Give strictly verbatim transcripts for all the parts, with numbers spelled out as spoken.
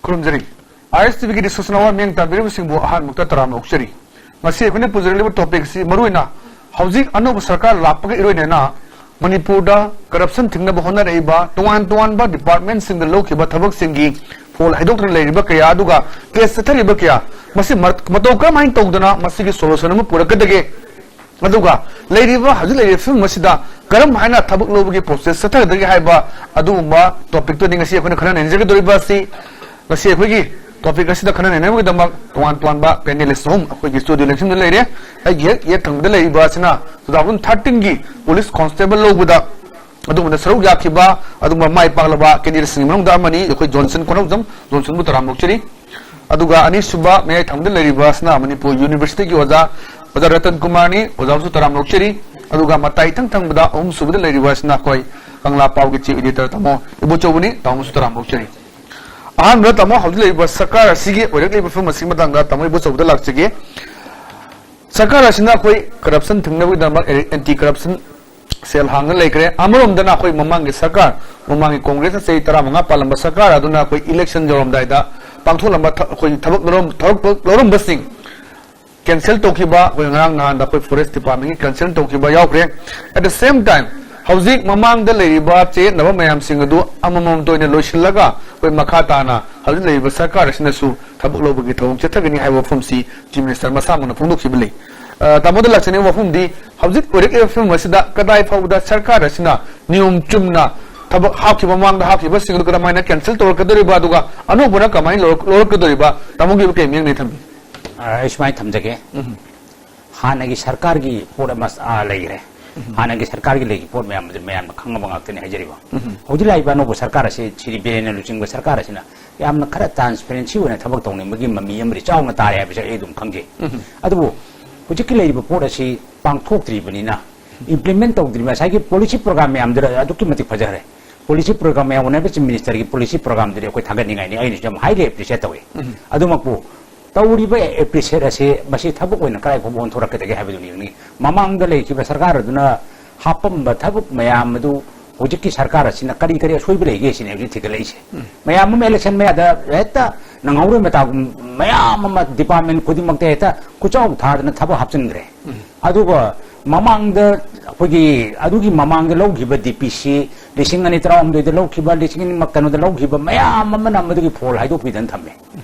ꯈꯨꯔꯨꯝꯖꯔꯤ꯫ ꯑꯥꯏ ꯑꯦꯁ T ꯚꯤꯒꯤ discussion hour ꯃꯤꯠꯌꯦꯡ ꯇꯥꯕꯤꯔꯤꯕꯁꯤꯡꯕꯨ ꯑꯍꯥꯟꯕꯃꯛꯇ ꯇꯔꯥꯝꯅ ꯑꯣꯛꯆꯔꯤ꯫ ꯉꯁꯤ ꯑꯩꯈꯣꯏꯅ ꯄꯨꯖꯔꯛꯂꯤꯕ topic ꯑꯁꯤ ꯃꯔꯨꯑꯣꯏꯅ ꯍꯧꯖꯤꯛ ꯑꯅꯧꯕ ꯁꯔꯀꯥꯔ ꯂꯥꯛꯄꯒ ꯏꯔꯣꯏꯅꯅ ꯃꯅꯤꯄꯨꯔꯗ corruption ꯊꯤꯡꯅꯕ ꯍꯣꯠꯅꯔꯛꯏꯕ ꯇꯣꯉꯥꯟ ꯇꯣꯉꯥꯟꯕ departmentꯁꯤꯡꯗ ꯂꯧꯈꯤꯕ ꯊꯕꯛꯁꯤꯡꯒꯤ ꯐꯣꯜ ꯍꯥꯏꯗꯣꯛꯇꯨꯅ ꯂꯩꯔꯤꯕ ꯀꯌꯥ, ꯑꯗꯨꯒ case ꯆꯠꯊꯔꯤꯕ ꯀꯌꯥ, ꯃꯁꯤ ꯃ-, ꯃꯇꯧ ꯀꯔꯝꯍꯥꯏꯅ ꯇꯧꯗꯅ ꯃꯁꯤꯒꯤ solution ꯑꯃ ꯄꯨꯔꯛꯀꯗꯒꯦ, ꯑꯗꯨꯒ ꯂꯩꯔꯤꯕ, ꯍꯧꯖꯤꯛ ꯂꯩꯔꯤꯕ ꯐꯤꯕꯝ ꯑꯁꯤꯗ ꯀꯔꯝ ꯍꯥꯏꯅ ꯊꯕꯛ ꯂꯧꯕꯒꯤ process ꯆꯠꯊꯒꯗꯒꯦ ꯍꯥꯏꯕ ꯑꯗꯨꯒꯨꯝꯕ topicꯇꯨꯅꯤ ꯉꯁꯤ ꯑꯩꯈꯣꯏꯅ ꯈꯟꯅ ꯅꯩꯅꯖꯒꯗꯧꯔꯤꯕ ꯑꯁꯤ꯫ ꯉꯁꯤ ꯑꯩꯈꯣꯏꯒꯤ topic ꯑꯁꯤꯗ ꯈꯟꯅ ꯅꯩꯅꯕꯒꯤꯗꯃꯛ ꯇꯣꯉꯥꯟ ꯇꯣꯉꯥꯟꯕ panelist ꯑꯍꯨꯝ ꯑꯩꯈꯣꯏꯒꯤ studio ꯂꯦꯡꯁꯤꯟꯗꯨꯅ ꯂꯩꯔꯦ꯫ ꯑꯩꯒꯤ ꯍꯦꯛ ꯌꯦꯠ ꯊꯪꯕꯗ ꯂꯩꯔꯤꯕ ꯑꯁꯤꯅ two thousand thirteenꯒꯤ police constable ꯂꯧꯕꯗ ꯑꯗꯨꯒꯨꯝꯕꯗ ꯁꯔꯨꯛ ꯌꯥꯈꯤꯕ, ꯑꯗꯨꯒꯨꯝꯕ ꯃꯥꯏ ꯄꯥꯛꯂꯕ candidateꯁꯤꯡꯒꯤ ꯃꯅꯨꯡꯗ ꯑꯃꯅꯤ, ꯑꯩꯈꯣꯏ ꯖꯣꯟꯁꯟ ꯀꯣꯅꯧꯖꯝ, ꯖꯣꯟꯁꯟꯕꯨ ꯇꯔꯥꯝꯅ ꯑꯣꯛꯆꯔꯤ꯫ ꯑꯗꯨꯒ ꯑꯅꯤꯁꯨꯕ ꯃꯌꯥꯏ ꯊꯪꯕꯗ ꯂꯩꯔꯤꯕ ꯑꯁꯤꯅ ꯃꯅꯤꯄꯨꯔ Universityꯒꯤ ꯑꯣꯖꯥ, ꯑꯣꯖꯥ ꯔꯇꯟ ꯀꯨꯃꯥꯔꯅꯤ, ꯑꯣꯖꯥꯕꯨꯁꯨ ꯇꯔꯥꯝꯅ ꯑꯣꯛꯆꯔꯤ꯫ ꯑꯗꯨꯒ ꯃꯇꯥꯏ ꯏꯊꯪ ꯊꯪꯕꯗ ꯑꯍꯨꯝꯁꯨꯕꯗ ꯂꯩꯔꯤꯕ ꯑꯁꯤꯅ ꯑꯩꯈꯣꯏ ꯀꯪꯂꯥ ꯄꯥꯎꯒꯤ chief editor ꯇꯥꯃꯣ ꯏꯕꯣꯆꯧꯕꯅꯤ, ꯇꯥꯃꯣꯁꯨ ꯇꯔꯥꯝꯅ ꯑꯣꯛꯆꯔꯤ꯫ ꯑꯍꯥꯟꯕꯗ ꯇꯥꯃꯣ, ꯍꯧꯖꯤꯛ ꯂꯩꯔꯤꯕ ꯁꯔꯀꯥꯔ ꯑꯁꯤꯒꯤ ꯑꯣꯏꯔꯛꯂꯤꯕ ꯐꯤꯕꯝ ꯑꯁꯤꯒꯤ ꯃꯇꯥꯡꯗ ꯇꯥꯃꯣ ꯏꯕꯣꯆꯧꯕꯗ ꯂꯥꯛꯆꯒꯦ꯫ ꯁꯔꯀꯥꯔ ꯑꯁꯤꯅ ꯑꯩꯈꯣꯏ corruption ꯊꯤꯡꯅꯕꯒꯤꯗꯃꯛ anti corruption cell ꯍꯥꯡꯅ ꯂꯩꯈ꯭ꯔꯦ꯫ ꯑꯃꯔꯣꯝꯗꯅ ꯑꯩꯈꯣꯏ ꯃꯃꯥꯡꯒꯤ ꯁꯔꯀꯥꯔ, ꯃꯃꯥꯡꯒꯤ Congressꯅ ꯆꯍꯤ ꯇꯔꯥꯃꯉꯥ ꯄꯥꯜꯂꯝꯕ ꯁꯔꯀꯥꯔ ꯑꯗꯨꯅ ꯑꯩꯈꯣꯏ election ꯌꯧꯔꯝꯗꯥꯏꯗ ꯄꯥꯡꯊꯣꯛꯂꯝꯕ ꯊ-, ꯑꯩꯈꯣꯏ ꯊꯕꯛ ꯂꯧꯔꯝ-, ꯊꯕꯛ ꯂꯧꯔꯝꯕꯁꯤꯡ cancel ꯇꯧꯈꯤꯕ, ꯑꯩꯈꯣꯏ ꯉꯔꯥꯡ ꯅꯍꯥꯟꯗ ꯑꯩꯈꯣꯏ Forest Departmentꯀꯤ cancel ꯇꯧꯈꯤꯕ ꯌꯥꯎꯈ꯭ꯔꯦ꯫ At the same time, ꯍꯧꯖꯤꯛ ꯃꯃꯥꯡꯗ ꯂꯩꯔꯤꯕ ꯆꯌꯦꯠꯅꯕ ꯃꯌꯥꯝꯁꯤꯡ ꯑꯗꯨ ꯑꯃꯃꯝꯇ ꯑꯣꯏꯅ ꯂꯣꯏꯁꯤꯜꯂꯒ ꯑꯩꯈꯣꯏ ꯃꯈꯥ ꯇꯥꯅ ꯍꯧꯖꯤꯛ ꯂꯩꯔꯤꯕ ꯁꯔꯀꯥꯔ ꯑꯁꯤꯅꯁꯨ ꯊꯕꯛ ꯂꯧꯕꯒꯤ ꯊꯧꯑꯣꯡ ꯆꯠꯊꯒꯅꯤ ꯍꯥꯏꯕ ꯋꯥꯐꯝꯁꯤ Chief Minister ꯃꯁꯥꯃꯛꯅ ꯐꯣꯡꯗꯣꯛꯈꯤꯕ ꯂꯩ꯫ ꯑ, ꯇꯥꯃꯣꯗ ꯂꯥꯛꯆꯅꯤꯡꯕ ꯋꯥꯐꯝꯗꯤ, ꯍꯧꯖꯤꯛ ꯑꯣꯏꯔꯛꯂꯤꯕ ꯐꯤꯕꯝ ꯑꯁꯤꯗ ꯀꯗꯥꯏ ꯐꯥꯎꯕꯗ ꯁꯔꯀꯥꯔ ꯑꯁꯤꯅ ꯅꯤꯌꯣꯝ ꯆꯨꯝꯅ ꯊꯕꯛ ꯍꯥꯞꯈꯤꯕ, ꯃꯃꯥꯡꯗ ꯍꯥꯞꯈꯤꯕꯁꯤꯡ ꯑꯗꯨ ꯀꯔꯝꯍꯥꯏꯅ cancel ꯇꯧꯔꯛꯀꯗꯧꯔꯤꯕ, ꯑꯗꯨꯒ ꯑꯅꯧꯕꯅ ꯀꯃꯥꯏꯅ ꯂꯧꯔꯛ-, ꯂꯧꯔꯛꯀꯗꯧꯔꯤꯕ, ꯇꯥꯃꯣꯒꯤ ꯀꯩ ꯃꯤꯠꯌꯦꯡꯗꯒꯤ ꯊꯝꯕꯤ? ꯑ, ꯑꯩ ꯁꯨꯃꯥꯏꯅ ꯊꯝꯖꯒꯦ꯫ ꯎꯝ꯫ ꯍꯥꯟꯅꯒꯤ ꯁꯔꯀꯥꯔꯒꯤ ꯄꯣꯠ ꯑꯃ, ꯑ, ꯂꯩꯈ꯭ꯔꯦ꯫ ꯎꯝ꯫ ꯍꯥꯟꯅꯒꯤ ꯁꯔꯀꯥꯔꯒꯤ ꯂꯩꯈꯤꯕ ꯄꯣꯠ ꯃꯌꯥꯝ ꯑꯗꯨ ꯃꯌꯥꯝꯅ ꯈꯪꯉꯕ ꯉꯥꯛꯇꯅꯤ ꯍꯥꯏꯖꯔꯤꯕ꯫ ꯎꯝ꯫ ꯍꯧꯖꯤꯛ ꯂꯥꯛꯏꯕ ꯑꯅꯧꯕ ꯁꯔꯀꯥꯔ ꯑꯁꯤ, ꯁ꯭ꯔꯤ ꯕꯤꯔꯦꯟꯅ ꯂꯨꯆꯤꯡꯕ ꯁꯔꯀꯥꯔ ꯑꯁꯤꯅ ꯌꯥꯝꯅ ꯈꯔ transparency ꯑꯣꯏꯅ ꯊꯕꯛ ꯇꯧꯅꯤꯡꯕꯒꯤ ꯃꯃꯤ ꯑꯃꯗꯤ ꯆꯥꯎꯅ ꯇꯥꯔꯦ ꯍꯥꯏꯕꯁꯦ ꯑꯩ ꯑꯗꯨꯝ ꯈꯪꯖꯩ꯫ ꯎꯝ꯫ ꯑꯗꯨꯕꯨ ꯍꯧꯖꯤꯛꯀꯤ ꯂꯩꯔꯤꯕ ꯄꯣꯠ ꯑꯁꯤ ꯄꯥꯡꯊꯣꯛꯇ꯭ꯔꯤꯕꯅꯤꯅ, implement ꯇꯧꯗ꯭ꯔꯤꯕ ꯉꯁꯥꯏꯒꯤ policy program ꯃꯌꯥꯝꯗꯨꯗ ꯑꯗꯨꯛꯀꯤ ꯃꯇꯤꯛ ꯐꯖꯈ꯭ꯔꯦ꯫ Policy program ꯃꯌꯥꯝ, Honourable Chief Ministerꯒꯤ policy programꯗꯨꯗꯤ ꯑꯩꯈꯣꯏ ꯊꯥꯒꯠꯅꯤꯡꯉꯥꯏꯅꯤ, ꯑꯩꯅꯁꯨ ꯌꯥꯝ highly appreciate ꯇꯧꯏ꯫ ꯎꯝ꯫ ꯑꯗꯨꯃꯛꯄꯨ ꯇꯧꯔꯤꯕ appreciate ꯑꯁꯤ ꯃꯁꯤ ꯊꯕꯛ ꯑꯣꯏꯅ ꯀꯗꯥꯏ ꯐꯥꯎꯕ ꯑꯣꯟꯊꯣꯔꯛꯀꯗꯒꯦ ꯍꯥꯏꯕꯗꯨꯅꯤ꯫ ꯃꯃꯥꯡꯗ ꯂꯩꯈꯤꯕ ꯁꯔꯀꯥꯔ ꯑꯗꯨꯅ ꯍꯥꯞꯄꯝꯕ ꯊꯕꯛ ꯃꯌꯥꯝ ꯑꯗꯨ ꯍꯧꯖꯤꯛꯀꯤ ꯁꯔꯀꯥꯔ ꯑꯁꯤꯅ ꯀꯔꯤ ꯀꯔꯤ ꯑꯁꯣꯏꯕ ꯂꯩꯒꯦ ꯁꯤꯅꯦ ꯍꯧꯖꯤꯛ ꯊꯤꯒꯠꯂꯛꯏꯁꯦ꯫ ꯃꯌꯥꯝ ꯑꯃ election ꯃꯌꯥꯗ ꯍꯦꯛꯇ ꯅꯪꯍꯧꯔꯣꯏ ꯃꯇꯥꯒꯨꯝ ꯃꯌꯥꯝ ꯑꯃ department ꯈꯨꯗꯤꯡꯃꯛꯇ ꯍꯦꯛꯇ ꯈꯨꯆꯥꯎ ꯊꯥꯗꯅ ꯊꯕꯛ ꯍꯥꯞꯆꯤꯟꯈ꯭ꯔꯦ꯫ ꯑꯗꯨꯒ ꯃꯃꯥꯡꯗ ꯑꯩꯈꯣꯏꯒꯤ ꯑꯗꯨꯒꯤ ꯃꯃꯥꯡꯗ ꯂꯧꯈꯤꯕ D P C ꯂꯤꯁꯤꯡ ꯑꯅꯤ ꯇꯔꯥꯍꯨꯝꯗꯣꯏꯗ ꯂꯧꯈꯤꯕ, ꯂꯤꯁꯤꯡ ꯑꯅꯤ ꯀꯩꯅꯣꯗ ꯂꯧꯈꯤꯕ ꯃꯌꯥꯝ ꯑꯃꯅ ꯃꯗꯨꯒꯤ ꯐꯣꯜ ꯍꯥꯏꯗꯣꯛꯄꯤꯗꯅ ꯊꯝꯃꯦ꯫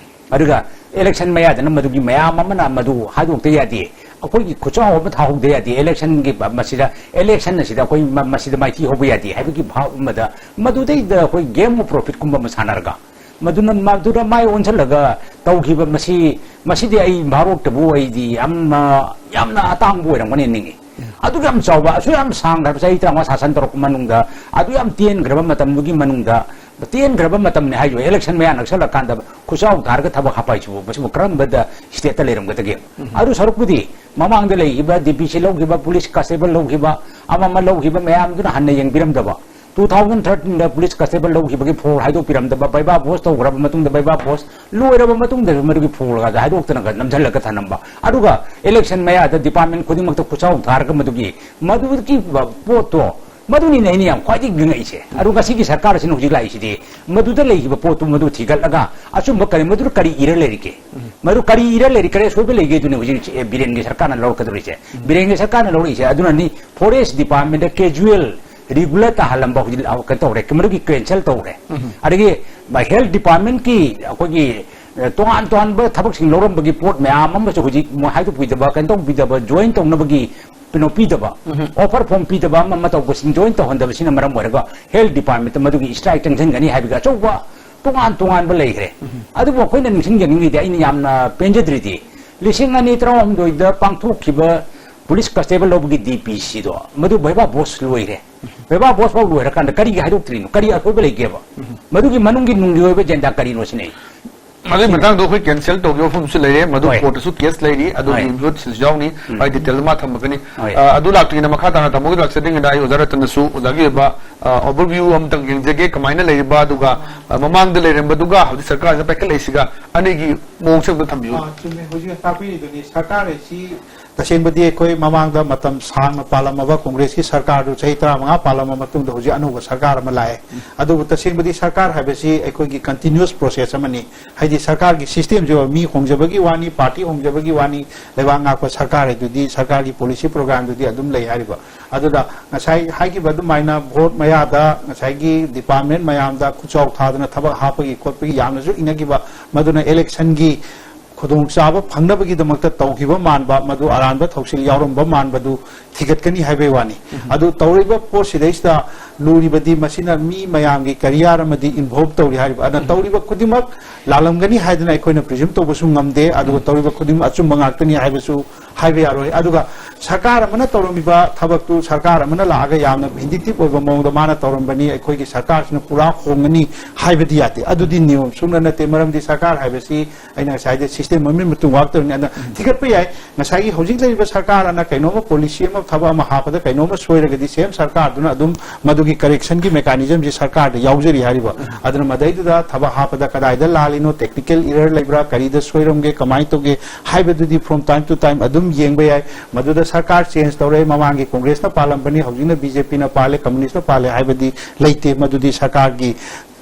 ꯑꯗꯨꯒ election ꯃꯌꯥꯗꯅ ꯃꯗꯨꯒꯤ ꯃꯌꯥꯝ ꯑꯃꯅ ꯃꯗꯨ ꯍꯥꯏꯗꯣꯛꯇ ꯌꯥꯗꯦ, ꯑꯩꯈꯣꯏꯒꯤ ꯈꯨꯆꯥꯎ ꯑꯃ ꯊꯥꯍꯧꯗ ꯌꯥꯗꯦ, election ꯒꯤ ꯃꯁꯤꯗ, election ꯑꯁꯤꯗ ꯑꯩꯈꯣꯏ ꯃ-, ꯃꯁꯤꯗ ꯃꯥꯏꯊꯤ ꯍꯧꯕ ꯌꯥꯗꯦ ꯍꯥꯏꯕꯒꯤ ꯚꯥꯕ ꯑꯃꯗ, ꯃꯗꯨꯗꯩꯗ ꯑꯩꯈꯣꯏ game of profit ꯀꯨꯝꯕ ꯑꯃ ꯁꯥꯟꯅꯔꯒ, ꯃꯗꯨꯅ, ꯃꯗꯨꯗ ꯃꯥꯏ ꯑꯣꯟꯁꯤꯜꯂꯒ ꯇꯧꯈꯤꯕ ꯃꯁꯤ, ꯃꯁꯤꯗꯤ ꯑꯩ ꯚꯥꯔꯣꯛꯇꯕꯨ ꯑꯩꯗꯤ ꯌꯥꯝꯅ, ꯌꯥꯝꯅ ꯑꯇꯥꯡꯕ ꯑꯣꯏꯔꯝꯒꯅꯤ ꯅꯤꯡꯉꯤ꯫ ꯑꯗꯨꯛ ꯌꯥꯝ ꯆꯥꯎꯕ, ꯑꯁꯨꯛ ꯌꯥꯝ ꯁꯥꯡꯈ꯭ꯔꯕ ꯆꯍꯤ ꯇꯔꯥꯃꯉꯥ ꯁꯥꯁꯟ ꯇꯧꯔꯛꯄ ꯃꯅꯨꯡꯗ, ꯑꯗꯨꯛ ꯌꯥꯝ ꯇꯦꯟꯈ꯭ꯔꯕ ꯃꯇꯝꯗꯨꯒꯤ ꯃꯅꯨꯡꯗ, ꯇꯦꯟꯈ꯭ꯔꯕ ꯃꯇꯝꯅꯤ ꯍꯥꯏꯁꯨ, election ꯃꯌꯥ ꯅꯛꯁꯜꯂꯀꯥꯟꯗ ꯈꯨꯆꯥꯎ ꯊꯥꯔꯒ ꯊꯕꯛ ꯍꯥꯞꯄ ꯍꯥꯏꯁꯤꯕꯨ, ꯃꯁꯤꯕꯨ ꯀꯔꯝꯕꯗ state ꯇ ꯂꯩꯔꯝꯒꯗꯒꯦ? ꯑꯗꯨ ꯁꯔꯨꯛꯄꯨꯗꯤ ꯃꯃꯥꯡꯗ ꯂꯩꯈꯤꯕ D P C ꯂꯧꯈꯤꯕ, police constable ꯂꯧꯈꯤꯕ, ꯑꯃ ꯑꯃ ꯂꯧꯈꯤꯕ ꯃꯌꯥꯝꯗꯨꯅ ꯍꯟꯅ ꯌꯦꯡꯕꯤꯔꯝꯗꯕ, two thousand thirteen ꯗ police constable ꯂꯧꯈꯤꯕꯒꯤ ꯐꯣꯜ ꯍꯥꯏꯗꯣꯛꯄꯤꯔꯝꯗꯕ, viva voce ꯇꯧꯈ꯭ꯔꯕ ꯃꯇꯨꯡꯗ viva voce ꯂꯣꯏꯔꯕ ꯃꯇꯨꯡꯗꯁꯨ ꯃꯗꯨꯒꯤ ꯐꯣꯜꯒꯗ ꯍꯥꯏꯗꯣꯛꯇꯅꯒ ꯅꯝꯁꯤꯜꯂꯒ ꯊꯅꯝꯕ, ꯑꯗꯨꯒ election ꯃꯌꯥꯗ department ꯈꯨꯗꯤꯡꯃꯛꯇ ꯈꯨꯠꯆꯥꯎ ꯊꯥꯔꯒ ꯃꯗꯨꯒꯤ, ꯃꯗꯨꯒꯤ ꯄꯣꯠꯇꯣ, ꯃꯗꯨꯅꯤꯅꯦ ꯑꯩꯅ ꯌꯥꯝ ꯈ꯭ꯋꯥꯏꯗꯒꯤ ꯉꯛꯏꯁꯦ꯫ ꯑꯗꯨ ꯉꯁꯤꯒꯤ ꯁꯔꯀꯥꯔ ꯑꯁꯤꯅ ꯍꯧꯖꯤꯛ ꯂꯥꯛꯏꯁꯤꯗꯤ ꯃꯗꯨꯗ ꯂꯩꯈꯤꯕ ꯄꯣꯠꯇꯨ ꯃꯗꯨ ꯊꯤꯒꯠꯂꯒ ꯑꯆꯨꯝꯕ ꯀꯔꯤ, ꯃꯗꯨꯗ ꯀꯔꯤ ꯏꯔ ꯂꯩꯔꯤꯒꯦ? ꯃꯗꯨ ꯀꯔꯤ ꯏꯔ ꯂꯩꯔꯤ, ꯀꯔꯤ ꯑꯁꯣꯏꯕ ꯂꯩꯒꯦ? ꯑꯗꯨꯅꯤ ꯍꯧꯖꯤꯛ, ꯑꯦ, ꯕꯤꯔꯦꯟꯒꯤ ꯁꯔꯀꯥꯔꯅ ꯂꯧꯔꯛꯀꯗꯧꯔꯤꯁꯦ꯫ ꯕꯤꯔꯦꯟꯒꯤ ꯁꯔꯀꯥꯔꯅ ꯂꯧꯔꯛꯏꯁꯦ ꯑꯗꯨꯅꯅꯤ, forest department ꯗ casual regular ꯇꯥꯍꯜꯂꯝꯕ ꯍꯧꯖꯤꯛ ꯀꯩꯅꯣ ꯇꯧꯔꯦ, ꯃꯗꯨꯒꯤ cancel ꯇꯧꯔꯦ꯫ ꯑꯗꯒꯤ health department ꯀꯤ ꯑꯩꯈꯣꯏꯒꯤ, ꯑꯦ, ꯇꯣꯉꯥꯟ ꯇꯣꯉꯥꯟꯕ ꯊꯕꯛꯁꯤꯡ ꯂꯧꯔꯝꯕꯒꯤ ꯄꯣꯠ ꯃꯌꯥꯝ ꯑꯃꯁꯨ ꯍꯧꯖꯤꯛ ꯃꯣꯏ ꯍꯥꯏꯗꯣꯛꯄꯤꯗꯕ, ꯀꯩꯅꯣ ꯇꯧꯕꯤꯗꯕ, join ꯇꯧꯅꯕꯒꯤ ꯀꯩꯅꯣ ꯄꯤꯗꯕ, offer form ꯄꯤꯗꯕ, ꯑꯃ ꯑꯃ ꯇꯧꯕꯁꯤꯡ join ꯇꯧꯍꯟꯗꯕꯁꯤꯅ ꯃꯔꯝ ꯑꯣꯏꯔꯒ health department ꯇ ꯃꯗꯨꯒꯤ strike ꯆꯪꯁꯤꯟꯒꯅꯤ ꯍꯥꯏꯕꯒꯤ ꯑꯆꯧꯕ ꯇꯣꯉꯥꯟ ꯇꯣꯉꯥꯟꯕ ꯂꯩꯈ꯭ꯔꯦ꯫ ꯑꯗꯨꯕꯨ ꯑꯩꯈꯣꯏꯅ ꯅꯤꯡꯁꯤꯡꯖꯅꯤꯡꯉꯤꯗꯤ, ꯑꯩꯅ ꯌꯥꯝꯅ ꯄꯦꯟꯖꯗ꯭ꯔꯤꯗꯤ, ꯂꯤꯁꯤꯡ ꯑꯅꯤ ꯇꯔꯥꯍꯨꯝꯗꯣꯏꯗ ꯄꯥꯡꯊꯣꯛꯈꯤꯕ police constable ꯂꯧꯕꯒꯤ D P C ꯗꯣ, ꯃꯗꯨ viva voce ꯂꯣꯏꯔꯦ꯫ Viva voce ꯐꯥꯎ ꯂꯣꯏꯔꯀꯥꯟꯗ ꯀꯔꯤꯒꯤ ꯍꯥꯏꯗꯣꯛꯇ꯭ꯔꯤꯅꯣ? ꯀꯔꯤ ꯑꯁꯣꯏꯕ ꯂꯩꯒꯦꯕ? ꯃꯗꯨꯒꯤ ꯃꯅꯨꯡꯒꯤ ꯅꯨꯡꯒꯤ ꯑꯣꯏꯕ agenda ꯀꯔꯤꯅꯣ ꯁꯤꯅꯤ꯫ ꯃꯗꯨꯒꯤ ꯃꯇꯥꯡꯗ ꯑꯩꯈꯣꯏ cancel ꯇꯧꯈꯤꯕ ꯋꯥꯐꯝꯁꯨ ꯂꯩꯔꯦ, ꯃꯗꯨ ꯍꯣꯏ꯫ Court ꯇꯁꯨ case ꯂꯩꯔꯤ, ꯑꯗꯨꯒꯤ ꯍꯣꯏ꯫ ꯃꯤꯍꯨꯠꯁꯤꯁꯨ ꯌꯥꯎꯅꯤ, ꯎꯝ꯫ ꯑꯩ detail ꯃꯥ ꯊꯝꯃꯛꯀꯅꯤ꯫ ꯍꯣꯏ꯫ ꯑ, ꯑꯗꯨ ꯂꯥꯛꯇ꯭ꯔꯤꯉꯩꯗ ꯃꯈꯥ ꯇꯥꯅ ꯇꯥꯃꯣꯒꯤ ꯂꯥꯛꯆꯗ꯭ꯔꯤꯉꯩꯗ ꯑꯩ ꯑꯣꯖꯥ ꯔꯇꯟꯅꯁꯨ ꯑꯣꯖꯥꯒꯤ ꯑꯣꯏꯕ, ꯑ, overview ꯑꯃꯇꯪ ꯌꯦꯡꯖꯒꯦ, ꯀꯃꯥꯏꯅ ꯂꯩꯔꯤꯕ, ꯑꯗꯨꯒ, ꯑ, ꯃꯃꯥꯡꯗ ꯂꯩꯔꯝꯕꯗꯨꯒ ꯍꯧꯖꯤꯛ ꯁꯔꯀꯥꯔꯁꯤꯅ ꯄꯥꯏꯈꯠꯂꯛꯏꯁꯤꯒ ꯑꯅꯤꯒꯤ ꯃꯑꯣꯡꯁꯦ ꯑꯝꯇ ꯊꯝꯕꯤꯌꯨ꯫ ꯑ, ꯆꯨꯝꯃꯦ꯫ ꯍꯧꯖꯤꯛ ꯇꯥꯛꯄꯤꯔꯤꯗꯨꯅꯤ, ꯁꯔꯀꯥꯔ ꯑꯁꯤ ꯇꯁꯦꯡꯕꯗꯤ ꯑꯩꯈꯣꯏ ꯃꯃꯥꯡꯗ ꯃꯇꯝ ꯁꯥꯡꯅ ꯄꯥꯜꯂꯝꯃꯕ ꯀꯣꯡꯒ꯭ꯔꯦꯁꯀꯤ ꯁꯔꯀꯥꯔꯗꯨ ꯆꯍꯤ ꯇꯔꯥꯃꯉꯥ ꯄꯥꯜꯂꯝꯃ ꯃꯇꯨꯡꯗ ꯍꯧꯖꯤꯛ ꯑꯅꯧꯕ ꯁꯔꯀꯥꯔ ꯑꯃ ꯂꯥꯛꯑꯦ꯫ ꯑꯗꯨꯕꯨ ꯇꯁꯦꯡꯕꯗꯤ ꯁꯔꯀꯥꯔ ꯍꯥꯏꯕꯁꯤ ꯑꯩꯈꯣꯏꯒꯤ continuous process ꯑꯃꯅꯤ꯫ ꯍꯥꯏꯗꯤ ꯁꯔꯀꯥꯔꯒꯤ systemꯁꯤ ꯃꯤ ꯍꯣꯡꯖꯕꯒꯤ ꯋꯥꯅꯤ, party ꯍꯣꯡꯖꯕꯒꯤ ꯋꯥꯅꯤ, ꯂꯩꯕꯥꯛ ꯉꯥꯛꯄ ꯁꯔꯀꯥꯔ ꯍꯥꯏꯗꯨꯗꯤ ꯁꯔꯀꯥꯔꯒꯤ policy programꯗꯨꯗꯤ ꯑꯗꯨꯝ ꯂꯩ ꯍꯥꯏꯔꯤꯕ꯫ ꯑꯗꯨꯗ ꯉꯁꯥꯏ ꯍꯥꯏꯈꯤꯕ ꯑꯗꯨꯃꯥꯏꯅ vote ꯃꯌꯥꯗ ꯉꯁꯥꯏꯒꯤ department ꯃꯌꯥꯝꯗ ꯈꯨꯠꯆꯥꯎ ꯊꯥꯗꯅ ꯊꯕꯛ ꯍꯥꯞꯄꯒꯤ ꯈꯣꯠꯄꯒꯤ ꯌꯥꯝꯅꯁꯨ ꯏꯅꯈꯤꯕ, ꯃꯗꯨꯅ electionꯒꯤ ꯈꯨꯗꯣꯡꯆꯥꯕ ꯐꯪꯅꯕꯒꯤꯗꯃꯛꯇ ꯇꯧꯈꯤꯕ ꯃꯥꯟꯕ, ꯃꯗꯨ ꯑꯔꯥꯟꯕ ꯊꯧꯁꯤꯜ ꯌꯥꯎꯔꯝꯕ ꯃꯥꯟꯕꯗꯨ ꯊꯤꯒꯠꯀꯅꯤ ꯍꯥꯏꯕꯒꯤ ꯋꯥꯅꯤ꯫ ꯑꯗꯨ ꯇꯧꯔꯤꯕ ꯄꯣꯠꯁꯤꯗꯩꯁꯤꯗ ꯂꯨꯔꯤꯕꯗꯤ ꯃꯁꯤꯅ ꯃꯤ ꯃꯌꯥꯝꯒꯤ career ꯑꯃꯗꯤ involve ꯇꯧꯔꯤ ꯍꯥꯏꯔꯤꯕ꯫ ꯑꯗꯨꯅ ꯇꯧꯔꯤꯕ ꯈꯨꯗꯤꯡꯃꯛ ꯂꯥꯜꯂꯝꯒꯅꯤ ꯍꯥꯏꯗꯅ ꯑꯩꯈꯣꯏꯅ presume ꯇꯧꯕꯁꯨ ꯉꯝꯗꯦ, ꯑꯗꯨꯒ ꯇꯧꯔꯤꯕ ꯈꯨꯗꯤꯡꯃꯛ ꯑꯆꯨꯝꯕ ꯉꯥꯛꯇꯅꯤ ꯍꯥꯏꯕꯁꯨ ꯍꯥꯏꯕ ꯌꯥꯔꯣꯏ꯫ ꯑꯗꯨꯒ ꯁꯔꯀꯥꯔ ꯑꯃꯅ ꯇꯧꯔꯝꯃꯤꯕ ꯊꯕꯛꯇꯨ ꯁꯔꯀꯥꯔ ꯑꯃꯅ ꯂꯥꯛꯑꯒ ꯌꯥꯝꯅ vindictive ꯑꯣꯏꯕ ꯃꯑꯣꯡꯗ ꯃꯥꯅ ꯇꯧꯔꯝꯕꯅꯤ, ꯑꯩꯈꯣꯏꯒꯤ ꯁꯔꯀꯥꯔꯁꯤꯅ ꯄꯨꯔꯥ ꯍꯣꯡꯒꯅꯤ ꯍꯥꯏꯕꯗꯤ ꯌꯥꯗꯦ꯫ ꯑꯗꯨꯗꯤ ꯅꯤꯌꯣꯝ ꯆꯨꯝꯅ ꯅꯠꯇꯦ꯫ ꯃꯔꯝꯗꯤ ꯁꯔꯀꯥꯔ ꯍꯥꯏꯕꯁꯤ ꯑꯩꯅ ꯉꯁꯥꯏꯗ system ꯑꯃꯒꯤ ꯃꯇꯨꯡ ꯋꯥꯛ ꯇꯧꯔꯤꯅꯤ꯫ ꯑꯗꯨꯅ ꯊꯤꯒꯠꯄ ꯌꯥꯏ, ꯉꯁꯥꯏꯒꯤ ꯍꯧꯖꯤꯛ ꯂꯩꯔꯤꯕ ꯁꯔꯀꯥꯔ ꯑꯅ ꯀꯩꯅꯣꯝꯃ policy ꯑꯃ, ꯊꯕꯛ ꯑꯃ ꯍꯥꯞꯄꯗ ꯀꯩꯅꯣꯝꯃ ꯁꯣꯏꯔꯒꯗꯤ same ꯁꯔꯀꯥꯔꯗꯨꯅ ꯑꯗꯨꯝ ꯃꯗꯨꯒꯤ correctionꯒꯤ mechanismꯁꯤ ꯁꯔꯀꯥꯔꯗ ꯌꯥꯎꯖꯔꯤ ꯍꯥꯏꯔꯤꯕ꯫ ꯑꯗꯨꯅ ꯃꯗꯩꯗꯨꯗ ꯊꯕꯛ ꯍꯥꯞꯄꯗ ꯀꯗꯥꯏꯗ ꯂꯥꯜꯂꯤꯅꯣ, technical error ꯂꯩꯕ꯭ꯔꯥ, ꯀꯔꯤꯗ ꯁꯣꯏꯔꯝꯒꯦ, ꯀꯃꯥꯏꯅ ꯇꯧꯒꯦ ꯍꯥꯏꯕꯗꯨꯗꯤ from time to time ꯑꯗꯨꯝ ꯌꯦꯡꯕ ꯌꯥꯏ꯫ ꯃꯗꯨꯗ ꯁꯔꯀꯥꯔ change ꯇꯧꯔꯦ, ꯃꯃꯥꯡꯒꯤ ꯀꯣꯡꯒ꯭ꯔꯦꯁꯅ ꯄꯥꯜꯂꯝꯕꯅꯤ, ꯍꯧꯖꯤꯛꯅ BJPꯅ ꯄꯥꯜꯂꯦ, communistꯅ ꯄꯥꯜꯂꯦ ꯍꯥꯏꯕꯗꯤ ꯂꯩꯇꯦ꯫ ꯃꯗꯨꯗꯤ ꯁꯔꯀꯥꯔꯒꯤ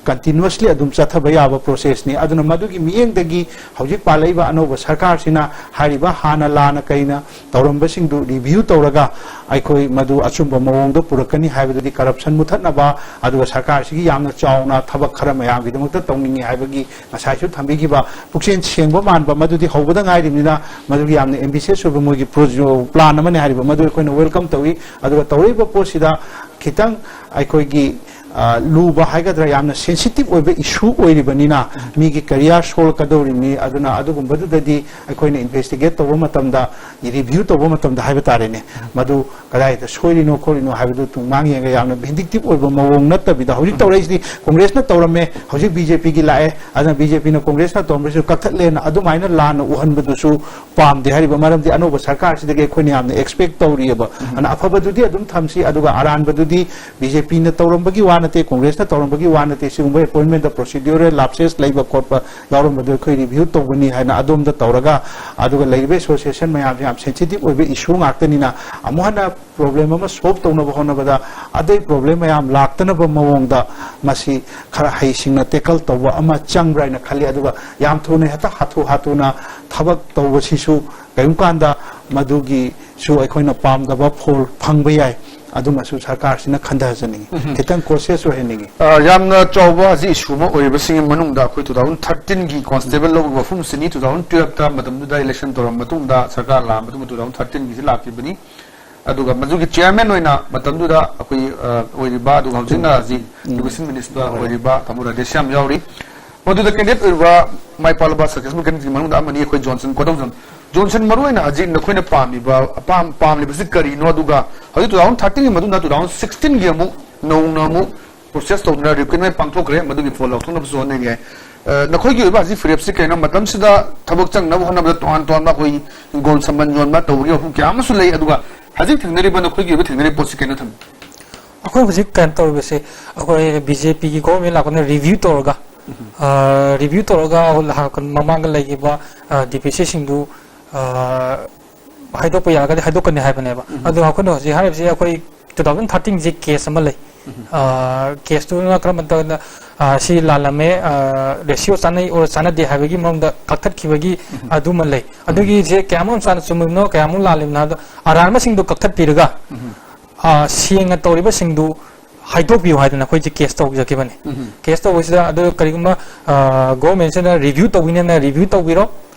continuously ꯑꯗꯨꯝ ꯆꯠꯊꯕ ꯌꯥꯕ processꯅꯤ꯫ ꯑꯗꯨꯅ ꯃꯗꯨꯒꯤ ꯃꯤꯠꯌꯦꯡꯗꯒꯤ ꯍꯧꯖꯤꯛ ꯄꯥꯜꯂꯛꯏꯕ ꯑꯅꯧꯕ ꯁꯔꯀꯥꯔꯁꯤꯅ ꯍꯥꯏꯔꯤꯕ ꯍꯥꯟꯅ ꯂꯥꯟꯅ ꯀꯩꯅ ꯇꯧꯔꯝꯕꯁꯤꯡꯗꯨ review ꯇꯧꯔꯒ ꯑꯩꯈꯣꯏ ꯃꯗꯨ ꯑꯆꯨꯝꯕ ꯃꯑꯣꯡꯗ ꯄꯨꯔꯛꯀꯅꯤ ꯍꯥꯏꯕꯗꯨꯗꯤ, corruption ꯃꯨꯊꯠꯅꯕ, ꯑꯗꯨꯒ ꯁꯔꯀꯥꯔꯁꯤꯒꯤ ꯌꯥꯝꯅ ꯆꯥꯎꯅ ꯊꯕꯛ ꯈꯔ ꯃꯌꯥꯝꯒꯤꯗꯃꯛꯇ ꯇꯧꯅꯤꯡꯉꯤ ꯍꯥꯏꯕꯒꯤ ꯉꯁꯥꯏꯁꯨ ꯊꯝꯕꯤꯈꯤꯕ ꯄꯨꯛꯆꯦꯜ ꯁꯦꯡꯕ ꯃꯥꯟꯕ, ꯃꯗꯨꯗꯤ ꯍꯧꯕꯗ ꯉꯥꯏꯔꯤꯕꯅꯤꯅ ꯃꯗꯨꯒꯤ ꯌꯥꯝꯅ ambitious ꯑꯣꯏꯕ ꯃꯣꯏꯒꯤ ꯄ꯭ꯔꯣ-, plan ꯑꯃꯅꯤ ꯍꯥꯏꯔꯤꯕ, ꯃꯗꯨ ꯑꯩꯈꯣꯏꯅ welcome ꯇꯧꯏ꯫ ꯑꯗꯨꯒ ꯇꯧꯔꯛꯏꯕ ꯄꯣꯠꯁꯤꯗ ꯈꯤꯇꯪ ꯑꯩꯈꯣꯏꯒꯤ, ꯑ, ꯂꯨꯕ ꯍꯥꯏꯒꯗ꯭ꯔꯥ, ꯌꯥꯝꯅ sensitive ꯑꯣꯏꯕ issue ꯑꯣꯏꯔꯤꯕꯅꯤꯅ ꯃꯤꯒꯤ career ꯁꯣꯛꯂꯛꯀꯗꯧꯔꯤꯕꯅꯤ꯫ ꯑꯗꯨꯅ ꯑꯗꯨꯒꯨꯝꯕꯗꯨꯗꯗꯤ ꯑꯩꯈꯣꯏꯅ investigate ꯇꯧꯕ ꯃꯇꯝꯗ, review ꯇꯧꯕ ꯃꯇꯝꯗ ꯍꯥꯏꯕ ꯇꯥꯔꯦꯅꯦ, ꯃꯗꯨ ꯀꯗꯥꯏꯗ ꯁꯣꯏꯔꯤꯅꯣ ꯈꯣꯠꯂꯤꯅꯣ ꯍꯥꯏꯕꯗꯨ ꯇꯨꯡꯃꯥꯡ ꯌꯦꯡꯉꯒ ꯌꯥꯝꯅ vindictive ꯑꯣꯏꯕ ꯃꯑꯣꯡ ꯅꯠꯇꯕꯤꯗ, ꯍꯧꯖꯤꯛ ꯇꯧꯔꯛꯏꯁꯤꯗꯤ ꯀꯣꯡꯒ꯭ꯔꯦꯁꯅ ꯇꯧꯔꯝꯃꯦ, ꯍꯧꯖꯤꯛ BJPꯒꯤ ꯂꯥꯛꯑꯦ, ꯑꯗꯨꯅ BJPꯅ ꯀꯣꯡꯒ꯭ꯔꯦꯁꯅ ꯇꯧꯔꯝꯕꯁꯤꯁꯨ ꯀꯛꯊꯠꯂꯦꯅ ꯑꯗꯨꯃꯥꯏꯅ ꯂꯥꯟꯅ ꯎꯍꯟꯕꯗꯨꯁꯨ ꯄꯥꯝꯗꯦ ꯍꯥꯏꯔꯤꯕ꯫ ꯃꯔꯝꯗꯤ ꯑꯅꯧꯕ ꯁꯔꯀꯥꯔꯁꯤꯗꯒꯤ ꯑꯩꯈꯣꯏꯅ ꯌꯥꯝꯅ expect ꯇꯧꯔꯤꯑꯕ꯫ ꯑꯗꯨꯅ ꯑꯐꯕꯗꯨꯗꯤ ꯑꯗꯨꯝ ꯊꯝꯁꯤ, ꯑꯗꯨꯒ ꯑꯔꯥꯟꯕꯗꯨꯗꯤ BJPꯅ ꯇꯧꯔꯝꯕꯒꯤ ꯋꯥ ꯅꯠꯇꯦ, ꯀꯣꯡꯒ꯭ꯔꯦꯁꯅ ꯇꯧꯔꯝꯕꯒꯤ ꯋꯥ ꯅꯠꯇꯦ꯫ ꯁꯤꯒꯨꯝꯕ ꯑꯦꯄꯣꯏꯟꯃꯦꯟꯗ ꯄ꯭ꯔꯣꯁꯤꯗ꯭ꯌꯨꯔꯦꯜ ꯂꯥꯞꯁꯦꯁ ꯂꯩꯕ ꯈꯣꯠꯄ ꯌꯥꯎꯔꯝꯕꯗꯣ ꯑꯩꯈꯣꯏ ꯔꯤꯚ꯭ꯌꯨ ꯇꯧꯒꯅꯤ ꯍꯥꯏꯅ ꯑꯗꯣꯝꯗ ꯇꯧꯔꯒ, ꯑꯗꯨꯒ ꯂꯩꯔꯤꯕ ꯑꯦꯁꯣꯁꯤꯌꯦꯁꯟ ꯃꯌꯥꯝꯁꯦ ꯌꯥꯝ ꯁꯦꯟꯁꯤꯇꯤꯚ ꯑꯣꯏꯕ ꯏꯁꯨ ꯉꯥꯛꯇꯅꯤꯅ, ꯑꯃꯨꯛ ꯍꯟꯅ ꯄ꯭ꯔꯣꯕ꯭ꯂꯦꯝ ꯑꯃ ꯁꯣꯜꯕ ꯇꯧꯅꯕ ꯍꯣꯠꯅꯕꯗ ꯑꯇꯩ ꯄ꯭ꯔꯣꯕ꯭ꯂꯦꯝ ꯃꯌꯥꯝ ꯂꯥꯛꯇꯅꯕ ꯃꯑꯣꯡꯗ ꯃꯁꯤ ꯈꯔ ꯍꯩꯁꯤꯡꯅ ꯇꯦꯀꯜ ꯇꯧꯕ ꯑꯃ ꯆꯪꯕ꯭ꯔꯥ ꯍꯥꯏꯅ ꯈꯜꯂꯤ꯫ ꯑꯗꯨꯒ ꯌꯥꯝ ꯊꯨꯅ ꯍꯦꯛꯇ ꯍꯥꯊꯨ ꯍꯥꯊꯨꯅ ꯊꯕꯛ ꯇꯧꯕꯁꯤꯁꯨ ꯀꯔꯤꯒꯨꯝꯕ ꯀꯥꯟꯗ ꯃꯗꯨꯒꯤꯁꯨ ꯑꯩꯈꯣꯏꯅ ꯄꯥꯝꯗꯕ ꯐꯣꯜ ꯐꯪꯕ ꯌꯥꯏ꯫ ꯑꯗꯨꯃꯁꯨ ꯁꯔꯀꯥꯔꯁꯤꯅ ꯈꯟꯊꯖꯅꯤꯡꯉꯤ꯫ ꯎꯝ꯫ ꯈꯤꯇꯪ ꯀꯣꯁꯤꯌꯁ ꯑꯣꯏꯍꯟꯅꯤꯡꯉꯤ꯫ ꯑ, ꯌꯥꯝꯅ ꯆꯥꯎꯕ ꯍꯧꯖꯤꯛ ꯏꯁꯨ ꯑꯃ ꯑꯣꯏꯔꯤꯕꯁꯤꯡꯒꯤ ꯃꯅꯨꯡꯗ ꯑꯩꯈꯣꯏ two thousand thirteen ꯒꯤ ꯀꯣꯟꯁꯇꯦꯕꯜ ꯂꯧꯕ ꯃꯐꯝꯁꯤꯅꯤ꯫ Two thousand twelve ꯇ ꯃꯇꯝꯗꯨꯗ ꯏꯂꯦꯛꯁꯟ ꯇꯧꯔꯕ ꯃꯇꯨꯡꯗ, ꯁꯔꯀꯥꯔ ꯂꯥꯛꯑ ꯃꯇꯨꯡꯗ two thousand thirteen ꯒꯤꯁꯤ ꯂꯥꯛꯈꯤꯕꯅꯤ꯫ ꯑꯗꯨꯒ ꯃꯗꯨꯒꯤ ꯆꯤꯌꯔꯃꯦꯟ ꯑꯣꯏꯅ ꯃꯇꯝꯗꯨꯗ ꯑꯩꯈꯣꯏ, ꯑ, ꯑꯣꯏꯔꯤꯕ, ꯑꯗꯨꯒ ꯍꯧꯖꯤꯛꯅ ꯍꯧꯖꯤꯛ ꯎꯝ꯫ ꯏꯗꯨꯀꯦꯁꯟ ꯃꯤꯅꯤꯁꯇꯔ ꯍꯣꯏ꯫ ꯑꯣꯏꯔꯤꯕ ꯇꯥꯃꯣ ꯔꯥꯙꯦꯁ꯭ꯌꯥꯝ ꯌꯥꯎꯔꯤ꯫ ꯃꯗꯨꯗ ꯀꯦꯟꯗꯤꯗꯦꯠ ꯑꯣꯏꯔꯤꯕ ꯃꯥꯏ ꯄꯥꯛꯂꯕ ꯁꯛꯁꯦꯁꯐꯨꯜ ꯀꯦꯟꯗꯤꯗꯦꯠꯀꯤ ꯃꯅꯨꯡꯗ ꯑꯃꯅꯤ ꯑꯩꯈꯣꯏ ꯖꯣꯟꯁꯟ ꯀꯣꯗꯧꯖꯝ꯫ ꯖꯣꯟꯁꯟ, ꯃꯔꯨꯑꯣꯏꯅ ꯍꯧꯖꯤꯛ ꯅꯈꯣꯏꯅ ꯄꯥꯝꯃꯤꯕ, ꯑꯄꯥꯝ-, ꯄꯥꯝꯂꯤꯕꯁꯤ ꯀꯔꯤꯅꯣ? ꯑꯗꯨꯒ ꯍꯧꯖꯤꯛ two thousand thirteen ꯒꯤ ꯃꯇꯨꯡꯗ two thousand sixteen ꯒꯤ ꯑꯃꯨꯛ ꯅꯧꯅ ꯑꯃꯨꯛ ꯄ꯭ꯔꯣꯁꯦꯁ ꯇꯧꯗꯨꯅ ꯔꯤꯀ꯭ꯔꯨꯠꯃꯦꯟ ꯄꯥꯡꯊꯣꯛꯈ꯭ꯔꯦ, ꯃꯗꯨꯒꯤ ꯐꯣꯜ ꯂꯧꯊꯣꯛꯅꯕꯁꯨ ꯍꯣꯠꯅꯔꯤ꯫ ꯑ, ꯅꯈꯣꯏꯒꯤ ꯑꯣꯏꯕ ꯍꯧꯖꯤꯛ ꯐꯤꯔꯦꯞꯁꯤ ꯀꯩꯅꯣ? ꯃꯇꯝꯁꯤꯗ ꯊꯕꯛ ꯆꯪꯅꯕ ꯍꯣꯠꯅꯕꯗ ꯇꯣꯉꯥꯟ ꯇꯣꯉꯥꯟꯕ ꯑꯩꯈꯣꯏ ꯍꯤꯡꯒꯣꯜ ꯁꯝꯕꯜ ꯌꯣꯟꯕ ꯇꯧꯕꯒꯤ ꯃꯐꯝ ꯀꯌꯥ ꯑꯃꯁꯨ ꯂꯩ꯫ ꯑꯗꯨꯒ ꯍꯧꯖꯤꯛ ꯊꯦꯡꯅꯔꯤꯕ, ꯅꯈꯣꯏꯒꯤ ꯑꯣꯏꯕ ꯊꯦꯡꯅꯔꯤꯕ ꯄꯣꯠꯁꯤ ꯀꯩꯅꯣ ꯊꯝꯕꯤꯌꯨ? ꯑꯩꯈꯣꯏ ꯍꯧꯖꯤꯛ ꯀꯩꯅꯣ ꯇꯧꯔꯤꯕꯁꯦ, ꯑꯩꯈꯣꯏ ꯕꯤ ꯖꯦ ꯄꯤꯒꯤ ꯒꯣꯚꯔꯟꯃꯦꯟ ꯂꯥꯛꯄꯅ ꯔꯤꯚ꯭ꯌꯨ ꯇꯧꯔꯒ, ꯎꯝ꯫ ꯑ, ꯔꯤꯚ꯭ꯌꯨ ꯇꯧꯔꯒ ꯃꯃꯥꯡꯗ ꯂꯩꯈꯤꯕ, ꯑ, ꯗꯤ ꯄꯤ ꯁꯤꯁꯤꯡꯗꯨ, ꯑ, ꯍꯥꯏꯗꯣꯛꯄ ꯌꯥꯔꯒꯗꯤ ꯍꯥꯏꯗꯣꯛꯀꯅꯤ ꯍꯥꯏꯕꯅꯦꯕ꯫ ꯎꯝ꯫ ꯑꯗꯣ ꯑꯩꯈꯣꯏꯅ ꯍꯧꯖꯤꯛ ꯍꯥꯏꯔꯤꯕꯁꯤ ꯑꯩꯈꯣꯏ two thousand thirteen ꯁꯤ ꯀꯦꯁ ꯑꯃ ꯂꯩ꯫ ꯎꯝ꯫ ꯑ, ꯀꯦꯁꯇꯨꯅ ꯀꯔꯝꯕ ꯃꯇꯝꯗ, ꯑ, ꯁꯤ ꯂꯥꯜꯂꯝꯃꯦ, ꯑ, ꯔꯦꯁꯤꯑꯣ ꯆꯥꯟꯅꯩ ꯑꯣꯔ ꯆꯥꯟꯅꯗꯦ ꯍꯥꯏꯕꯒꯤ ꯃꯔꯝꯗ ꯀꯛꯊꯠꯈꯤꯕꯒꯤ ꯎꯝ꯫ ꯑꯗꯨꯃ ꯂꯩ꯫ ꯎꯝ꯫ ꯑꯗꯨꯒꯤꯁꯦ ꯀꯌꯥꯃꯨꯛ ꯆꯥꯅ ꯆꯨꯝꯃꯤꯕꯅꯣ, ꯀꯌꯥꯃꯨꯛ ꯂꯥꯜꯂꯤꯕꯅꯣ ꯍꯥꯏꯕꯗꯣ ꯑꯔꯥꯟꯕꯁꯤꯡꯗꯣ ꯀꯛꯊꯠꯄꯤꯔꯒ, ꯎꯝ꯫ ꯑ, ꯁꯦꯡꯅ ꯇꯧꯔꯤꯕꯁꯤꯡꯗꯨ ꯍꯥꯏꯗꯣꯛꯄꯤꯌꯨ ꯍꯥꯏꯗꯅ ꯑꯩꯈꯣꯏꯁꯦ ꯀꯦꯁ ꯇꯧꯖꯈꯤꯕꯅꯤ꯫ ꯎꯝ꯫ ꯀꯦꯁ ꯇꯧꯕꯁꯤꯗ ꯑꯗꯨ ꯀꯔꯤꯒꯨꯝꯕ, ꯑ, ꯒꯣꯚꯔꯟꯃꯦꯟꯁꯤꯅ ꯔꯤꯚ꯭ꯌꯨ ꯇꯧꯕꯤꯅꯦꯅ ꯔꯤꯚ꯭ꯌꯨ ꯇꯧꯕꯤꯔꯣ꯫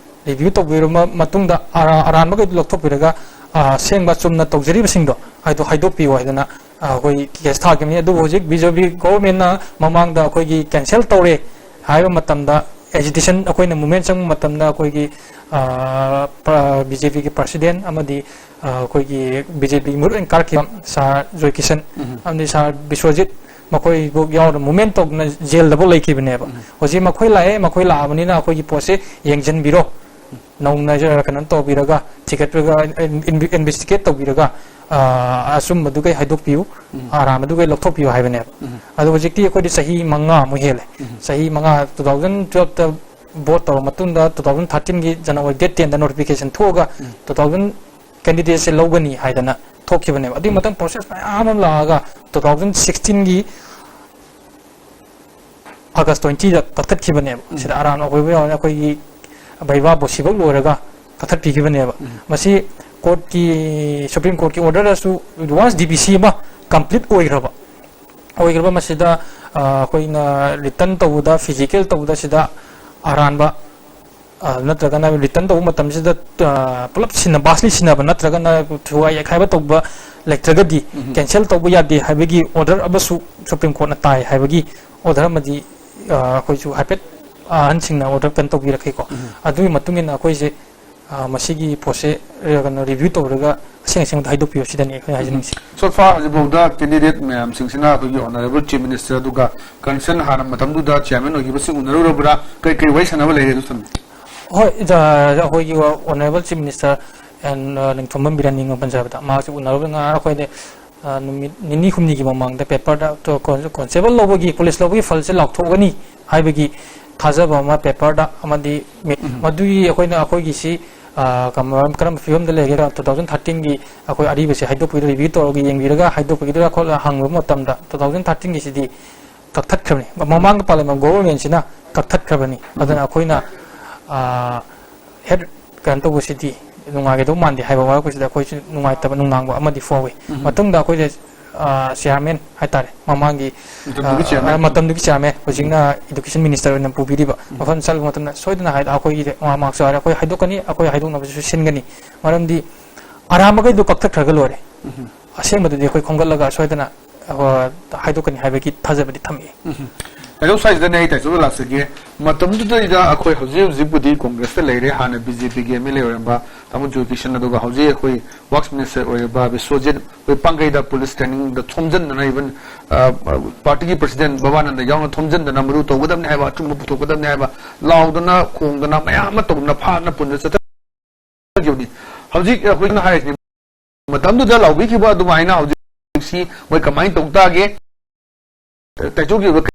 ꯔꯤꯚ꯭ꯌꯨ ꯇꯧꯕꯤꯔꯕ ꯃꯇꯨꯡꯗ ꯑꯔꯥ-, ꯑꯔꯥꯟꯕꯈꯩꯗꯨ ꯂꯧꯊꯣꯛꯄꯤꯔꯒ, ꯑ, ꯑꯁꯦꯡꯕ ꯆꯨꯝꯅ ꯇꯧꯖꯔꯤꯕꯁꯤꯡꯗꯣ ꯍꯥꯏꯗꯣ ꯍꯥꯏꯗꯣꯛꯄꯤꯌꯨ ꯍꯥꯏꯗꯅ, ꯑ, ꯑꯩꯈꯣꯏ ꯀꯦꯁ ꯊꯥꯈꯤꯕꯅꯤ꯫ ꯑꯗꯨꯕꯨ ꯍꯧꯖꯤꯛ ꯕꯤ ꯖꯦ ꯄꯤ ꯒꯣꯚꯔꯟꯃꯦꯟꯅ ꯃꯃꯥꯡꯗ ꯑꯩꯈꯣꯏꯒꯤ ꯀꯦꯟꯁꯦꯜ ꯇꯧꯔꯦ ꯍꯥꯏꯕ ꯃꯇꯝꯗ, ꯑꯦꯖꯤꯇꯦꯁꯟ ꯑꯩꯈꯣꯏꯅ ꯃꯨꯚꯃꯦꯟ ꯆꯪꯕ ꯃꯇꯝꯗ ꯑꯩꯈꯣꯏꯒꯤ, ꯑ, ꯄ꯭ꯔ-, ꯕꯤ ꯖꯦ ꯄꯤꯒꯤ ꯄ꯭ꯔꯁꯤꯗꯦꯟ ꯑꯃꯗꯤ, ꯑ, ꯑꯩꯈꯣꯏꯒꯤ ꯕꯤ ꯖꯦ ꯄꯤꯒꯤ ꯃꯔꯨꯑꯣꯏꯅ ꯀꯥꯔꯛꯈꯤꯕ ꯁꯥꯔ ꯖꯣꯏ ꯀꯤꯁꯟ ꯎꯝ꯫ ꯑꯃꯗꯤ ꯁꯥꯔ ꯕꯤꯁ꯭ꯋꯖꯤꯠ, ꯃꯈꯣꯏꯕꯨ ꯌꯥꯎꯅ ꯃꯨꯚꯃꯦꯟ ꯇꯧꯗꯅ ꯖꯦꯜꯗꯐꯥꯎ ꯂꯩꯈꯤꯕꯅꯦꯕ꯫ ꯎꯝ꯫ ꯍꯧꯖꯤꯛ ꯃꯈꯣꯏ ꯂꯥꯛꯑꯦ, ꯃꯈꯣꯏ ꯂꯥꯛꯑꯕꯅꯤꯅ ꯑꯩꯈꯣꯏꯒꯤ ꯄꯣꯠꯁꯦ ꯌꯦꯡꯁꯤꯟꯕꯤꯔꯣ, ꯅꯧꯅ ꯀꯩꯅꯣ ꯇꯧꯕꯤꯔꯒ, ꯊꯤꯒꯠꯄꯤꯔꯒ, ꯏꯟ-, ꯏꯟ-, ꯏꯟꯚꯦꯁꯇꯤꯒꯦꯠ ꯇꯧꯕꯤꯔꯒ, ꯑ, ꯑꯆꯨꯝꯕꯗꯨꯒꯩ ꯍꯥꯏꯗꯣꯛꯄꯤꯌꯨ, ꯑꯔꯥꯟꯕꯗꯨꯒꯩ ꯂꯧꯊꯣꯛꯄꯤꯌꯨ ꯍꯥꯏꯕꯅꯦꯕ꯫ ꯑꯗꯣ ꯍꯧꯖꯤꯛꯇꯤ ꯑꯩꯈꯣꯏꯗꯤ ꯆꯍꯤ ꯃꯉꯥꯃꯨꯛ ꯍꯦꯜꯂꯦ꯫ ꯆꯍꯤ ꯃꯉꯥ, two thousand twelve ꯇ vote ꯇꯧꯔ ꯃꯇꯨꯡꯗ two thousand thirteen ꯒꯤ January date ten ꯗ notification ꯊꯣꯛꯑꯒ two thousand candidate ꯁꯦ ꯂꯧꯒꯅꯤ ꯍꯥꯏꯗꯅ ꯊꯣꯛꯈꯤꯕꯅꯦꯕ꯫ ꯑꯗꯨꯒꯤ ꯃꯇꯨꯡ process ꯃꯌꯥꯝ ꯑꯃ ꯂꯥꯛꯑꯒ two thousand sixteen ꯒꯤ August twenty ꯗ ꯀꯛꯊꯠꯈꯤꯕꯅꯦꯕ꯫ ꯁꯤꯗ ꯑꯔꯥꯟꯕ ꯑꯣꯏꯕ ꯌꯥꯎꯔꯦ, ꯑꯩꯈꯣꯏꯒꯤ ꯚꯩꯚꯥ ꯕꯣꯁꯤꯕꯛ ꯂꯣꯏꯔꯒ ꯀꯛꯊꯠꯄꯤꯈꯤꯕꯅꯦꯕ꯫ ꯃꯁꯤ court ꯀꯤ, Supreme Court ꯀꯤ order ꯗꯁꯨ once D B C ꯑꯃ complete ꯑꯣꯏꯈ꯭ꯔꯕ, ꯑꯣꯏꯈ꯭ꯔꯕ ꯃꯁꯤꯗ, ꯑ, ꯑꯩꯈꯣꯏꯅ written ꯇꯧꯕꯗ, physical ꯇꯧꯕꯗ ꯁꯤꯗ ꯑꯔꯥꯟꯕ, ꯑ, ꯅꯠꯇ꯭ꯔꯒꯅ written ꯇꯧꯕ ꯃꯇꯝꯁꯤꯗ, ꯑ, ꯄꯨꯂꯞ ꯁꯤꯟꯅ, vastly ꯁꯤꯟꯅꯕ ꯅꯠꯇ꯭ꯔꯒꯅ ꯊꯨꯒꯥꯏ ꯌꯩꯈꯥꯏꯕ ꯇꯧꯕ ꯂꯩꯇ꯭ꯔꯒꯗꯤ cancel ꯇꯧꯕ ꯌꯥꯗꯦ ꯍꯥꯏꯕꯒꯤ order ꯑꯃꯁꯨ Supreme Court ꯅ ꯇꯥꯏ ꯍꯥꯏꯕꯒꯤ order ꯑꯃꯗꯤ, ꯑ, ꯑꯩꯈꯣꯏꯁꯨ ꯍꯥꯏꯐꯦꯠ ꯑꯍꯟꯁꯤꯡꯅ order ꯀꯩꯅꯣ ꯇꯧꯕꯤꯔꯛꯈꯤꯀꯣ꯫ ꯑꯗꯨꯒꯤ ꯃꯇꯨꯡ ꯏꯟꯅ ꯑꯩꯈꯣꯏꯁꯦ, ꯑ, ꯃꯁꯤꯒꯤ ꯄꯣꯠꯁꯦ, ꯑ, ꯀꯩꯅꯣ, review ꯇꯧꯔꯒ ꯑꯁꯦꯡ ꯑꯁꯦꯡꯕꯗꯣ ꯍꯥꯏꯗꯣꯛꯄꯤꯌꯨ, ꯁꯤꯗꯅꯤ ꯑꯩꯈꯣꯏꯅ ꯍꯥꯏꯖꯅꯤꯡꯉꯤꯁꯦ꯫ So far ꯍꯧꯖꯤꯛꯐꯥꯎꯗ candidate ꯃꯌꯥꯝꯁꯤꯡꯁꯤꯅ ꯑꯩꯈꯣꯏꯒꯤ honourable chief minister ꯑꯗꯨꯒ concern ꯍꯥꯟꯅ ꯃꯇꯝꯗꯨꯗ chairman ꯑꯣꯏꯈꯤꯕꯁꯤꯡ ꯎꯅꯔꯨꯔꯕ꯭ꯔꯥ? ꯀꯩ ꯀꯩ ꯋꯥꯔꯤ ꯁꯥꯟꯅꯕ ꯂꯩꯔꯦ ꯑꯗꯨ ꯊꯝꯕꯤꯌꯨ꯫ ꯍꯣꯏ, ꯑ, ꯑꯩꯈꯣꯏꯒꯤ honourable chief minister and, ꯑ, ꯅꯤꯡꯊꯣꯝꯕꯝ ꯕꯤꯔꯦꯟ ꯅꯤꯡꯕ ꯄꯟꯖꯕꯗ ꯃꯍꯥꯛꯁꯦ ꯎꯅꯔꯨꯕꯗ ꯉꯥꯏꯍꯥꯛ ꯑꯩꯈꯣꯏꯗ, ꯑ, ꯅꯨꯃꯤꯠ ꯅꯤꯅꯤ ꯍꯨꯝꯅꯤꯒꯤ ꯃꯃꯥꯡꯗ paper ꯗ ꯇꯣ-, con-, constable ꯂꯧꯕꯒꯤ, police ꯂꯧꯕꯒꯤ ꯐꯜꯁꯦ ꯂꯥꯎꯊꯣꯛꯀꯅꯤ ꯍꯥꯏꯕꯒꯤ ꯊꯥꯖꯕ ꯑꯃ paper ꯗ ꯑꯃꯗꯤ ꯃꯤ-, ꯃꯗꯨꯒꯤ ꯑꯩꯈꯣꯏꯅ ꯑꯩꯈꯣꯏꯒꯤꯁꯤ, ꯑ, ꯀꯝ-, ꯀꯔꯝꯕ ꯐꯤꯕꯝꯗ ꯂꯩꯒꯦ? Two thousand thirteen ꯒꯤ ꯑꯩꯈꯣꯏ ꯑꯔꯤꯕꯁꯦ ꯍꯥꯏꯗꯣꯛꯄꯒꯤꯗ review ꯇꯧꯔꯒ ꯌꯦꯡꯕꯤꯔꯒ ꯍꯥꯏꯗꯣꯛꯄꯒꯤꯗꯨꯔꯥ ꯈꯣꯠꯂ ꯍꯪꯕ ꯃꯇꯝꯗ two thousand thirteen ꯒꯤꯁꯤꯗꯤ ꯀꯛꯊꯠꯈ꯭ꯔꯕꯅꯤ꯫ ꯃꯃꯥꯡꯗ ꯄꯥꯜꯂꯝꯕ government ꯁꯤꯅ ꯀꯛꯊꯠꯈ꯭ꯔꯕꯅꯤ꯫ ꯑꯗꯨꯅ ꯑꯩꯈꯣꯏꯅ, ꯑ, ꯍꯦꯠ ꯀꯩꯅꯣ ꯇꯧꯕꯁꯤꯗꯤ ꯅꯨꯡꯉꯥꯏꯒꯗꯧ ꯃꯥꯟꯗꯦ ꯍꯥꯏꯕ ꯋꯥꯔꯛꯄꯁꯤꯗ ꯑꯩꯈꯣꯏꯁꯨ ꯅꯨꯡꯉꯥꯏꯇꯕ ꯅꯨꯡꯅꯥꯡꯕ ꯑꯃꯗꯤ ꯐꯥꯎꯏ꯫ ꯃꯇꯨꯡꯗ ꯑꯩꯈꯣꯏꯁꯦ, ꯑ, chairman ꯍꯥꯏꯇꯥꯔꯦ, ꯃꯃꯥꯡꯒꯤ, ꯃꯇꯝꯗꯨꯒꯤ ꯑ, chairman꯫ ꯃꯇꯝꯗꯨꯒꯤ chairman, ꯍꯧꯖꯤꯛꯅ education minister ꯑꯣꯏꯅ ꯄꯨꯕꯤꯔꯤꯕ, ꯃꯐꯝ ꯆꯠꯂꯕ ꯃꯇꯝꯗ ꯁꯣꯏꯗꯅ ꯍꯥꯏ-, ꯑꯩꯈꯣꯏꯒꯤ ꯃꯥ-, ꯃꯥꯔꯛꯁꯨ ꯍꯥꯏꯔꯦ, ꯑꯩꯈꯣꯏ ꯍꯥꯏꯗꯣꯛꯀꯅꯤ, ꯑꯩꯈꯣꯏ ꯍꯥꯏꯗꯣꯛꯅꯕꯁꯨ ꯁꯤꯟꯒꯅꯤ꯫ ꯃꯔꯝꯗꯤ ꯑꯔꯥꯟꯕꯈꯩꯗꯣ ꯀꯛꯊꯠꯈ꯭ꯔꯒ ꯂꯣꯏꯔꯦ꯫ ꯑꯁꯦꯡꯕꯗꯨꯗꯤ ꯑꯩꯈꯣꯏ ꯈꯣꯝꯒꯠꯂꯒ ꯁꯣꯏꯗꯅ, ꯑ, ꯍꯥꯏꯗꯣꯛꯀꯅꯤ ꯍꯥꯏꯕꯒꯤ ꯊꯥꯖꯕꯗꯤ ꯊꯝꯃꯛꯏ꯫ ꯎꯝ꯫ ꯀꯩꯅꯣ ꯁ꯭ꯋꯥꯏꯁꯤꯗꯅꯦ ꯑꯩ ꯇꯥꯏꯆꯧꯗ ꯂꯥꯛꯆꯒꯦ꯫ ꯃꯇꯝꯗꯨꯗꯩꯗ ꯑꯩꯈꯣꯏ ꯍꯧꯖꯤꯛ ꯍꯧꯖꯤꯛꯄꯨꯗꯤ ꯀꯣꯡꯒ꯭ꯔꯦꯁꯇ ꯂꯩꯔꯦ, ꯍꯥꯟꯅ ꯕꯤ ꯖꯦ ꯄꯤꯒꯤ ꯑꯦꯝ ꯑꯦꯜ ꯑꯦ ꯑꯣꯏꯔꯝꯕ ꯇꯥꯃꯣ ꯖꯣꯏꯀꯤꯁꯟ, ꯑꯗꯨꯒ ꯍꯧꯖꯤꯛ ꯑꯩꯈꯣꯏ ꯋꯥꯛꯁ ꯃꯤꯅꯤꯁꯇꯔ ꯑꯣꯏꯔꯤꯕ ꯕꯤꯁ꯭ꯋꯖꯤꯠ, ꯑꯩꯈꯣꯏ ꯄꯥꯡꯒꯩꯗ ꯄꯨꯂꯤꯁ ꯇ꯭ꯔꯦꯅꯤꯡꯗ ꯊꯣꯝꯖꯤꯟꯗꯅ, even, ꯑ, ꯄꯥꯔꯇꯤꯒꯤ ꯄ꯭ꯔꯁꯤꯗꯦꯟ ꯕꯕꯥꯅꯟꯗ ꯌꯥꯎꯅ ꯊꯣꯝꯖꯤꯟꯗꯅ, ꯃꯗꯨ ꯇꯧꯒꯗꯕꯅꯤ ꯍꯥꯏꯕ, ꯑꯆꯨꯝꯕ ꯄꯨꯊꯣꯛꯀꯗꯕꯅꯤ ꯍꯥꯏꯕ, ꯂꯥꯎꯗꯅ ꯈꯣꯡꯗꯅ ꯃꯌꯥꯝ ꯑꯃ ꯇꯧꯗꯅ ꯐꯥꯗꯅ ꯄꯨꯟꯅ ꯆꯠꯊꯈꯤꯕꯅꯤ꯫ ꯍꯧꯖꯤꯛ ꯑꯩꯈꯣꯏꯅ ꯍꯥꯏꯔꯤꯁꯤꯅꯤ, ꯃꯇꯝꯗꯨꯗ ꯂꯥꯎꯕꯤꯈꯤꯕ ꯑꯗꯨꯃꯥꯏꯅ ꯍꯧꯖꯤꯛꯁꯤ ꯃꯣꯏ ꯀꯃꯥꯏꯅ ꯇꯧ ꯇꯥꯒꯦ? ꯇꯥꯏꯆꯧꯒꯤ ꯑꯣꯏꯕ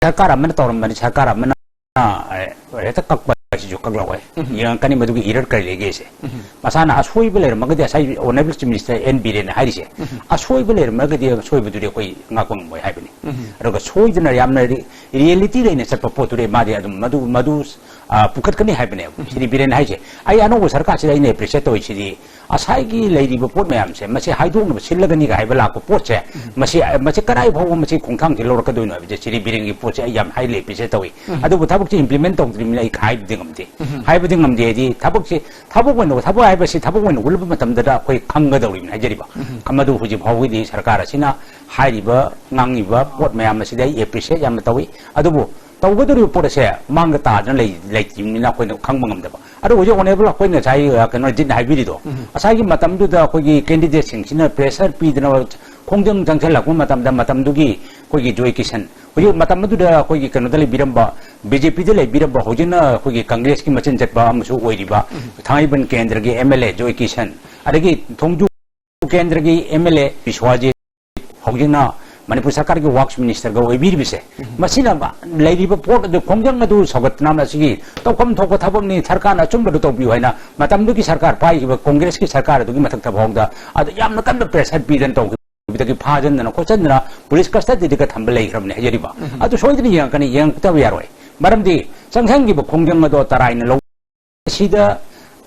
ꯁꯔꯀꯥꯔ ꯑꯃꯅ ꯇꯧꯔꯝꯕꯅꯤ, ꯁꯔꯀꯥꯔ ꯑꯃꯅ, ꯑ, ꯍꯦꯛꯇ ꯀꯛꯄ ꯍꯥꯏꯁꯤꯁꯨ ꯀꯛꯂꯛꯑꯣꯏ꯫ ꯎꯝ꯫ ꯌꯦꯡꯉꯛꯀꯅꯤ ꯃꯗꯨꯒꯤ error ꯀꯔꯤ ꯂꯩꯒꯦꯁꯦ꯫ ꯎꯝ꯫ ꯃꯁꯥꯅ ꯑꯁꯣꯏꯕ ꯂꯩꯔꯝꯃꯒꯗꯤ, ꯉꯁꯥꯏ Honourable Chief Minister ꯑꯦꯟ ꯕꯤꯔꯦꯟꯅ ꯍꯥꯏꯔꯤꯁꯦ, ꯎꯝ꯫ ꯑꯁꯣꯏꯕ ꯂꯩꯔꯝꯃꯒꯗꯤ ꯑꯁꯣꯏꯕꯗꯨꯗꯤ ꯑꯩꯈꯣꯏ ꯉꯥꯛꯄ ꯉꯝꯃꯣꯏ ꯍꯥꯏꯕꯅꯤ꯫ ꯎꯝ꯫ ꯑꯗꯨꯒ ꯁꯣꯏꯗꯅ ꯌꯥꯝꯅ ꯔꯤ-, reality ꯂꯩꯅ ꯆꯠꯄ ꯄꯣꯠꯇꯨꯗꯤ ꯃꯥꯗꯤ ꯑꯗꯨꯝ ꯃꯗꯨ, ꯃꯗꯨ, ꯑ, ꯄꯨꯈꯠꯀꯅꯤ ꯍꯥꯏꯕꯅꯦꯕ꯫ ꯎꯝ꯫ ꯁꯤꯗꯤ ꯕꯤꯔꯦꯟ ꯍꯥꯏꯁꯦ꯫ ꯑꯩ ꯑꯅꯧꯕ ꯁꯔꯀꯥꯔꯁꯤꯗ ꯑꯩꯅ appreciate ꯇꯧꯔꯤꯁꯤꯗꯤ ꯉꯁꯥꯏꯒꯤ ꯂꯩꯔꯤꯕ ꯄꯣꯠ ꯃꯌꯥꯝꯁꯦ, ꯃꯁꯤ ꯍꯥꯏꯗꯣꯛꯅꯕ ꯁꯤꯜꯂꯒꯅꯤꯒ ꯍꯥꯏꯕ ꯂꯥꯛꯄ ꯄꯣꯠꯁꯦ, ꯎꯝ꯫ ꯃꯁꯤ, ꯃꯁꯤ ꯀꯗꯥꯏ ꯐꯥꯎꯕ ꯃꯁꯤ ꯈꯣꯡꯊꯥꯡꯁꯤ ꯂꯧꯔꯛꯀꯗꯣꯏꯅꯣ ꯍꯥꯏꯕꯁꯦ, ꯁꯤꯗꯤ ꯕꯤꯔꯦꯟꯒꯤ ꯄꯣꯠꯁꯦ ꯑꯩ ꯌꯥꯝ highly appreciate ꯇꯧꯏ꯫ ꯎꯝ꯫ ꯑꯗꯨꯕꯨ ꯊꯕꯛꯁꯤ implement ꯇꯧꯗ꯭ꯔꯤꯕꯅꯤꯅ ꯑꯩ ꯍꯥꯏꯕꯗꯤ ꯉꯝꯗꯦ꯫ ꯎꯝ꯫ ꯍꯥꯏꯕꯗꯤ ꯉꯝꯗꯦ ꯍꯥꯏꯗꯤ ꯊꯕꯛꯁꯤ, ꯊꯕꯛ ꯑꯣꯏꯅ, ꯊꯕꯛ ꯍꯥꯏꯕꯁꯤ ꯊꯕꯛ ꯑꯣꯏꯅ ꯎꯠꯂꯕ ꯃꯇꯝꯗꯗ ꯑꯩꯈꯣꯏ ꯈꯪꯒꯗꯧꯔꯤꯕꯅꯤ ꯍꯥꯏꯖꯔꯤꯕ꯫ ꯎꯝ꯫ ꯃꯗꯨ ꯍꯧꯖꯤꯛ ꯐꯥꯎꯕꯒꯤꯗꯤ ꯁꯔꯀꯥꯔ ꯑꯁꯤꯅ ꯍꯥꯏꯔꯤꯕ ꯉꯥꯡꯉꯤꯕ ꯄꯣꯠ ꯃꯌꯥꯝ ꯑꯁꯤꯗ ꯑꯩ appreciate ꯌꯥꯝꯅ ꯇꯧꯏ꯫ ꯑꯗꯨꯕꯨ ꯇꯧꯒꯗꯧꯔꯤꯕ ꯄꯣꯠ ꯑꯁꯦ ꯃꯥꯡꯗ ꯇꯥꯗꯅ ꯂꯩ-, ꯂꯩꯇ꯭ꯔꯤꯕꯅꯤꯅ ꯑꯩꯈꯣꯏꯅ ꯈꯪꯕ ꯉꯝꯗꯕ꯫ ꯑꯗꯣ ꯍꯧꯖꯤꯛ Honourable ꯑꯩꯈꯣꯏꯅ ꯉꯁꯥꯏ, ꯑ, ꯀꯩꯅꯣ ꯖꯤꯠꯅ ꯍꯥꯏꯕꯤꯔꯤꯗꯣ, ꯎꯝ꯫ ꯉꯁꯥꯏꯒꯤ ꯃꯇꯝꯗꯨꯗ ꯑꯩꯈꯣꯏꯒꯤ candidateꯁꯤꯡꯁꯤꯅ pressure ꯄꯤꯗꯅ ꯈꯣꯡꯖꯪ ꯆꯪꯁꯤꯜꯂꯛꯄ ꯃꯇꯝꯗ, ꯃꯇꯝꯗꯨꯒꯤ ꯑꯩꯈꯣꯏꯒꯤ ꯖꯣꯏ ꯀꯤꯁꯟ, ꯍꯧꯖꯤꯛ ꯃꯇꯝ ꯑꯗꯨꯗ ꯑꯩꯈꯣꯏꯒꯤ ꯀꯩꯅꯣꯗ ꯂꯩꯕꯤꯔꯝꯕ, ꯕꯤ ꯖꯦ ꯄꯤꯗ ꯂꯩꯕꯤꯔꯝꯕ, ꯍꯧꯖꯤꯛꯅ ꯑꯩꯈꯣꯏꯒꯤ ꯀꯪꯒ꯭ꯔꯦꯁꯀꯤ ꯃꯆꯤꯟ ꯆꯠꯄ ꯑꯃꯁꯨ ꯑꯣꯏꯔꯤꯕ, ꯎꯝ꯫ ꯊꯥꯡꯃꯩꯕꯟ ꯀꯦꯟꯗ꯭ꯔꯒꯤ ꯑꯦꯝ ꯑꯦꯜ ꯑꯦ ꯖꯣꯏ ꯀꯤꯁꯟ, ꯑꯗꯒꯤ ꯊꯣꯡꯖꯨ ꯀꯦꯟꯗ꯭ꯔꯒꯤ ꯑꯦꯝ ꯑꯦꯜ ꯑꯦ ꯕꯤꯁ꯭ꯋꯥꯖꯤꯠ, ꯍꯧꯖꯤꯛꯅ ꯃꯅꯤꯄꯨꯔ ꯁꯔꯀꯥꯔꯒꯤ ꯋꯥꯔꯛꯁ ꯃꯤꯅꯤꯁꯇꯔꯒ ꯑꯣꯏꯕꯤꯔꯤꯕꯁꯦ, ꯎꯝ꯫ ꯃꯁꯤꯅ ꯃ-, ꯂꯩꯔꯤꯕ ꯄꯣꯠ ꯑꯗꯨ, ꯈꯣꯡꯖꯪ ꯑꯗꯨ ꯁꯧꯒꯠꯇꯅ ꯃꯁꯤꯒꯤ ꯇꯧꯐꯝ ꯊꯣꯛꯄ ꯊꯕꯛꯅꯤ, ꯁꯔꯀꯥꯔꯅ ꯑꯆꯨꯝꯕꯗꯨ ꯇꯧꯕꯤꯌꯨ ꯍꯥꯏꯅ ꯃꯇꯝꯗꯨꯒꯤ ꯁꯔꯀꯥꯔ ꯄꯥꯏꯈꯤꯕ ꯀꯣꯡꯒ꯭ꯔꯦꯁꯀꯤ ꯁꯔꯀꯥꯔ ꯑꯗꯨꯒꯤ ꯃꯊꯛꯇ ꯐꯥꯎꯗ ꯑꯗꯨ ꯌꯥꯝꯅ ꯀꯟꯅ pressure ꯄꯤꯗꯅ ꯇꯧꯈꯤꯕꯗꯒꯤ ꯐꯥꯖꯟꯗꯅ ꯈꯣꯠꯆꯟꯗꯅ ꯄꯨꯂꯤꯁ custody ꯗꯒ ꯊꯝꯕ ꯂꯩꯈ꯭ꯔꯕꯅꯤ ꯍꯥꯏꯖꯔꯤꯕ꯫ ꯎꯝ꯫ ꯑꯗꯨ ꯁꯣꯏꯗꯅ ꯌꯦꯡꯉꯛꯀꯅꯤ, ꯌꯦꯡꯉꯛꯇꯕ ꯌꯥꯔꯣꯏ꯫ ꯃꯔꯝꯗꯤ ꯆꯪꯁꯟꯈꯤꯕ ꯈꯣꯡꯖꯪ ꯑꯗꯣ ꯇꯔꯥꯏꯅ ꯂꯧ-, ꯁꯤꯗ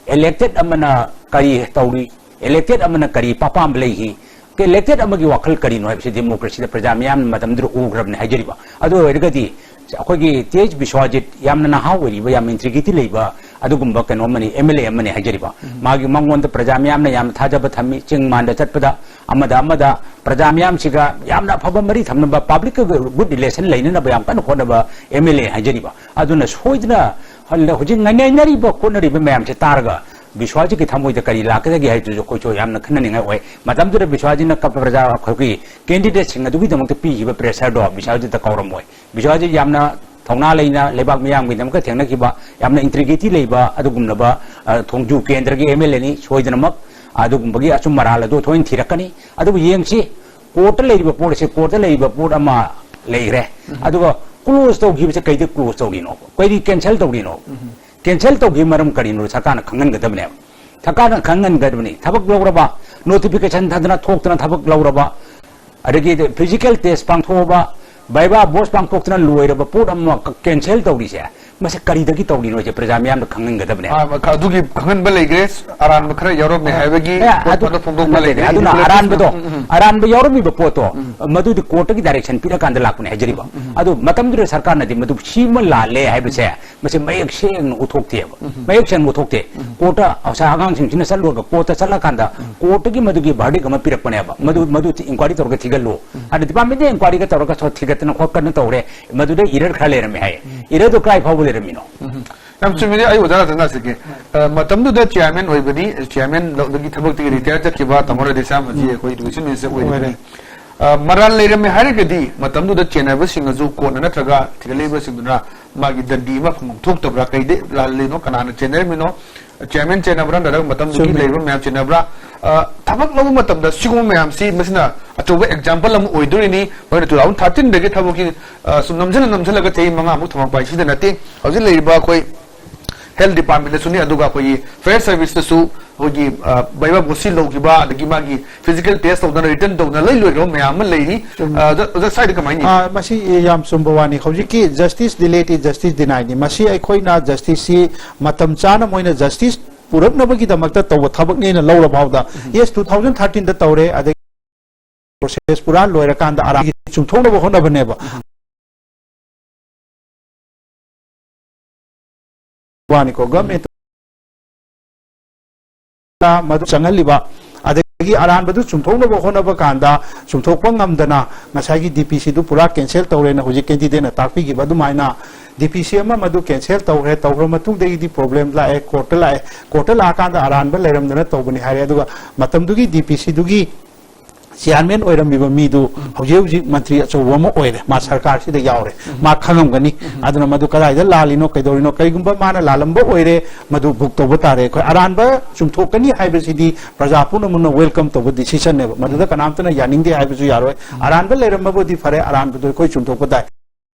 elected ꯑꯃꯅ ꯀꯔꯤ ꯇꯧꯔꯤ, elected ꯑꯃꯅ ꯀꯔꯤ ꯑꯄꯥꯝꯕ ꯂꯩꯈꯤ, elected ꯑꯃꯒꯤ ꯋꯥꯈꯜ ꯀꯔꯤꯅꯣ ꯍꯥꯏꯕꯁꯤ democracy ꯗ ꯄ꯭ꯔꯖꯥ ꯃꯤꯌꯥꯝꯅ ꯃꯇꯝꯗꯨꯗ ꯎꯈ꯭ꯔꯕꯅꯤ ꯍꯥꯏꯖꯔꯤꯕ꯫ ꯑꯗꯨ ꯑꯣꯏꯔꯒꯗꯤ ꯑꯩꯈꯣꯏꯒꯤ ꯇꯤ ꯑꯩꯆ ꯕꯤꯁ꯭ꯋꯥꯖꯤꯠ ꯌꯥꯝꯅ ꯅꯍꯥ ꯑꯣꯏꯔꯤꯕ, ꯌꯥꯝꯅ integrity ꯂꯩꯕ ꯑꯗꯨꯒꯨꯝꯕ ꯀꯩꯅꯣ ꯑꯃꯅꯤ, ꯑꯦꯝ ꯑꯦꯜ ꯑꯦ ꯑꯃꯅꯤ ꯍꯥꯏꯖꯔꯤꯕ꯫ ꯎꯝ꯫ ꯃꯥꯒꯤ ꯃꯉꯣꯟꯗ ꯄ꯭ꯔꯖꯥ ꯃꯤꯌꯥꯝꯅ ꯌꯥꯝꯅ ꯊꯥꯖꯕ ꯊꯝꯃꯤ꯫ ꯆꯤꯡ ꯃꯥꯟꯗ ꯆꯠꯄꯗ ꯑꯃꯗ ꯑꯃꯗ ꯄ꯭ꯔꯖꯥ ꯃꯤꯌꯥꯝꯁꯤꯒ ꯌꯥꯝꯅ ꯑꯐꯕ ꯃꯔꯤ ꯊꯝꯅꯕ, public ꯀ good relation ꯂꯩꯅꯅꯕ ꯌꯥꯝ ꯀꯟꯅ ꯍꯣꯠꯅꯕ ꯑꯦꯝ ꯑꯦꯜ ꯑꯦ ꯍꯥꯏꯖꯔꯤꯕ꯫ ꯑꯗꯨꯅ ꯁꯣꯏꯗꯅ ꯍꯧꯖꯤꯛ ꯉꯥꯏꯅꯔꯤꯕ ꯈꯣꯠꯅꯔꯤꯕ ꯃꯌꯥꯝꯁꯦ ꯇꯥꯔꯒ ꯕꯤꯁ꯭ꯋꯥꯖꯤꯠꯀꯤ ꯊꯃꯣꯏꯗ ꯀꯔꯤ ꯂꯥꯛꯀꯗꯒꯦ ꯍꯥꯏꯕꯗꯨꯁꯨ ꯑꯩꯈꯣꯏꯁꯨ ꯌꯥꯝꯅ ꯈꯟꯅꯅꯤꯡꯉꯥꯏ ꯑꯣꯏ꯫ ꯃꯇꯝꯗꯨꯗ ꯕꯤꯁ꯭ꯋꯥꯖꯤꯠꯅ ꯀꯞꯄ ꯄ꯭ꯔꯖꯥ ꯑꯩꯈꯣꯏꯒꯤ candidateꯁꯤꯡ ꯑꯗꯨꯒꯤꯗꯃꯛꯇ ꯄꯤꯈꯤꯕ pressureꯗꯣ ꯕꯤꯁ꯭ꯋꯥꯖꯤꯠꯇ ꯀꯥꯎꯔꯝꯃꯣꯏ꯫ ꯕꯤꯁ꯭ꯋꯥꯖꯤꯠ ꯌꯥꯝꯅ ꯊꯧꯅꯥ ꯂꯩꯅ ꯂꯩꯕꯥꯛ ꯃꯤꯌꯥꯝꯒꯤꯗꯃꯛꯇ ꯊꯦꯡꯅꯈꯤꯕ, ꯌꯥꯝꯅ integrity ꯂꯩꯕ ꯑꯗꯨꯒꯨꯝꯂꯕ, ꯑ, ꯊꯣꯡꯖꯨ ꯀꯦꯟꯗ꯭ꯔꯒꯤ ꯑꯦꯝ ꯑꯦꯜ ꯑꯦꯅꯤ꯫ ꯁꯣꯏꯗꯅꯃꯛ ꯑꯗꯨꯒꯨꯝꯕꯒꯤ ꯑꯆꯨꯝ ꯑꯔꯥꯜ ꯑꯗꯨ ꯊꯣꯏꯅ ꯊꯤꯔꯛꯀꯅꯤ꯫ ꯑꯗꯨꯕꯨ ꯌꯦꯡꯁꯤ, ꯀꯣꯔꯠꯇ ꯂꯩꯔꯤꯕ ꯄꯣꯠ ꯑꯁꯤ, ꯀꯣꯔꯠꯇ ꯂꯩꯔꯤꯕ ꯄꯣꯠ ꯑꯃ ꯂꯩꯈ꯭ꯔꯦ꯫ ꯑꯗꯨꯒ ꯀ꯭ꯂꯣꯖ ꯇꯧꯈꯤꯕꯁꯦ ꯀꯩꯗ ꯀ꯭ꯂꯣꯖ ꯇꯧꯔꯤꯅꯣ? ꯀꯩꯗꯤ ꯀꯦꯟꯁꯦꯜ ꯇꯧꯔꯤꯅꯣ? ꯀꯦꯟꯁꯦꯜ ꯇꯧꯈꯤꯕ ꯃꯔꯝ ꯀꯔꯤꯅꯣ ꯁꯔꯀꯥꯔꯅ ꯈꯪꯍꯟꯒꯗꯕꯅꯦꯕ꯫ ꯁꯔꯀꯥꯔꯅ ꯈꯪꯍꯟꯒꯗꯕꯅꯤ꯫ ꯊꯕꯛ ꯂꯧꯔꯕ, ꯅꯣꯇꯤꯐꯤꯀꯦꯁꯟ ꯊꯥꯗꯅ ꯊꯣꯛꯇꯅ ꯊꯕꯛ ꯂꯧꯔꯕ, ꯑꯗꯒꯤ ꯐꯤꯖꯤꯀꯦꯜ ꯇꯦꯁ ꯄꯥꯡꯊꯣꯛꯑꯕ, ꯚꯥꯏꯕꯥ ꯕꯣꯁ ꯄꯥꯡꯊꯣꯛꯇꯅ ꯂꯣꯏꯔꯕ ꯄꯣꯠ ꯑꯃ ꯀꯦꯟꯁꯦꯜ ꯇꯧꯔꯤꯁꯦ, ꯃꯁꯤ ꯀꯔꯤꯗꯒꯤ ꯇꯧꯔꯤꯅꯣꯁꯦ ꯄ꯭ꯔꯖꯥ ꯃꯤꯌꯥꯝꯗ ꯈꯪꯍꯟꯒꯗꯕꯅꯦ꯫ ꯑꯥ, ꯃꯈ-, ꯑꯗꯨꯒꯤ ꯈꯪꯍꯟꯕ ꯂꯩꯈ꯭ꯔꯦ, ꯑꯔꯥꯟꯕ ꯈꯔ ꯌꯥꯎꯔꯝꯃꯦ ꯑꯦ, ꯍꯥꯏꯕꯒꯤ ꯑꯦ, ꯄꯣꯠ ꯑꯗꯨ ꯑꯗꯨ ꯐꯣꯡꯗꯣꯛꯄ ꯅꯠꯇꯦ, ꯂꯩꯈ꯭ꯔꯦ꯫ ꯑꯗꯨꯅ ꯏꯟꯗꯤꯄꯦꯟꯗꯦꯟꯁ ꯑꯔꯥꯟꯕꯗꯣ, ꯎꯝ, ꯎꯝ, ꯎꯝ꯫ ꯑꯔꯥꯟꯕ ꯌꯥꯎꯔꯝꯃꯤꯕ ꯄꯣꯠꯇꯣ, ꯎꯝ꯫ ꯃꯗꯨꯗꯤ ꯀꯣꯔꯠꯇꯒꯤ ꯗꯥꯏꯔꯦꯛꯁꯟ ꯄꯤꯔꯀꯥꯟꯗ ꯂꯥꯛꯄꯅꯦ ꯍꯥꯏꯖꯔꯤꯕ꯫ ꯎꯝ, ꯎꯝ꯫ ꯑꯗꯨ ꯃꯇꯝꯗꯨꯗ ꯁꯔꯀꯥꯔꯅꯗꯤ ꯃꯗꯨ ꯁꯤꯃ ꯂꯥꯜꯂꯦ ꯍꯥꯏꯕꯁꯦ, ꯃꯁꯤ ꯃꯌꯦꯛ ꯁꯦꯡꯅ ꯎꯠꯊꯣꯛꯇꯦꯕ꯫ ꯎꯝ, ꯎꯝ꯫ ꯃꯌꯦꯛ ꯁꯦꯡꯅ ꯎꯠꯊꯣꯛꯇꯦ꯫ ꯎꯝ꯫ ꯀꯣꯔꯠꯇ ꯉꯁꯥꯏ ꯑꯉꯥꯡꯁꯤꯡꯁꯤꯅ ꯆꯠꯂꯨꯔꯒ ꯀꯣꯔꯠꯇ ꯆꯠꯂꯀꯥꯟꯗ ꯎꯝ꯫ ꯀꯣꯔꯠꯇꯒꯤ ꯃꯗꯨꯒꯤ ꯚꯔꯗꯤꯛ ꯑꯃ ꯄꯤꯔꯛꯄꯅꯦꯕ꯫ ꯃꯗꯨ, ꯎꯝ꯫ ꯃꯗꯨ ꯏꯟꯀ꯭ꯋꯥꯏꯔꯤ ꯇꯧꯔꯒ ꯊꯤꯒꯠꯂꯨ꯫ ꯎꯝ꯫ ꯑꯗ ꯗꯤꯄꯥꯔꯠꯃꯦꯟꯗ ꯏꯟꯀ꯭ꯋꯥꯏꯔꯤꯒ ꯇꯧꯔꯒ ꯁꯣ-, ꯊꯤꯒꯠꯇꯅ ꯈꯣꯠꯇꯅ ꯇꯧꯔꯦ꯫ ꯃꯗꯨꯗ ꯏꯔꯔ ꯈꯔ ꯂꯩꯔꯝꯃꯦ ꯍꯥꯏꯌꯦ꯫ ꯎꯝ꯫ ꯏꯔꯔꯗꯨ ꯀꯗꯥꯏ ꯐꯥꯎꯕ ꯂꯩꯔꯝꯃꯤꯅꯣ? ꯎꯝ꯫ ꯌꯥꯝ ꯆꯨꯝꯃꯤꯅꯦ, ꯑꯩ ꯑꯣꯖꯥ ꯔꯥꯖꯟꯗꯥꯁꯤꯒꯤ, ꯑ, ꯃꯇꯝꯗꯨꯗ ꯆꯤꯌꯥꯔꯃꯦꯟ ꯑꯣꯏꯕꯅꯤ, ꯆꯤꯌꯥꯔꯃꯦꯟꯗꯒꯤ ꯊꯕꯛꯇꯒꯤ ꯔꯤꯇꯥꯌꯔ ꯆꯠꯈꯤꯕ ꯇꯥꯃꯣ ꯔꯥꯙꯦꯁ꯭ꯌꯥꯝ ꯍꯧꯖꯤꯛ ꯎꯝ꯫ ꯑꯩꯈꯣꯏ ꯏꯗꯨꯀꯦꯁꯟ ꯃꯤꯅꯤꯁꯇꯔ ꯑꯣꯏꯔꯤꯕꯅꯤ꯫ ꯑꯣꯏꯔꯦ꯫ ꯑ, ꯃꯔꯥꯜ ꯂꯩꯔꯝꯃꯦ ꯍꯥꯏꯔꯒꯗꯤ ꯃꯇꯝꯗꯨꯗ ꯆꯦꯟꯅꯕꯁꯤꯡꯅꯁꯨ ꯀꯣꯔꯠꯅ ꯅꯠꯇ꯭ꯔꯒ ꯊꯤꯒꯠꯂꯛꯏꯕꯁꯤꯡꯗꯨꯅ ꯃꯥꯒꯤ ꯗꯟꯗꯤ ꯑꯃ ꯐꯪꯐꯝ ꯊꯣꯛꯇꯕ꯭ꯔꯥ? ꯀꯩꯗ ꯂꯥꯜꯂꯤꯅꯣ? ꯀꯅꯥꯅ ꯆꯦꯟꯅꯔꯝꯃꯤꯅꯣ? ꯆꯤꯌꯥꯔꯃꯦꯟ ꯆꯦꯟꯅꯕ꯭ꯔꯥ ꯅꯠꯇ꯭ꯔꯒ ꯃꯇꯝꯗꯨꯒꯤ ꯆꯨꯝꯃꯤ꯫ ꯂꯩꯔꯤꯕ ꯃꯌꯥꯝ ꯆꯦꯟꯅꯕ꯭ꯔꯥ? ꯑ, ꯊꯕꯛ ꯂꯧꯕ ꯃꯇꯝꯗ ꯁꯤꯒꯨꯝꯕ ꯃꯌꯥꯝꯁꯤ ꯃꯁꯤꯅ ꯑꯆꯧꯕ ꯑꯦꯛꯖꯥꯝꯄꯜ ꯑꯃ ꯑꯣꯏꯗꯣꯔꯤꯅꯤ꯫ ꯃꯣꯏꯅ two thousand thirteen ꯗꯒꯤ ꯊꯕꯛꯀꯤ, ꯑ, ꯁꯨꯝ ꯅꯝꯁꯤꯜꯂ ꯅꯝꯁꯤꯜꯂꯒ ꯆꯍꯤ ꯃꯉꯥꯃꯨꯛ ꯊꯝꯃꯛꯄ ꯍꯥꯏꯁꯤꯗ ꯅꯠꯇꯦ꯫ ꯍꯧꯖꯤꯛ ꯂꯩꯔꯤꯕ ꯑꯩꯈꯣꯏ ꯍꯦꯜꯊ ꯗꯤꯄꯥꯔꯠꯃꯦꯟꯗꯁꯨꯅꯤ, ꯑꯗꯨꯒ ꯑꯩꯈꯣꯏꯒꯤ ꯐꯥꯌꯔ ꯁꯔꯚꯤꯁꯇꯁꯨ ꯑꯩꯈꯣꯏꯒꯤ, ꯑ, ꯚꯥꯏꯕꯥ ꯕꯣꯁꯤ ꯂꯧꯈꯤꯕ, ꯑꯗꯒꯤ ꯃꯥꯒꯤ ꯐꯤꯖꯤꯀꯦꯜ ꯇꯦꯁ ꯇꯧꯗꯅ, ꯔꯤꯇꯟ ꯇꯧꯗꯅ ꯂꯣꯏ ꯂꯣꯏꯈ꯭ꯔꯕ ꯃꯌꯥꯝ ꯑꯃ ꯂꯩꯔꯤ꯫ ꯆꯨꯝꯃꯤ꯫ ꯑ, ꯑꯣꯖꯥ, ꯑꯣꯖꯥ, ꯁ꯭ꯋꯥꯏꯗ ꯀꯃꯥꯏꯅ ꯌꯦꯡꯉꯤ? ꯑ, ꯃꯁꯤ ꯌꯥꯝ ꯆꯨꯝꯕ ꯋꯥꯅꯤ꯫ ꯍꯧꯖꯤꯛꯀꯤ justice delayed is justice denied ꯅꯤ꯫ ꯃꯁꯤ ꯑꯩꯈꯣꯏꯅ ꯖꯁꯇꯤꯁꯁꯤ ꯃꯇꯝ ꯆꯥꯅ ꯃꯣꯏꯅ ꯖꯁꯇꯤꯁ ꯄꯨꯔꯛꯅꯕꯒꯤꯗꯃꯛꯇ ꯇꯧꯕ ꯊꯕꯛꯅꯦꯅ ꯂꯧꯔꯕ ꯐꯥꯎꯗ, ꯎꯝ꯫ Yes, two thousand thirteen ꯗ ꯇꯧꯔꯦ, ꯑꯗꯒꯤ ꯄ꯭ꯔꯣꯁꯦꯁ ꯄꯨꯔꯥ ꯂꯣꯏꯔꯀꯥꯟꯗ ꯑꯔꯥꯟꯕꯒꯤ ꯆꯨꯝꯊꯣꯛꯅꯕ ꯍꯣꯠꯅꯕꯅꯦꯕ꯫ ꯎꯝ꯫ ꯋꯥꯅꯤꯀꯣ, ꯒꯚꯔꯟꯃꯦꯟꯠ ꯃꯗꯨ ꯆꯪꯍꯜꯂꯤꯕ, ꯑꯗꯒꯤ ꯑꯔꯥꯟꯕꯗꯨ ꯆꯨꯝꯊꯣꯛꯅꯕ ꯍꯣꯠꯅꯕ ꯀꯥꯟꯗ ꯆꯨꯝꯊꯣꯛꯄ ꯉꯝꯗꯅ ꯉꯁꯥꯏꯒꯤ ꯗꯤ ꯄꯤ ꯁꯤꯗꯨ ꯄꯨꯔꯥ ꯀꯦꯟꯁꯦꯜ ꯇꯧꯔꯦꯅ ꯍꯧꯖꯤꯛ ꯀꯦꯟꯗꯤꯗꯦꯠꯅ ꯇꯥꯛꯄꯤꯈꯤꯕ ꯑꯗꯨꯃꯥꯏꯅ, ꯗꯤ ꯄꯤ ꯁꯤ ꯑꯃ ꯃꯗꯨ ꯀꯦꯟꯁꯦꯜ ꯇꯧꯈ꯭ꯔꯦ, ꯇꯧꯈ꯭ꯔ ꯃꯇꯨꯡꯗꯒꯤꯗꯤ ꯄ꯭ꯔꯣꯕ꯭ꯂꯦꯝ ꯂꯥꯛꯑꯦ, ꯀꯣꯔꯠꯇ ꯂꯥꯛꯑꯦ, ꯀꯣꯔꯠꯇ ꯂꯥꯛꯑꯀꯥꯟꯗ ꯑꯔꯥꯟꯕ ꯂꯩꯔꯝꯗꯅ ꯇꯧꯕꯅꯤ ꯍꯥꯏꯔꯦ꯫ ꯑꯗꯨꯒ ꯃꯇꯝꯗꯨꯒꯤ ꯗꯤ ꯄꯤ ꯁꯤꯗꯨꯒꯤ ꯆꯤꯌꯥꯔꯃꯦꯟ ꯑꯣꯏꯔꯝꯃꯤꯕ ꯃꯤꯗꯨ ꯍꯧꯖꯤꯛ ꯍꯧꯖꯤꯛ ꯃꯟꯇ꯭ꯔꯤ ꯑꯆꯧꯕ ꯑꯃ ꯑꯣꯏꯔꯦ, ꯃꯥ ꯁꯔꯀꯥꯔꯁꯤꯗ ꯌꯥꯎꯔꯦ, ꯃꯥ ꯈꯪꯉꯝꯒꯅꯤ꯫ ꯑꯗꯨꯅ ꯃꯗꯨ ꯀꯗꯥꯏꯗ ꯂꯥꯜꯂꯤꯅꯣ, ꯀꯩꯗꯧꯔꯤꯅꯣ, ꯀꯔꯤꯒꯨꯝꯕ ꯃꯥꯅ ꯂꯥꯜꯂꯝꯕ ꯑꯣꯏꯔꯦ, ꯃꯗꯨ ꯕꯨꯛ ꯇꯧꯕ ꯇꯥꯔꯦ꯫ ꯑꯩꯈꯣꯏ ꯑꯔꯥꯟꯕ ꯆꯨꯝꯊꯣꯛꯀꯅꯤ ꯍꯥꯏꯕꯁꯤꯗꯤ ꯄ꯭ꯔꯖꯥ ꯄꯨꯝꯅꯃꯛꯅ ꯋꯦꯜꯀꯝ ꯇꯧꯕ ꯗꯤꯁꯤꯖꯟꯅꯦꯕ, ꯃꯗꯨꯗ ꯀꯅꯥꯝꯇꯅ ꯌꯥꯅꯤꯡꯗꯦ ꯍꯥꯏꯕꯁꯨ ꯌꯥꯔꯣꯏ꯫ ꯑꯔꯥꯟꯕ ꯂꯩꯔꯝꯃꯕꯨꯗꯤ ꯐꯔꯦ, ꯑꯔꯥꯟꯕꯗꯨ ꯑꯩꯈꯣꯏ ꯆꯨꯝꯊꯣꯛꯄ ꯇꯥꯏ꯫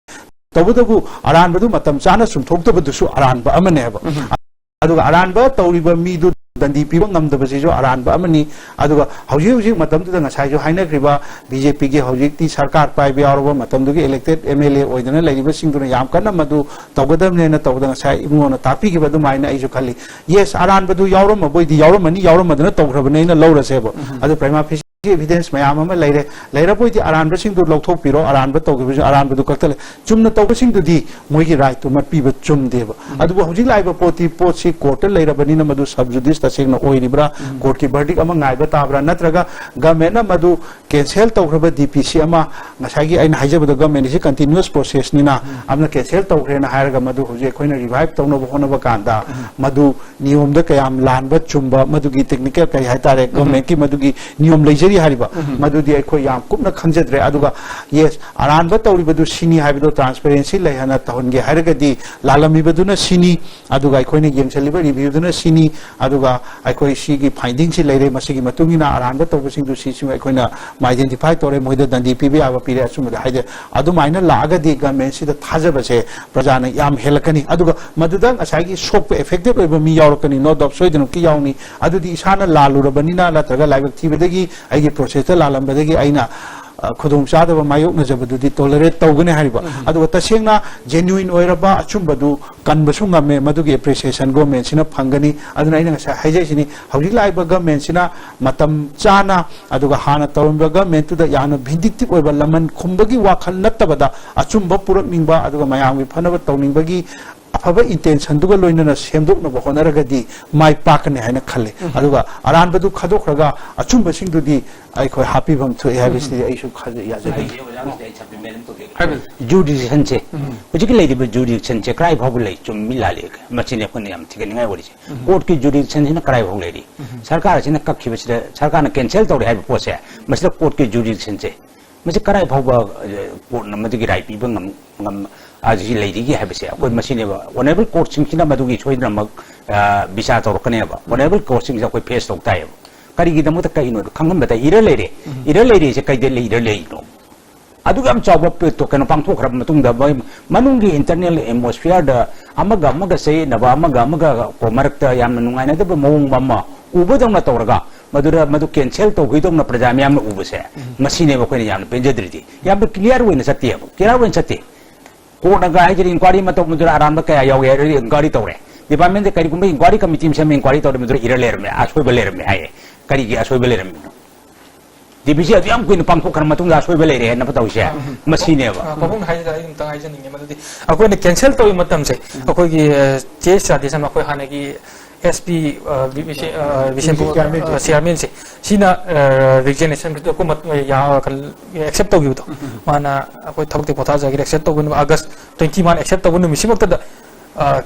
ꯇꯧꯕꯇꯕꯨ ꯑꯔꯥꯟꯕꯗꯨ ꯃꯇꯝ ꯆꯥꯅ ꯆꯨꯝꯊꯣꯛꯇꯕꯗꯨꯁꯨ ꯑꯔꯥꯟꯕ ꯑꯃꯅꯦꯕ꯫ ꯑꯗꯨꯒ ꯑꯔꯥꯟꯕ ꯇꯧꯔꯤꯕ ꯃꯤꯗꯨ ꯗꯟꯗꯤ ꯄꯤꯕ ꯉꯝꯗꯕꯁꯤꯁꯨ ꯑꯔꯥꯟꯕ ꯑꯃꯅꯤ꯫ ꯑꯗꯨꯒ ꯍꯧꯖꯤꯛ ꯍꯧꯖꯤꯛ ꯃꯇꯝꯗꯨꯗ ꯉꯁꯥꯏꯁꯨ ꯍꯥꯏꯅꯈ꯭ꯔꯤꯕ ꯕꯤ ꯖꯦ ꯄꯤꯒꯤ ꯍꯧꯖꯤꯛꯇꯤ ꯁꯔꯀꯥꯔ ꯄꯥꯏꯕ ꯌꯥꯎꯔꯕ ꯃꯇꯝꯗꯨꯒꯤ ꯏꯂꯦꯛꯇꯦꯗ ꯑꯦꯝ ꯑꯦꯜ ꯑꯦ ꯑꯣꯏꯗꯅ ꯂꯩꯔꯤꯕꯁꯤꯡꯗꯨꯅ ꯌꯥꯝ ꯀꯟꯅ ꯃꯗꯨ ꯇꯧꯒꯗꯕꯅꯦꯅ ꯇꯧꯕꯗ ꯉꯁꯥꯏ ꯏꯕꯨꯡꯉꯣꯅ ꯇꯥꯛꯄꯤꯈꯤꯕ ꯑꯗꯨꯃꯥꯏꯅ ꯑꯩꯁꯨ ꯈꯜꯂꯤ꯫ ꯌꯦꯁ, ꯑꯔꯥꯟꯕꯗꯨ ꯌꯥꯎꯔꯝꯃꯕꯣꯏꯗꯤ ꯌꯥꯎꯔꯝꯃꯅꯤ, ꯌꯥꯎꯔꯝꯃꯗꯅ ꯇꯧꯈ꯭ꯔꯕꯅꯦꯅ ꯂꯧꯔꯁꯦꯕ꯫ ꯑꯗꯨ ꯄ꯭ꯔꯃꯥ ꯐꯦꯁꯤ ꯒꯤ ꯏꯚꯤꯗꯦꯟꯁ ꯃꯌꯥꯝ ꯑꯃ ꯂꯩꯔꯦ꯫ ꯂꯩꯔꯕꯣꯏꯗꯤ ꯑꯔꯥꯟꯕꯁꯤꯡꯗꯨ ꯂꯧꯊꯣꯛꯄꯤꯔꯣ, ꯑꯔꯥꯟꯕ ꯇꯧꯈꯤꯕꯁꯨ ꯑꯔꯥꯟꯕꯗꯨ ꯀꯛꯊꯠꯂꯦ꯫ ꯆꯨꯝꯅ ꯇꯧꯕꯁꯤꯡꯗꯨꯗꯤ ꯃꯣꯏꯒꯤ ꯔꯥꯏꯠꯇꯨꯃ ꯄꯤꯕ ꯆꯨꯝꯗꯦꯕ꯫ ꯑꯗꯨꯕꯨ ꯍꯧꯖꯤꯛ ꯂꯥꯛꯏꯕ ꯄꯣꯠꯇꯤ, ꯄꯣꯠꯁꯤ ꯀꯣꯔꯠꯇ ꯂꯩꯔꯕꯅꯤꯅ ꯃꯗꯨ ꯁꯕ ꯖꯨꯗꯤꯁ ꯇꯁꯦꯡꯅ ꯑꯣꯏꯔꯤꯕ꯭ꯔꯥ, ꯀꯣꯔꯠꯀꯤ ꯚꯔꯗꯤꯛ ꯑꯃ ꯉꯥꯏꯕ ꯇꯥꯕ꯭ꯔꯥ, ꯅꯠꯇ꯭ꯔꯒ ꯒꯚꯔꯟꯃꯦꯟꯅ ꯃꯗꯨ ꯀꯦꯟꯁꯦꯜ ꯇꯧꯈ꯭ꯔꯕ ꯗꯤ ꯄꯤ ꯁꯤ ꯑꯃ, ꯉꯁꯥꯏꯒꯤ ꯑꯩꯅ ꯍꯥꯏꯖꯕꯗꯣ ꯒꯚꯔꯟꯃꯦꯟꯒꯤꯁꯤ ꯀꯟꯇꯤꯅ꯭ꯌꯨꯁ ꯄ꯭ꯔꯣꯁꯦꯁꯅꯤꯅ, ꯑꯃꯅ ꯀꯦꯟꯁꯦꯜ ꯇꯧꯈ꯭ꯔꯦꯅ ꯍꯥꯏꯔꯒ ꯃꯗꯨ ꯍꯧꯖꯤꯛ ꯑꯩꯈꯣꯏꯅ ꯔꯤꯚꯥꯏꯚ ꯇꯧꯅꯕ ꯍꯣꯠꯅꯕ ꯀꯥꯟꯗ ꯃꯗꯨ ꯅꯤꯌꯣꯝꯗ ꯀꯌꯥꯝ ꯂꯥꯟꯕ ꯆꯨꯝꯕ, ꯃꯗꯨꯒꯤ ꯇꯦꯛꯅꯤꯀꯦꯜ ꯀꯔꯤ ꯍꯥꯏꯇꯥꯔꯦ, ꯒꯚꯔꯟꯃꯦꯟꯀꯤ ꯃꯗꯨꯒꯤ ꯅꯤꯌꯣꯝ ꯂꯩꯖꯔꯤ ꯍꯥꯏꯔꯤꯕ, ꯃꯗꯨꯗꯤ ꯑꯩꯈꯣꯏ ꯌꯥꯝ ꯀꯨꯞꯅ ꯈꯪꯖꯗ꯭ꯔꯦ꯫ ꯑꯗꯨꯒ ꯌꯦꯁ, ꯑꯔꯥꯟꯕ ꯇꯧꯔꯤꯕꯗꯨ ꯁꯤꯅꯤ ꯍꯥꯏꯕꯗꯣ ꯇ꯭ꯔꯥꯟꯁꯄꯦꯔꯦꯟꯁꯤ ꯂꯩꯍꯟꯅ ꯇꯧꯍꯟꯒꯦ ꯍꯥꯏꯔꯒꯗꯤ ꯂꯥꯜꯂꯝꯃꯤꯕꯗꯨꯅ ꯁꯤꯅꯤ, ꯑꯗꯨꯒ ꯑꯩꯈꯣꯏꯅ ꯌꯦꯡꯁꯤꯜꯂꯤꯕ ꯔꯤꯚ꯭ꯌꯨꯗꯨꯅ ꯁꯤꯅꯤ, ꯑꯗꯨꯒ ꯑꯩꯈꯣꯏ ꯁꯤꯒꯤ ꯐꯥꯏꯟꯗꯤꯡꯁꯤ ꯂꯩꯔꯦ, ꯃꯁꯤꯒꯤ ꯃꯇꯨꯡ ꯏꯟꯅ ꯑꯔꯥꯟꯕ ꯇꯧꯕꯁꯤꯡꯗꯨ ꯁꯤꯁꯤꯡ ꯑꯩꯈꯣꯏꯅ ꯑꯥꯏꯗꯦꯟꯇꯤꯐꯥꯏ ꯇꯧꯔꯦ, ꯃꯣꯏꯗ ꯗꯟꯗꯤ ꯄꯤꯕ ꯌꯥꯕ ꯄꯤꯔꯦ, ꯑꯆꯨꯝꯕꯗ ꯍꯥꯏꯗꯤ ꯑꯗꯨꯃꯥꯏꯅ ꯂꯥꯛꯑꯒꯗꯤ ꯒꯚꯔꯟꯃꯦꯟꯁꯤꯗ ꯊꯥꯖꯕꯁꯦ ꯄ꯭ꯔꯖꯥꯅ ꯌꯥꯝ ꯍꯦꯜꯂꯛꯀꯅꯤ꯫ ꯑꯗꯨꯒ ꯃꯗꯨꯗ ꯉꯁꯥꯏꯒꯤ ꯁꯣꯛꯄ, ꯑꯦꯐꯦꯛꯇꯦꯠ ꯑꯣꯏꯕ ꯃꯤ ꯌꯥꯎꯔꯛꯀꯅꯤ, ꯅꯣ ꯗꯥꯎꯠ, ꯁꯣꯏꯗꯅꯃꯛꯀꯤ ꯌꯥꯎꯅꯤ꯫ ꯑꯗꯨꯗꯤ ꯏꯁꯥꯅ ꯂꯥꯜꯂꯨꯔꯕꯅꯤꯅ ꯅꯠꯇ꯭ꯔꯒ ꯂꯥꯏꯕꯛ ꯊꯤꯕꯗꯒꯤ ꯑꯩꯒꯤ ꯄ꯭ꯔꯣꯁꯦꯁꯇ ꯂꯥꯜꯂꯝꯕꯗꯒꯤ ꯑꯩꯅ, ꯑ, ꯈꯨꯗꯣꯡꯆꯥꯗꯕ ꯃꯥꯌꯣꯛꯅꯖꯕꯗꯨꯗꯤ ꯇꯣꯂꯔꯦꯠ ꯇꯧꯒꯅꯤ ꯍꯥꯏꯔꯤꯕ꯫ ꯑꯗꯨꯒ ꯇꯁꯦꯡꯅ ꯖꯦꯅ꯭ꯌꯨꯏꯟ ꯑꯣꯏꯔꯕ ꯑꯆꯨꯝꯕꯗꯨ ꯀꯟꯕꯁꯨ ꯉꯝꯃꯦ, ꯃꯗꯨꯒꯤ ꯑꯦꯄ꯭ꯔꯤꯁꯤꯌꯦꯁꯟ ꯒꯣꯔꯃꯦꯟꯁꯤꯅ ꯐꯪꯒꯅꯤ꯫ ꯑꯗꯨꯅ ꯑꯩꯅ ꯉꯁꯥꯏ ꯍꯥꯏꯖꯩꯁꯤꯅꯤ, ꯍꯧꯖꯤꯛ ꯂꯥꯛꯏꯕ ꯒꯣꯔꯃꯦꯟꯁꯤꯅ ꯃꯇꯝ ꯆꯥꯅ, ꯑꯗꯨꯒ ꯍꯥꯟꯅ ꯇꯧꯔꯝꯕ ꯒꯣꯔꯃꯦꯟꯇꯨꯗ ꯌꯥꯝꯅ ꯚꯤꯟꯗꯤꯛꯇꯤꯚ ꯑꯣꯏꯕ, ꯂꯃꯟ ꯈꯨꯝꯕꯒꯤ ꯋꯥꯈꯜ ꯅꯠꯇꯕꯗ ꯑꯆꯨꯝꯕ ꯄꯨꯔꯛꯅꯤꯡꯕ, ꯑꯗꯨꯒ ꯃꯌꯥꯝꯒꯤ ꯐꯅꯕ ꯇꯧꯅꯤꯡꯕꯒꯤ ꯑꯐꯕ intentionꯗꯨꯒ ꯂꯣꯏꯅꯅ ꯁꯦꯝꯗꯣꯛꯅꯕ ꯍꯣꯠꯅꯔꯒꯗꯤ ꯃꯥꯏ ꯄꯥꯛꯀꯅꯤ ꯍꯥꯏꯅ ꯈꯜꯂꯤ꯫ ꯑꯗꯨꯒ ꯑꯔꯥꯟꯕꯗꯨ ꯈꯥꯗꯣꯛꯈ꯭ꯔꯒ ꯑꯆꯨꯝꯕꯁꯤꯡꯗꯨꯗꯤ ꯑꯩꯈꯣꯏ ꯍꯥꯞꯄꯤꯐꯝ ꯊꯣꯛꯑꯦ ꯍꯥꯏꯕꯁꯤꯗꯤ ꯑꯩꯁꯨ ꯈꯟꯖꯩ, ꯌꯥꯖꯩ꯫ ꯍꯥꯏꯕꯗꯤ jurisdictionꯁꯦ, ꯍꯧꯖꯤꯛꯀꯤ ꯂꯩꯔꯤꯕ jurisdictionꯁꯦ ꯀꯗꯥꯏ ꯐꯥꯎꯕ ꯂꯩ, ꯆꯨꯝꯃꯤ ꯂꯥꯜꯂꯤ, ꯃꯁꯤꯅꯤ ꯑꯩꯈꯣꯏꯅ ꯌꯥꯝ ꯊꯤꯒꯠꯅꯤꯡꯉꯥꯏ ꯑꯣꯏꯔꯤꯁꯦ꯫ Courtꯀꯤ jurisdictionꯁꯤꯅ ꯀꯗꯥꯏ ꯐꯥꯎ ꯂꯩꯔꯤ? ꯁꯔꯀꯥꯔꯁꯤꯅ ꯀꯛꯈꯤꯕꯁꯤꯗ, ꯁꯔꯀꯥꯔꯅ cancel ꯇꯧꯔꯦ ꯍꯥꯏꯕ ꯄꯣꯠꯁꯦ, ꯃꯁꯤꯗ courtꯀꯤ jurisdictionꯁꯦ, ꯃꯁꯤ ꯀꯗꯥꯏ ꯐꯥꯎꯕ, ꯑ, courtꯅ ꯃꯗꯨꯒꯤ right ꯄꯤꯕ ꯉꯝ, ꯉꯝ, ꯑꯁꯤ ꯂꯩꯔꯤꯒꯦ ꯍꯥꯏꯕꯁꯦ ꯑꯩꯈꯣꯏ ꯃꯁꯤꯅꯦꯕ꯫ Honourable courtꯁꯤꯡꯁꯤꯅ ꯃꯗꯨꯒꯤ ꯁꯣꯏꯗꯅꯃꯛ, ꯑ, ꯕꯤꯆꯥꯔ ꯇꯧꯔꯛꯀꯅꯦꯕ꯫ Honourable courtꯁꯤꯡꯁꯦ ꯑꯩꯈꯣꯏ face ꯇꯧ ꯇꯥꯏꯌꯦꯕ꯫ ꯀꯔꯤꯒꯤꯗꯃꯛꯇ, ꯀꯩꯅꯣ ꯈꯪꯍꯟꯕꯗ, ꯏꯔ ꯂꯩꯔꯦ, ꯏꯔ ꯂꯩꯔꯦꯁꯦ ꯀꯩꯗ ꯂꯩ, ꯏꯔ ꯂꯩꯔꯤꯅꯣ? ꯑꯗꯨꯛ ꯌꯥꯝ ꯆꯥꯎꯕ ꯄ-, ꯀꯩꯅꯣ ꯄꯥꯡꯊꯣꯛꯈ꯭ꯔꯕ ꯃꯇꯨꯡꯗ ꯃꯣꯏ ꯃꯅꯨꯡꯒꯤ internal atmosphereꯗ ꯑꯃꯒ ꯑꯃꯒ ꯆꯌꯦꯠꯅꯕ, ꯑꯃꯒ ꯑꯃꯒ ꯀꯣ ꯃꯔꯛꯇ ꯌꯥꯝꯅ ꯅꯨꯡꯉꯥꯏꯅꯗꯕ ꯃꯑꯣꯡ ꯑꯃ ꯎꯕꯗꯧꯅ ꯇꯧꯔꯒ, ꯃꯗꯨꯗ ꯃꯗꯨ cancel ꯇꯧꯈꯤꯗꯧꯅ ꯄ꯭ꯔꯖꯥ ꯃꯤꯌꯥꯝꯅ ꯎꯕꯁꯦ, ꯃꯁꯤꯅꯦꯕ ꯑꯩꯈꯣꯏꯅ ꯌꯥꯝꯅ ꯄꯦꯟꯖꯗ꯭ꯔꯤꯗꯤ꯫ ꯌꯥꯝꯅ clear ꯑꯣꯏꯅ ꯆꯠꯇꯦꯕ, clear ꯑꯣꯏꯅ ꯆꯠꯇꯦ꯫ Courtꯅꯒ ꯍꯥꯏꯖꯔꯤ, inquiry ꯑꯃ ꯇꯧꯕꯗꯨꯗ ꯑꯔꯥꯟꯕ ꯀꯌꯥ ꯌꯥꯎꯏ ꯍꯥꯏꯔꯗꯤ inquiry ꯇꯧꯔꯦ꯫ Departmentꯗ ꯀꯔꯤꯒꯨꯝꯕ inquiry committee ꯑꯃ ꯁꯦꯝꯃ inquiry ꯇꯧꯔꯦ, ꯃꯗꯨꯗ ꯏꯔ ꯂꯩꯔꯝꯃꯦ, ꯑꯁꯣꯏꯕ ꯂꯩꯔꯝꯃꯦ ꯍꯥꯏꯌꯦ꯫ ꯀꯔꯤꯒꯤ ꯑꯁꯣꯏꯕ ꯂꯩꯔꯝꯃꯤꯅꯣ? DBC ꯑꯗꯨ ꯌꯥꯝ ꯀꯨꯏꯅ ꯄꯥꯡꯊꯣꯛꯈ꯭ꯔ ꯃꯇꯨꯡꯗ ꯑꯁꯣꯏꯕ ꯂꯩꯔꯦ ꯍꯥꯏꯅ ꯇꯧꯔꯤꯁꯦ, ꯃꯁꯤꯅꯦꯕ꯫ ꯑ, ꯄꯥꯕꯨꯡꯅ ꯍꯥꯏꯁꯤꯗ ꯑꯩ ꯑꯃꯨꯛꯇꯪ ꯍꯥꯏꯖꯅꯤꯡꯉꯦ꯫ ꯃꯗꯨꯗꯤ ꯑꯩꯈꯣꯏꯅ cancel ꯇꯧꯕ ꯃꯇꯝꯁꯦ, ꯑꯩꯈꯣꯏꯒꯤ, ꯑ, ꯆꯦ ꯆꯥꯗꯤ ꯁꯝꯅ ꯑꯩꯈꯣꯏ ꯍꯥꯟꯅꯒꯤ SP, ꯑ, ꯕꯤ-, ꯕꯤꯁꯦ-, ꯑ, ꯕꯤꯁꯦꯝꯄꯨꯔ, ꯑ, chairmanꯁꯦ, ꯁꯤꯅ, ꯑ, resignation ꯗꯣꯀꯨꯃꯦꯟ, ꯑ, ꯌꯥ-, ꯀꯩꯅꯣ, accept ꯇꯧꯈꯤꯕꯗꯣ, ꯃꯥꯅ ꯑꯩꯈꯣꯏ ꯊꯕꯛꯇꯤ ꯄꯣꯊꯥꯖꯒꯦ, accept ꯇꯧꯕ ꯅꯨꯃꯤꯠ August twenty ꯃꯥꯅ accept ꯇꯧꯕ ꯅꯨꯃꯤꯠꯁꯤꯃꯛꯇꯗ, ꯑ,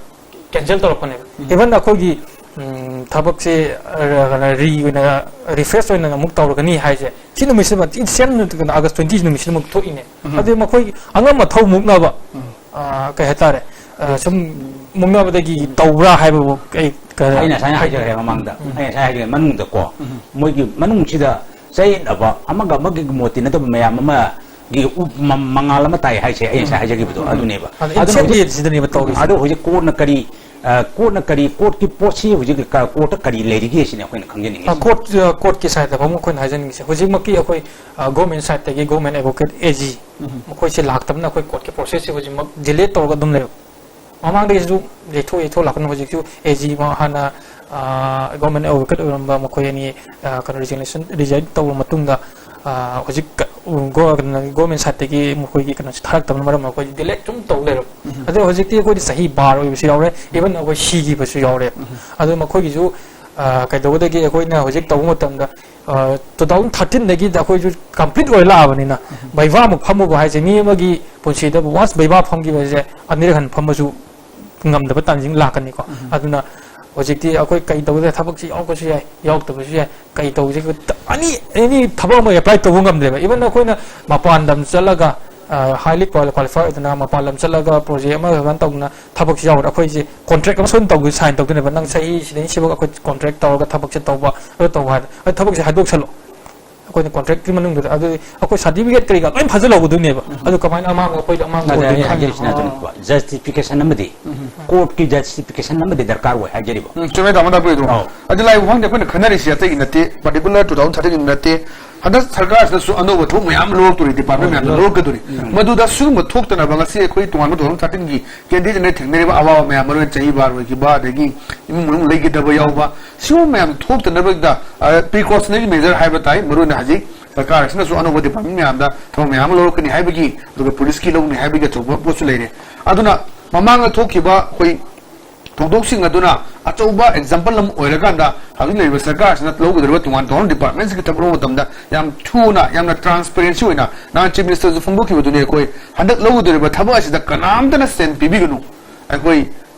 cancel ꯇꯧꯔꯛꯄꯅꯦꯕ꯫ Even ꯑꯩꯈꯣꯏꯒꯤ, ꯎꯝ, ꯊꯕꯛꯁꯦ, ꯑ, ꯀꯩꯅꯣ, re ꯑꯣꯏꯅ, refresh ꯑꯣꯏꯅ ꯑꯃꯨꯛ ꯇꯧꯔꯒꯅꯤ ꯍꯥꯏꯁꯦ, ꯁꯤ ꯅꯨꯃꯤꯠꯁꯤꯃ, same ꯅꯨꯃꯤꯠ, August twenty ꯅꯨꯃꯤꯠꯁꯤꯗꯃꯛ ꯊꯣꯛꯏꯅꯦ꯫ ꯑꯗꯨꯗꯤ ꯃꯈꯣꯏꯒꯤ ꯑꯉꯝ ꯑꯊꯧ ꯃꯨꯛꯅꯕ, ꯑ, ꯀꯩ ꯍꯥꯏꯇꯥꯔꯦ, ꯑ, ꯁꯨꯝ ꯃꯨꯛꯅꯕꯗꯒꯤ ꯇꯧꯕ꯭ꯔꯥ ꯍꯥꯏꯕꯕꯨ ꯑꯩ ꯀ-, ꯑꯩꯅ ꯉꯁꯥꯏ ꯍꯥꯏ- ꯍꯥꯏꯖꯈ꯭ꯔꯦ ꯃꯃꯥꯡꯗ, ꯑꯩꯅ ꯉꯁꯥꯏ ꯍꯥꯏꯖꯈ꯭ꯔꯦ ꯃꯅꯨꯡꯗꯀꯣ, ꯃꯣꯏꯒꯤ ꯃꯅꯨꯡꯁꯤꯗ ꯆꯌꯦꯠꯅꯕ, ꯑꯃꯒ ꯑꯃꯒꯤ ꯃꯣꯠ ꯇꯤꯟꯅꯗꯕ ꯃꯌꯥꯝ ꯑꯃꯒꯤ ꯎ-, ꯃ-, ꯃꯉꯥꯜ ꯑꯃ ꯇꯥꯏ ꯍꯥꯏꯁꯦ, ꯑꯩ ꯉꯁꯥꯏ ꯍꯥꯏꯖꯈꯤꯕꯗꯣ ꯑꯗꯨꯅꯦꯕ꯫ ꯑꯗ ꯑꯗꯨꯅ ꯍꯧꯖꯤꯛ, incentive ꯁꯤꯗꯅꯦꯕ ꯇꯧꯔꯤꯁꯦ꯫ ꯑꯗꯣ ꯍꯧꯖꯤꯛ courtꯅ ꯀꯔꯤ, ꯑ, courtꯅ ꯀꯔꯤ, courtꯀꯤ ꯄꯣꯠꯁꯤ ꯍꯧꯖꯤꯛ ꯀ-, courtꯇ ꯀꯔꯤ ꯂꯩꯔꯤꯒꯦ ꯁꯤꯅꯤ ꯑꯩꯈꯣꯏꯅ ꯈꯪꯖꯅꯤꯡꯉꯤꯁꯦ꯫ ꯑ, court, ꯑ, courtꯀꯤ sideꯇ ꯐꯥꯎꯕ ꯑꯩꯈꯣꯏꯅ ꯍꯥꯏꯖꯅꯤꯡꯉꯤꯁꯦ, ꯍꯧꯖꯤꯛꯃꯛꯀꯤ ꯑꯩꯈꯣꯏ, ꯑ, government sideꯇꯒꯤ government advocate, AG, ꯃꯈꯣꯏꯁꯦ ꯂꯥꯛꯇꯕꯅ ꯑꯩꯈꯣꯏ courtꯀꯤ processꯁꯦ ꯍꯧꯖꯤꯛꯃꯛ delay ꯇꯧꯔꯒ ꯑꯗꯨꯝ ꯂꯩꯕ꯫ ꯃꯃꯥꯡꯗꯒꯤꯁꯨ ꯌꯩꯊꯣꯛ ꯌꯩꯊꯣꯛ ꯂꯥꯛꯄꯅ ꯍꯧꯖꯤꯛꯁꯨ AG ꯃ-, ꯍꯥꯟꯅ, ꯑ, government advocate ꯑꯣꯏꯔꯝꯕ ꯃꯈꯣꯏ ꯑꯅꯤ, ꯑ, ꯀꯩꯅꯣ, resignation, resign ꯇꯧꯔꯕ ꯃꯇꯨꯡꯗ, ꯑ, ꯍꯧꯖꯤꯛ ꯀ-, ꯎ, ꯒꯣ-, ꯀꯩꯅꯣ, ꯒꯣꯔꯃꯦꯟ ꯁꯥꯏꯠꯇꯒꯤ ꯃꯈꯣꯏꯒꯤ ꯀꯩꯅꯣꯁꯦ ꯊꯥꯔꯛꯇꯕꯅ ꯃꯔꯝ ꯑꯣꯏꯔꯒ ꯑꯩꯈꯣꯏ ꯗꯤꯂꯦ ꯁꯨꯝ ꯇꯧ ꯂꯩꯔꯕ꯫ ꯎꯝ꯫ ꯑꯗꯣ ꯍꯧꯖꯤꯛꯇꯤ ꯑꯩꯈꯣꯏꯗꯤ ꯆꯍꯤ ꯕꯥꯔ ꯑꯣꯏꯕꯁꯨ ꯌꯥꯎꯔꯦ, ꯎꯝ꯫ Even ꯑꯩꯈꯣꯏ ꯁꯤꯈꯤꯕꯁꯨ ꯌꯥꯎꯔꯦ꯫ ꯎꯝ꯫ ꯑꯗꯣ ꯃꯈꯣꯏꯒꯤꯁꯨ, ꯑ, ꯀꯩꯗꯧꯕꯗꯒꯤ ꯑꯩꯈꯣꯏꯅ ꯍꯧꯖꯤꯛ ꯇꯧꯕ ꯃꯇꯝꯗ, ꯑ, two thousand thirteen ꯗꯒꯤ ꯑꯩꯈꯣꯏꯁꯨ complete ꯑꯣꯏ ꯂꯥꯛꯑꯕꯅꯤꯅ, ꯎꯝ꯫ ꯕꯩꯕꯥ ꯑꯃꯨꯛ ꯐꯝꯃꯨꯕ ꯍꯥꯏꯁꯦ ꯃꯤ ꯑꯃꯒꯤ ꯄꯨꯟꯁꯤꯗ once ꯕꯩꯕꯥ ꯐꯝꯈꯤꯕꯁꯦ ꯑꯅꯤꯔꯛ ꯍꯟꯅ ꯐꯝꯕꯁꯨ ꯉꯝꯗꯕ ꯇꯥꯟꯖꯤꯡ ꯂꯥꯛꯀꯅꯤꯀꯣ꯫ ꯎꯝ꯫ ꯑꯗꯨꯅ ꯍꯧꯖꯤꯛꯇꯤ ꯑꯩꯈꯣꯏ ꯀꯩ ꯇꯧꯗꯦ, ꯊꯕꯛꯁꯤ ꯌꯥꯎꯔꯛꯄꯁꯨ ꯌꯥꯏ, ꯌꯥꯎꯔꯛꯇꯕꯁꯨ ꯌꯥꯏ, ꯀꯩ ꯇꯧꯁꯦ, ꯑꯅꯤ, ꯑꯦꯅꯤ ꯊꯕꯛ ꯑꯃ apply ꯇꯧꯕ ꯉꯝꯗ꯭ꯔꯦꯕ꯫ Even ꯑꯩꯈꯣꯏꯅ ꯃꯄꯥꯟ ꯂꯝ ꯆꯠꯂꯒ, ꯑ, highly quali-, qualified ꯑꯣꯏꯗꯅ ꯃꯄꯥꯟ ꯂꯝ ꯆꯠꯂꯒ project ꯑꯃ ꯀꯩꯅꯣ ꯇꯧꯗꯅ ꯊꯕꯛꯁꯤ ꯌꯥꯎꯔꯦ, ꯑꯩꯈꯣꯏꯁꯦ contract ꯑꯃ ꯁꯣꯏꯗꯅ ꯇꯧꯗꯣꯏ, sign ꯇꯧꯗꯣꯏꯅꯦꯕ꯫ ꯅꯪ ꯆꯍꯤ ꯁꯤꯗꯩ ꯁꯤꯐꯥꯎ ꯑꯩꯈꯣꯏ contract ꯇꯧꯔꯒ ꯊꯕꯛꯁꯦ ꯇꯧꯕ, ꯑꯗꯨ ꯇꯧꯕ ꯍꯥꯏꯗꯅ, ꯑꯗꯨ ꯊꯕꯛꯁꯦ ꯍꯥꯏꯗꯣꯛꯁꯜꯂꯣ꯫ ꯑꯩꯈꯣꯏꯅ contract ꯀꯤ ꯃꯅꯨꯡꯗꯨꯗ, ꯑꯗꯨꯗꯤ ꯑꯩꯈꯣꯏ certificate ꯀꯔꯤ ꯀꯔꯥ ꯂꯣꯏ ꯐꯥꯖꯤꯜꯍꯧꯒꯗꯣꯏꯅꯦꯕ꯫ ꯎꯝ꯫ ꯑꯗꯨ ꯀꯃꯥꯏꯅ ꯑꯃꯥꯡꯕ ꯑꯩꯈꯣꯏꯗ ꯑꯃꯥꯡꯕ ꯑꯗꯨꯅꯦ ꯑꯩꯅ ꯑꯣꯏꯗꯣꯏꯅꯣ? ꯍꯥꯏꯖꯔꯤꯁꯤꯅ ꯑꯗꯨꯅꯤꯀꯣ, justification ꯑꯃꯗꯤ, ꯎꯝ꯫ Court ꯀꯤ justification ꯑꯃꯗꯤ ꯗꯔꯀꯥꯔ ꯑꯣꯏ ꯍꯥꯏꯖꯔꯤꯕ꯫ ꯎꯝ, ꯆꯨꯝꯃꯦ, ꯇꯥꯃꯣ ꯇꯥꯛꯄꯤꯔꯤꯗꯣ꯫ ꯑꯧ꯫ ꯑꯗꯨ ꯂꯥꯛꯏꯕ ꯋꯥꯐꯝꯗꯤ ꯑꯩꯈꯣꯏꯅ ꯈꯟꯅꯔꯤꯁꯤ ꯑꯇꯩꯒꯤ ꯅꯠꯇꯦ, particular two thousand thirteen ꯒꯤ ꯅꯠꯇꯦ꯫ ꯍꯟꯗꯛ ꯁꯔꯀꯥꯔꯁꯤꯗꯁꯨ ꯑꯅꯧꯕ ꯊꯕꯛ ꯃꯌꯥꯝ ꯂꯧꯔꯛꯇꯣꯔꯤ, department ꯃꯌꯥꯝꯗ ꯂꯧꯔꯛꯀꯗꯣꯔꯤ꯫ ꯎꯝ꯫ ꯃꯗꯨꯗ ꯁꯤꯒꯨꯝꯕ ꯊꯣꯛꯇꯅꯕ ꯉꯁꯤ ꯑꯩꯈꯣꯏ ꯇꯣꯉꯥꯟꯕ two thousand thirteen ꯒꯤ candidate ꯅ ꯊꯦꯡꯅꯔꯤꯕ ꯑꯋꯥꯕ ꯃꯌꯥꯝ, ꯃꯔꯨꯑꯣꯏꯅ ꯆꯍꯤ ꯕꯥꯔ ꯑꯣꯏꯈꯤꯕ, ꯑꯗꯒꯤ ꯏꯃꯨꯡ ꯃꯅꯨꯡ ꯂꯩꯈꯤꯗꯕ ꯌꯥꯎꯕ, ꯁꯤꯒꯨꯝꯕ ꯃꯌꯥꯝ ꯊꯣꯛꯇꯅꯕꯒꯤꯗ, ꯑ, precautionary measure ꯍꯥꯏꯕ ꯇꯥꯏ, ꯃꯔꯨꯑꯣꯏꯅ ꯍꯧꯖꯤꯛ ꯁꯔꯀꯥꯔ ꯑꯁꯤꯅꯁꯨ ꯑꯅꯧꯕ department ꯃꯌꯥꯝꯗ ꯊꯕꯛ ꯃꯌꯥꯝ ꯑꯃ ꯂꯧꯔꯛꯀꯅꯤ ꯍꯥꯏꯕꯒꯤ, ꯑꯗꯨꯒ police ꯀꯤ ꯂꯧꯅꯤ ꯍꯥꯏꯕꯒꯤ ꯑꯆꯧꯕ ꯄꯣꯠꯁꯨ ꯂꯩꯔꯦ꯫ ꯑꯗꯨꯅ ꯃꯃꯥꯡꯗ ꯊꯣꯛꯈꯤꯕ ꯑꯩꯈꯣꯏ ꯊꯧꯗꯣꯛꯁꯤꯡ ꯑꯗꯨꯅ ꯑꯆꯧꯕ example ꯑꯃ ꯑꯣꯏꯔꯀꯥꯟꯗ, ꯍꯧꯖꯤꯛ ꯂꯩꯔꯤꯕ ꯁꯔꯀꯥꯔ ꯑꯁꯤꯅ ꯂꯧꯒꯗꯧꯔꯤꯕ ꯇꯣꯉꯥꯟ ꯇꯣꯉꯥꯟꯕ department ꯁꯤꯡꯒꯤ ꯊꯕꯛ ꯂꯧꯕ ꯃꯇꯝꯗ ꯌꯥꯝ ꯊꯨꯅ, ꯌꯥꯝꯅ transparency ꯑꯣꯏꯅ, ꯅꯍꯥꯟ Chief Minister ꯁꯨ ꯐꯣꯡꯗꯣꯛꯈꯤꯕꯗꯨꯅꯤ, ꯑꯩꯈꯣꯏ ꯍꯟꯗꯛ ꯂꯧꯒꯗꯧꯔꯤꯕ ꯊꯕꯛ ꯑꯁꯤꯗ ꯀꯅꯥꯝꯇꯅ ꯁꯦꯟ ꯄꯤꯕꯤꯒꯅꯨ, ꯑꯩꯈꯣꯏ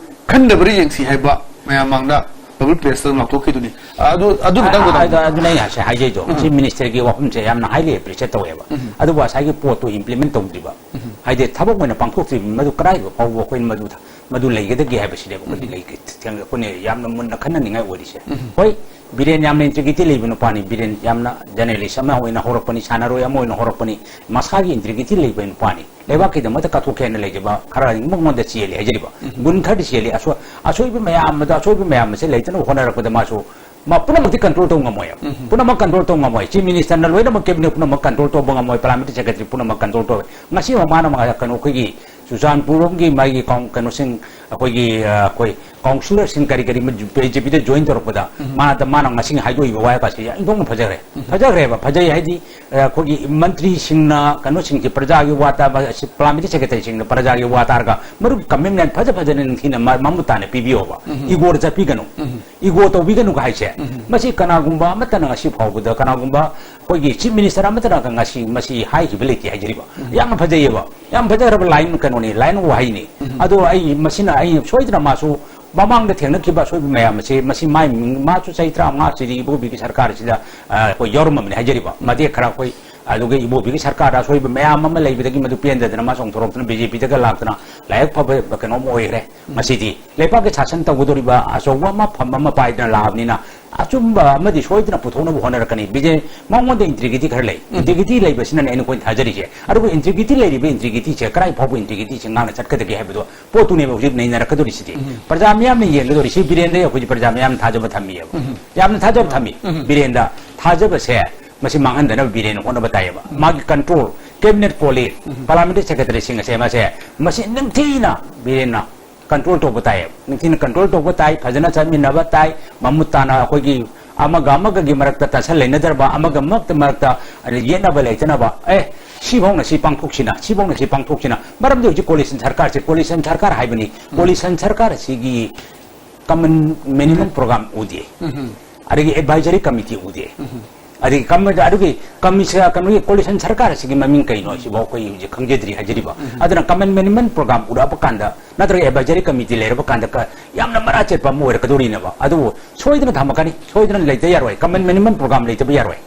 ꯈꯟꯗꯕꯔ ꯌꯦꯡꯁꯤ ꯍꯥꯏꯕ ꯃꯌꯥꯝ ꯃꯥꯡꯗ public place ꯇ ꯑꯗꯨꯝ ꯂꯥꯎꯊꯣꯛꯈꯤꯗꯨꯅꯤ꯫ ꯑꯗꯨ, ꯑꯗꯨ ꯈꯤꯇꯪ ꯑ, ꯃꯇꯥꯡꯗ ꯑꯗꯨ, ꯑꯗꯨꯅ ꯑꯩ ꯉꯁꯥꯏ ꯍꯥꯏꯖꯩꯗꯣ, ꯎꯝ꯫ Chief Minister ꯒꯤ ꯋꯥꯐꯝꯁꯦ ꯌꯥꯝꯅ highly appreciate ꯇꯧꯋꯦꯕ꯫ ꯎꯝ꯫ ꯑꯗꯨꯕꯨ ꯉꯁꯥꯏꯒꯤ ꯄꯣꯠꯇꯨ implement ꯇꯧꯗ꯭ꯔꯤꯕ, ꯎꯝ꯫ ꯍꯥꯏꯗꯤ ꯊꯕꯛ ꯑꯣꯏꯅ ꯄꯥꯡꯊꯣꯛꯇ꯭ꯔꯤꯕ, ꯃꯗꯨ ꯀꯗꯥꯏ ꯐꯥꯎꯕ ꯑꯩꯈꯣꯏꯅ ꯃꯗꯨ ꯊ-, ꯃꯗꯨ ꯂꯩꯒꯗꯒꯦ ꯍꯥꯏꯕꯁꯤꯅꯦꯕ ꯑꯩꯈꯣꯏꯅ ꯎꯝ꯫ ꯂꯩ-, ꯑꯩꯈꯣꯏꯅ ꯌꯥꯝꯅ ꯃꯨꯟꯅ ꯈꯟꯅꯅꯤꯡꯉꯥꯏ ꯑꯣꯏꯔꯤꯁꯦ꯫ ꯎꯝ꯫ ꯍꯣꯏ, ꯕꯤꯔꯦꯟ ꯌꯥꯝꯅ integrity ꯂꯩꯕ ꯅꯨꯄꯥꯅꯤ, ꯕꯤꯔꯦꯟ ꯌꯥꯝꯅ journalist ꯑꯃ ꯑꯣꯏꯅ ꯍꯧꯔꯛꯄꯅꯤ, ꯁꯥꯟꯅꯔꯣꯏ ꯑꯃ ꯑꯣꯏꯅ ꯍꯧꯔꯛꯄꯅꯤ, ꯃꯁꯥꯒꯤ integrity ꯂꯩꯕ ꯅꯨꯄꯥꯅꯤ꯫ ꯂꯩꯕꯥꯛꯀꯤꯗꯃꯛꯇ ꯀꯠꯊꯣꯛꯀꯦ ꯍꯥꯏꯅ ꯂꯩꯖꯕ ꯈꯔ ꯃꯉꯣꯟꯗ ꯆꯦꯜꯂꯤ ꯍꯥꯏꯖꯔꯤꯕ꯫ ꯎꯝ꯫ ꯒꯨꯟ ꯈꯔꯗꯤ ꯆꯦꯜꯂꯤ꯫ ꯑꯁꯣ-, ꯑꯁꯣꯏꯕ ꯃꯌꯥꯝ ꯑꯗꯣ, ꯑꯁꯣꯏꯕ ꯃꯌꯥꯝ ꯑꯁꯦ ꯂꯩꯇꯅꯕ ꯍꯣꯠꯅꯔꯛꯄꯗ ꯃꯥꯁꯨ, ꯃꯥ ꯄꯨꯝꯅꯃꯛꯇꯤ control ꯇꯧꯕ ꯉꯝꯃꯣꯏ꯫ ꯎꯝ꯫ ꯄꯨꯝꯅꯃꯛ control ꯇꯧꯕ ꯉꯝꯃꯣꯏ꯫ Chief Minister ꯅ ꯂꯣꯏꯅꯃꯛ, cabinet ꯄꯨꯝꯅꯃꯛ control ꯇꯧꯕ ꯉꯝꯃꯣꯏ, parliamentary secretary ꯄꯨꯝꯅꯃꯛ control ꯇꯧꯕ꯫ ꯉꯁꯤ ꯃꯃꯥꯅ ꯃꯥ-, ꯀꯩꯅꯣ, ꯑꯩꯈꯣꯏꯒꯤ ꯆꯨꯔꯆꯥꯟꯄꯨꯔ ꯂꯣꯝꯒꯤ ꯃꯥꯒꯤ ꯀꯥꯎꯟ-, ꯀꯩꯅꯣꯁꯤꯡ, ꯑꯩꯈꯣꯏꯒꯤ, ꯑ, ꯑꯩꯈꯣꯏ ꯀꯥꯎꯟꯁꯤꯂꯔꯁꯤꯡ ꯀꯔꯤ ꯀꯔꯤ ꯕꯤ ꯖꯦ ꯄꯤꯗ ꯖꯣꯏꯟ ꯇꯧꯔꯛꯄꯗ, ꯎꯝ꯫ ꯃꯥꯗ, ꯃꯥꯅ ꯉꯁꯤ ꯍꯥꯏꯗꯣꯛꯏꯕ ꯋꯥ ꯀꯥꯁꯦ ꯌꯥꯝ ꯏꯟꯊꯣꯛꯅ ꯐꯖꯈ꯭ꯔꯦ꯫ ꯎꯝ꯫ ꯐꯖꯈ꯭ꯔꯦꯕ, ꯐꯖꯩ ꯍꯥꯏꯗꯤ, ꯑ, ꯑꯩꯈꯣꯏꯒꯤ ꯃꯟꯇ꯭ꯔꯤꯁꯤꯡꯅ ꯀꯩꯅꯣꯁꯤꯡꯁꯦ ꯄ꯭ꯔꯖꯥꯒꯤ ꯋꯥ ꯇꯥꯕ, ꯑꯁꯤ ꯄꯥꯔꯂꯤꯌꯥꯃꯦꯟꯇꯔꯤ ꯁꯦꯀ꯭ꯔꯦꯇꯔꯤꯁꯤꯡꯅ ꯄ꯭ꯔꯖꯥꯒꯤ ꯋꯥ ꯇꯥꯔꯒ ꯃꯔꯨꯞ ꯀꯃꯤꯠꯃꯦꯟ ꯐꯖ ꯐꯖꯅ ꯅꯤꯡꯊꯤꯅ ꯃ-, ꯃꯃꯨꯠ ꯇꯥꯅ ꯄꯤꯕꯤꯌꯣꯕ꯫ ꯎꯝ꯫ ꯏꯒꯣꯗ ꯆꯠꯄꯤꯒꯅꯨ꯫ ꯎꯝ꯫ ꯏꯒꯣ ꯇꯧꯕꯤꯒꯅꯨ ꯍꯥꯏꯁꯦ꯫ ꯎꯝ꯫ ꯃꯁꯤ ꯀꯅꯥꯒꯨꯝꯕ ꯑꯃꯠꯇꯅ ꯉꯁꯤ ꯐꯥꯎꯕꯗ, ꯀꯅꯥꯒꯨꯝꯕ ꯑꯩꯈꯣꯏꯒꯤ ꯆꯤꯐ ꯃꯤꯅꯤꯁꯇꯔ ꯑꯃꯠꯇꯅ ꯉꯁꯤ ꯃꯁꯤ ꯍꯥꯏꯈꯤꯕ ꯂꯩꯇꯦ ꯍꯥꯏꯖꯔꯤꯕ꯫ ꯎꯝ꯫ ꯌꯥꯝꯅ ꯐꯖꯩꯌꯦꯕ꯫ ꯌꯥꯝ ꯐꯖꯈ꯭ꯔꯕ ꯂꯥꯏꯟ ꯀꯩꯅꯣꯅꯤ, ꯂꯥꯏꯟ ꯋꯥꯍꯩꯅꯤ꯫ ꯎꯝ꯫ ꯑꯗꯣ ꯑꯩ ꯃꯁꯤꯅ ꯑꯩ ꯁꯣꯏꯗꯅ ꯃꯥꯁꯨ ꯃꯃꯥꯡꯗ ꯊꯦꯡꯅꯈꯤꯕ ꯑꯁꯣꯏꯕ ꯃꯌꯥꯝ ꯑꯁꯤ, ꯃꯁꯤ ꯃꯥꯏ ꯃꯤꯡ, ꯃꯥꯁꯨ ꯆꯍꯤ ꯇꯔꯥꯃꯉꯥ ꯁꯤꯗꯤ ꯏꯕꯣꯕꯤꯒꯤ ꯁꯔꯀꯥꯔꯁꯤꯗ, ꯑ, ꯑꯩꯈꯣꯏ ꯌꯥꯎꯔꯝꯃꯕꯅꯤ ꯍꯥꯏꯖꯔꯤꯕ꯫ ꯃꯇꯦꯛ ꯈꯔ ꯑꯩꯈꯣꯏ, ꯑꯗꯨꯒ ꯏꯕꯣꯕꯤꯒꯤ ꯁꯔꯀꯥꯔꯗ ꯑꯁꯣꯏꯕ ꯃꯌꯥꯝ ꯑꯃ ꯂꯩꯕꯗꯒꯤ ꯃꯗꯨ ꯄꯦꯟꯗꯗꯅ ꯃꯥ ꯆꯣꯡꯊꯣꯔꯛꯇꯨꯅ ꯕꯤ ꯖꯦ ꯄꯤꯗꯒ ꯂꯥꯛꯇꯅ ꯂꯥꯏꯕꯛ ꯐꯕ ꯀꯩꯅꯣꯝ ꯑꯣꯏꯈ꯭ꯔꯦ꯫ ꯎꯝ꯫ ꯃꯁꯤꯗꯤ ꯂꯩꯕꯥꯛꯀꯤ ꯁꯥꯁꯟ ꯇꯧꯒꯗꯧꯔꯤꯕ ꯑꯆꯧꯕ ꯑꯃ, ꯐꯝ ꯑꯃ ꯄꯥꯏꯗꯅ ꯂꯥꯛꯑꯕꯅꯤꯅ, ꯑꯆꯨꯝꯕ ꯑꯃꯗꯤ ꯁꯣꯏꯗꯅ ꯄꯨꯊꯣꯛꯅꯕ ꯍꯣꯠꯅꯔꯛꯀꯅꯤ꯫ ꯕꯤ ꯖꯦ, ꯃꯉꯣꯟꯗ ꯏꯟꯇꯤꯒ꯭ꯔꯤꯇꯤ ꯈꯔ ꯂꯩ꯫ ꯎꯝ꯫ ꯏꯟꯇꯤꯒ꯭ꯔꯤꯇꯤ ꯂꯩꯕꯁꯤꯅꯅꯦ ꯑꯩꯅ ꯑꯩꯈꯣꯏꯅ ꯊꯥꯖꯔꯤꯁꯦ꯫ ꯑꯗꯨꯕꯨ ꯏꯟꯇꯤꯒ꯭ꯔꯤꯇꯤ ꯂꯩꯔꯤꯕ ꯏꯟꯇꯤꯒ꯭ꯔꯤꯇꯤꯁꯦ ꯀꯗꯥꯏ ꯐꯥꯎꯕ ꯏꯟꯇꯤꯒ꯭ꯔꯤꯇꯤꯁꯦ ꯉꯥꯛꯅ ꯆꯠꯀꯗꯒꯦ ꯍꯥꯏꯕꯗꯣ ꯄꯣꯠꯇꯨꯅꯦꯕ ꯍꯧꯖꯤꯛ ꯅꯩꯅꯔꯛꯀꯗꯧꯔꯤꯁꯤꯗꯤ꯫ ꯎꯝ꯫ ꯄ꯭ꯔꯖꯥ ꯃꯤꯌꯥꯝꯅ ꯌꯦꯡꯒꯗꯧꯔꯤꯁꯤ꯫ ꯕꯤꯔꯦꯟꯗ ꯑꯩꯈꯣꯏꯁꯦ ꯄ꯭ꯔꯖꯥ ꯃꯤꯌꯥꯝꯅ ꯊꯥꯖꯕ ꯊꯝꯃꯤꯑꯕ꯫ ꯎꯝ꯫ ꯌꯥꯝꯅ ꯊꯥꯖꯕ ꯊꯝꯃꯤ꯫ ꯎꯝ꯫ ꯕꯤꯔꯦꯟꯗ ꯊꯥꯖꯕꯁꯦ ꯃꯁꯤ ꯃꯥꯡꯍꯟꯗꯅꯕ ꯕꯤꯔꯦꯟꯅ ꯍꯣꯠꯅꯕ ꯇꯥꯏꯌꯦꯕ꯫ ꯎꯝ꯫ ꯃꯥꯒꯤ ꯀꯟꯇ꯭ꯔꯣꯜ, ꯀꯦꯕꯤꯅꯦꯠ ꯀꯣꯂꯤꯛ, ꯎꯝ꯫ ꯄꯥꯔꯂꯤꯌꯥꯃꯦꯟꯇꯔꯤ ꯁꯦꯀ꯭ꯔꯦꯇꯔꯤꯁꯤꯡ ꯑꯁꯦ ꯃꯁꯦ, ꯃꯁꯤ ꯅꯤꯡꯊꯤꯅ ꯕꯤꯔꯦꯟꯅ ꯀꯟꯇ꯭ꯔꯣꯜ ꯇꯧꯕ ꯇꯥꯏꯌꯦꯕ꯫ ꯅꯤꯡꯊꯤꯅ ꯀꯟꯇ꯭ꯔꯣꯜ ꯇꯧꯕ ꯇꯥꯏ, ꯐꯖꯅ ꯆꯠꯃꯤꯟꯅꯕ ꯇꯥꯏ, ꯃꯃꯨꯠ ꯇꯥꯅ ꯑꯩꯈꯣꯏꯒꯤ ꯑꯃꯒ ꯑꯃꯒꯒꯤ ꯃꯔꯛꯇ ꯇꯠꯁꯟ ꯂꯩꯅꯗ꯭ꯔꯕ, ꯑꯃꯒ ꯑꯃꯒ ꯃꯔꯛꯇ ꯌꯦꯠꯅꯕ ꯂꯩꯇꯅꯕ, ꯑꯦ, ꯁꯤꯐꯧꯅ ꯁꯤ ꯄꯥꯡꯊꯣꯛꯁꯤꯅ, ꯁꯤꯐꯧꯅ ꯁꯤ ꯄꯥꯡꯊꯣꯛꯁꯤꯅ꯫ ꯃꯔꯝꯗꯤ ꯍꯧꯖꯤꯛ ꯀꯣꯂꯤꯁꯟ ꯁꯔꯀꯥꯔꯁꯦ, ꯀꯣꯂꯤꯁꯟ ꯁꯔꯀꯥꯔ ꯍꯥꯏꯕꯅꯤ, ꯎꯝ꯫ ꯀꯣꯂꯤꯁꯟ ꯁꯔꯀꯥꯔ ꯑꯁꯤꯒꯤ ꯀꯃꯟ ꯃꯤꯅꯤꯃꯝ ꯄ꯭ꯔꯣꯒ꯭ꯔꯥꯝ ꯎꯗꯦ꯫ ꯎꯝ꯫ ꯑꯗꯒꯤ ꯑꯦꯗꯚꯥꯏꯖꯔꯤ ꯀꯃꯤꯇꯤ ꯎꯗꯦ꯫ ꯎꯝ꯫ ꯑꯗꯒꯤ ꯀꯝ-, ꯑꯗꯨꯒꯤ ꯀꯃꯤꯁ-, ꯀꯩꯅꯣꯒꯤ ꯀꯣꯂꯤꯁꯟ ꯁꯔꯀꯥꯔ ꯑꯁꯤꯒꯤ ꯃꯃꯤꯡ ꯀꯩꯅꯣ ꯁꯤꯐꯥꯎ ꯑꯩꯈꯣꯏ ꯍꯧꯖꯤꯛ ꯈꯪꯖꯗ꯭ꯔꯤ ꯍꯥꯏꯖꯔꯤꯕ꯫ ꯎꯝ꯫ ꯑꯗꯨꯅ ꯀꯃꯟ ꯃꯤꯅꯤꯃꯝ ꯄ꯭ꯔꯣꯒ꯭ꯔꯥꯝ ꯎꯔꯛꯑꯕ ꯀꯥꯟꯗ, ꯅꯠꯇ꯭ꯔꯒ ꯑꯦꯗꯚꯥꯏꯖꯔꯤ ꯀꯃꯤꯇꯤ ꯂꯩꯔꯕ ꯀꯥꯟꯗ ꯀ-, ꯌꯥꯝꯅ ꯃꯔꯥ ꯆꯦꯠꯄ ꯑꯃ ꯑꯣꯏꯔꯛꯀꯗꯧꯔꯤꯅꯦꯕ꯫ ꯑꯗꯨꯕꯨ ꯁꯣꯏꯗꯅ ꯊꯝꯃꯛꯀꯅꯤ, ꯁꯣꯏꯗꯅ ꯂꯩꯇ ꯌꯥꯔꯣꯏ, ꯀꯃꯟ ꯃꯤꯅꯤꯃꯝ ꯄ꯭ꯔꯣꯒ꯭ꯔꯥꯝ ꯂꯩꯇꯕ ꯌꯥꯔꯣꯏ꯫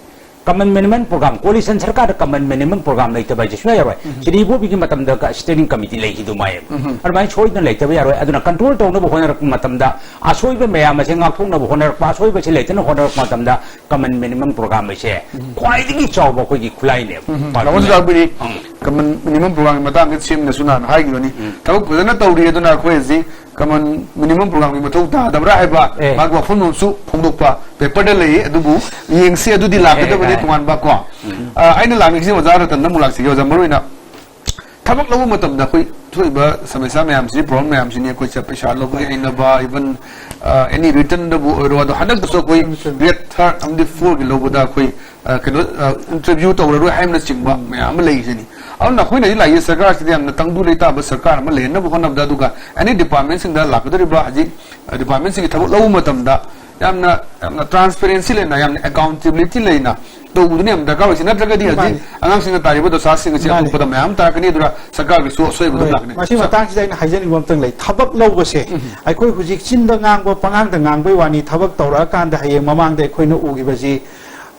ꯀꯃꯟ ꯃꯤꯅꯤꯃꯝ ꯄ꯭ꯔꯣꯒ꯭ꯔꯥꯝ, ꯀꯣꯂꯤꯁꯟ ꯁꯔꯀꯥꯔꯗ ꯀꯃꯟ ꯃꯤꯅꯤꯃꯝ ꯄ꯭ꯔꯣꯒ꯭ꯔꯥꯝ ꯂꯩꯇꯕ ꯍꯥꯏꯁꯦ ꯁꯨꯡꯌꯥ ꯌꯥꯔꯣꯏ꯫ ꯎꯝ꯫ ꯁꯤꯗꯤ ꯏꯕꯣꯕꯤꯒꯤ ꯃꯇꯝꯗ ꯀ-, ꯁ꯭ꯇꯦꯔꯤꯡ ꯀꯃꯤꯇꯤ ꯂꯩꯈꯤꯗꯨ ꯃꯥꯏꯌꯦꯕ꯫ ꯎꯝ꯫ ꯑꯗꯨꯃꯥꯏꯅ ꯁꯣꯏꯗꯅ ꯂꯩꯇꯕ ꯌꯥꯔꯣꯏ꯫ ꯑꯗꯨꯅ ꯀꯟꯇ꯭ꯔꯣꯜ ꯇꯧꯅꯕ ꯍꯣꯠꯅꯔꯛꯄ ꯃꯇꯝꯗ, ꯑꯁꯣꯏꯕ ꯃꯌꯥꯝ ꯑꯁꯦ ꯉꯥꯛꯊꯣꯛꯅꯕ ꯍꯣꯠꯅꯔꯛꯄ, ꯑꯁꯣꯏꯕꯁꯦ ꯂꯩꯇꯅ ꯍꯣꯠꯅꯔꯛꯄ ꯃꯇꯝꯗ, ꯀꯃꯟ ꯃꯤꯅꯤꯃꯝ ꯄ꯭ꯔꯣꯒ꯭ꯔꯥꯝ ꯍꯥꯏꯁꯦ ꯎꯝ꯫ ꯈ꯭ꯋꯥꯏꯗꯒꯤ ꯆꯥꯎꯕ ꯑꯩꯈꯣꯏꯒꯤ ꯈꯨꯠꯂꯥꯏꯅꯦꯕ꯫ ꯎꯝ꯫ ꯄꯥꯔꯂꯤꯌꯥꯃꯦꯟ꯫ ꯇꯥꯃꯣ ꯆꯨꯔꯆꯥꯟꯄꯨꯔꯒꯤ ꯎꯝ꯫ ꯀꯃꯟ ꯃꯤꯅꯤꯃꯝ ꯄ꯭ꯔꯣꯒ꯭ꯔꯥꯝꯒꯤ ꯃꯇꯥꯡꯗ ꯁꯦꯝꯅꯁꯨ ꯅꯍꯥꯟ ꯍꯥꯏꯈꯤꯕꯅꯤ꯫ ꯎꯝ꯫ ꯊꯕꯛ ꯐꯖꯅ ꯇꯧꯔꯤ, ꯑꯗꯨꯅ ꯑꯩꯈꯣꯏ ꯍꯧꯖꯤꯛ ꯀꯃꯟ ꯃꯤꯅꯤꯃꯝ ꯄ꯭ꯔꯣꯒ꯭ꯔꯥꯝꯒꯤ ꯃꯊꯧ ꯇꯥꯗꯕ꯭ꯔꯥ ꯍꯥꯏꯕ ꯑꯦ꯫ ꯃꯥꯒꯤ ꯋꯥꯐꯝꯂꯣꯟꯁꯨ ꯐꯣꯡꯗꯣꯛꯄ ꯄꯦꯄꯔꯗ ꯂꯩꯌꯦ꯫ ꯑꯗꯨꯕꯨ ꯌꯦꯡꯁꯤ, ꯑꯗꯨꯗꯤ ꯑꯦ, ꯂꯥꯛꯀꯗꯕꯅꯤ ꯑꯦ꯫ ꯇꯣꯉꯥꯟꯕ ꯀꯣ꯫ ꯎꯝ꯫ ꯑ, ꯑꯩꯅ ꯂꯥꯛꯅꯤꯡꯉꯤꯁꯤ ꯑꯣꯖꯥ ꯔꯇꯟꯗ ꯑꯃꯨꯛ ꯂꯥꯛꯆꯒꯦ꯫ ꯑꯣꯖꯥ, ꯃꯔꯨ ꯑꯣꯏꯅ ꯊꯕꯛ ꯂꯧꯕ ꯃꯇꯝꯗ ꯑꯩꯈꯣꯏ ꯊꯣꯛꯏꯕ ꯁꯃꯁ꯭ꯌꯥ ꯃꯌꯥꯝꯁꯤ, ꯄ꯭ꯔꯣꯕ꯭ꯂꯦꯝ ꯃꯌꯥꯝꯁꯤꯅꯤ꯫ ꯑꯩꯈꯣꯏ ꯄꯩꯁꯥ ꯂꯧꯕꯒꯤ ꯍꯩꯅꯕ, ꯏꯚꯟ ꯑꯦꯅꯤ ꯔꯤꯇꯟꯗꯕꯨ ꯑꯣꯏꯔꯣ, ꯑꯗꯣ ꯍꯟꯗꯛꯇꯁꯨ ꯑꯩꯈꯣꯏ ꯒ꯭ꯔꯦꯗ ꯊꯥꯔꯠ ꯑꯃꯗꯤ ꯐꯣꯔꯒꯤ ꯂꯧꯕꯗ ꯑꯩꯈꯣꯏ ꯑ, ꯀꯩꯅꯣ, ꯏꯟꯇꯔꯚ꯭ꯌꯨ ꯇꯧꯔꯔꯣꯏ ꯍꯥꯏꯕꯅꯆꯤꯡꯕ ꯃꯌꯥꯝ ꯑꯃ ꯂꯩꯔꯤꯁꯤꯅꯤ꯫ ꯑꯗꯨꯅ ꯑꯩꯈꯣꯏꯅ ꯍꯧꯖꯤꯛ ꯂꯥꯛꯏ ꯁꯔꯀꯥꯔꯁꯤꯗꯤ ꯌꯥꯝꯅ ꯇꯪꯗꯨ ꯂꯩꯇꯥꯕ ꯁꯔꯀꯥꯔ ꯑꯃ ꯂꯩꯍꯟꯅꯕ ꯍꯣꯠꯅꯕꯗ, ꯑꯗꯨꯒ ꯑꯦꯅꯤ ꯗꯤꯄꯥꯔꯠꯃꯦꯟꯁꯤꯡꯗ ꯂꯥꯛꯀꯗꯧꯔꯤꯕ ꯍꯧꯖꯤꯛ ꯗꯤꯄꯥꯔꯠꯃꯦꯟꯁꯤꯡꯒꯤ ꯊꯕꯛ ꯂꯧꯕ ꯃꯇꯝꯗ ꯌꯥꯝꯅ, ꯌꯥꯝꯅ ꯇ꯭ꯔꯥꯟꯁꯄꯦꯔꯦꯟꯁꯤ ꯂꯩꯅ, ꯌꯥꯝꯅ ꯑꯦꯀꯥꯎꯟꯇꯦꯕꯤꯂꯤꯇꯤ ꯂꯩꯅ ꯇꯧꯕꯗꯨꯅ ꯌꯥꯝ ꯗꯔꯀꯥꯔ ꯑꯣꯏꯁꯤ꯫ ꯅꯠꯇ꯭ꯔꯒꯗꯤ ꯍꯧꯖꯤꯛ ꯃꯥꯅꯤ꯫ ꯑꯉꯥꯡꯁꯤꯡꯅ ꯇꯥꯔꯤꯕ ꯗꯣꯁꯥꯁꯤꯡ ꯑꯁꯤ ꯃꯥꯅꯤ꯫ ꯑꯇꯣꯞꯄꯗ ꯃꯌꯥꯝ ꯇꯥꯔꯛꯀꯅꯤ, ꯑꯗꯨꯅ ꯁꯔꯀꯥꯔꯒꯤꯁꯨ ꯑꯁꯣꯏꯕ ꯑꯗꯨꯝ ꯍꯣꯏ, ꯂꯥꯛꯀꯅꯤ꯫ ꯃꯁꯤ ꯃꯇꯥꯡꯁꯤꯗ ꯑꯩꯅ ꯍꯥꯏꯖꯅꯤꯡꯕ ꯑꯃꯇꯪ ꯂꯩ꯫ ꯊꯕꯛ ꯂꯧꯕꯁꯦ ꯎꯝ꯫ ꯑꯩꯈꯣꯏ ꯍꯧꯖꯤꯛ ꯆꯤꯟꯗ ꯉꯥꯡꯕ, ꯄꯉꯥꯡꯗ ꯉꯥꯡꯕꯩ ꯋꯥꯅꯤ꯫ ꯊꯕꯛ ꯇꯧꯔꯛꯑꯀꯥꯟꯗ ꯍꯌꯦꯡ ꯃꯃꯥꯡꯗ ꯑꯩꯈꯣꯏꯅ ꯎꯈꯤꯕꯁꯤ,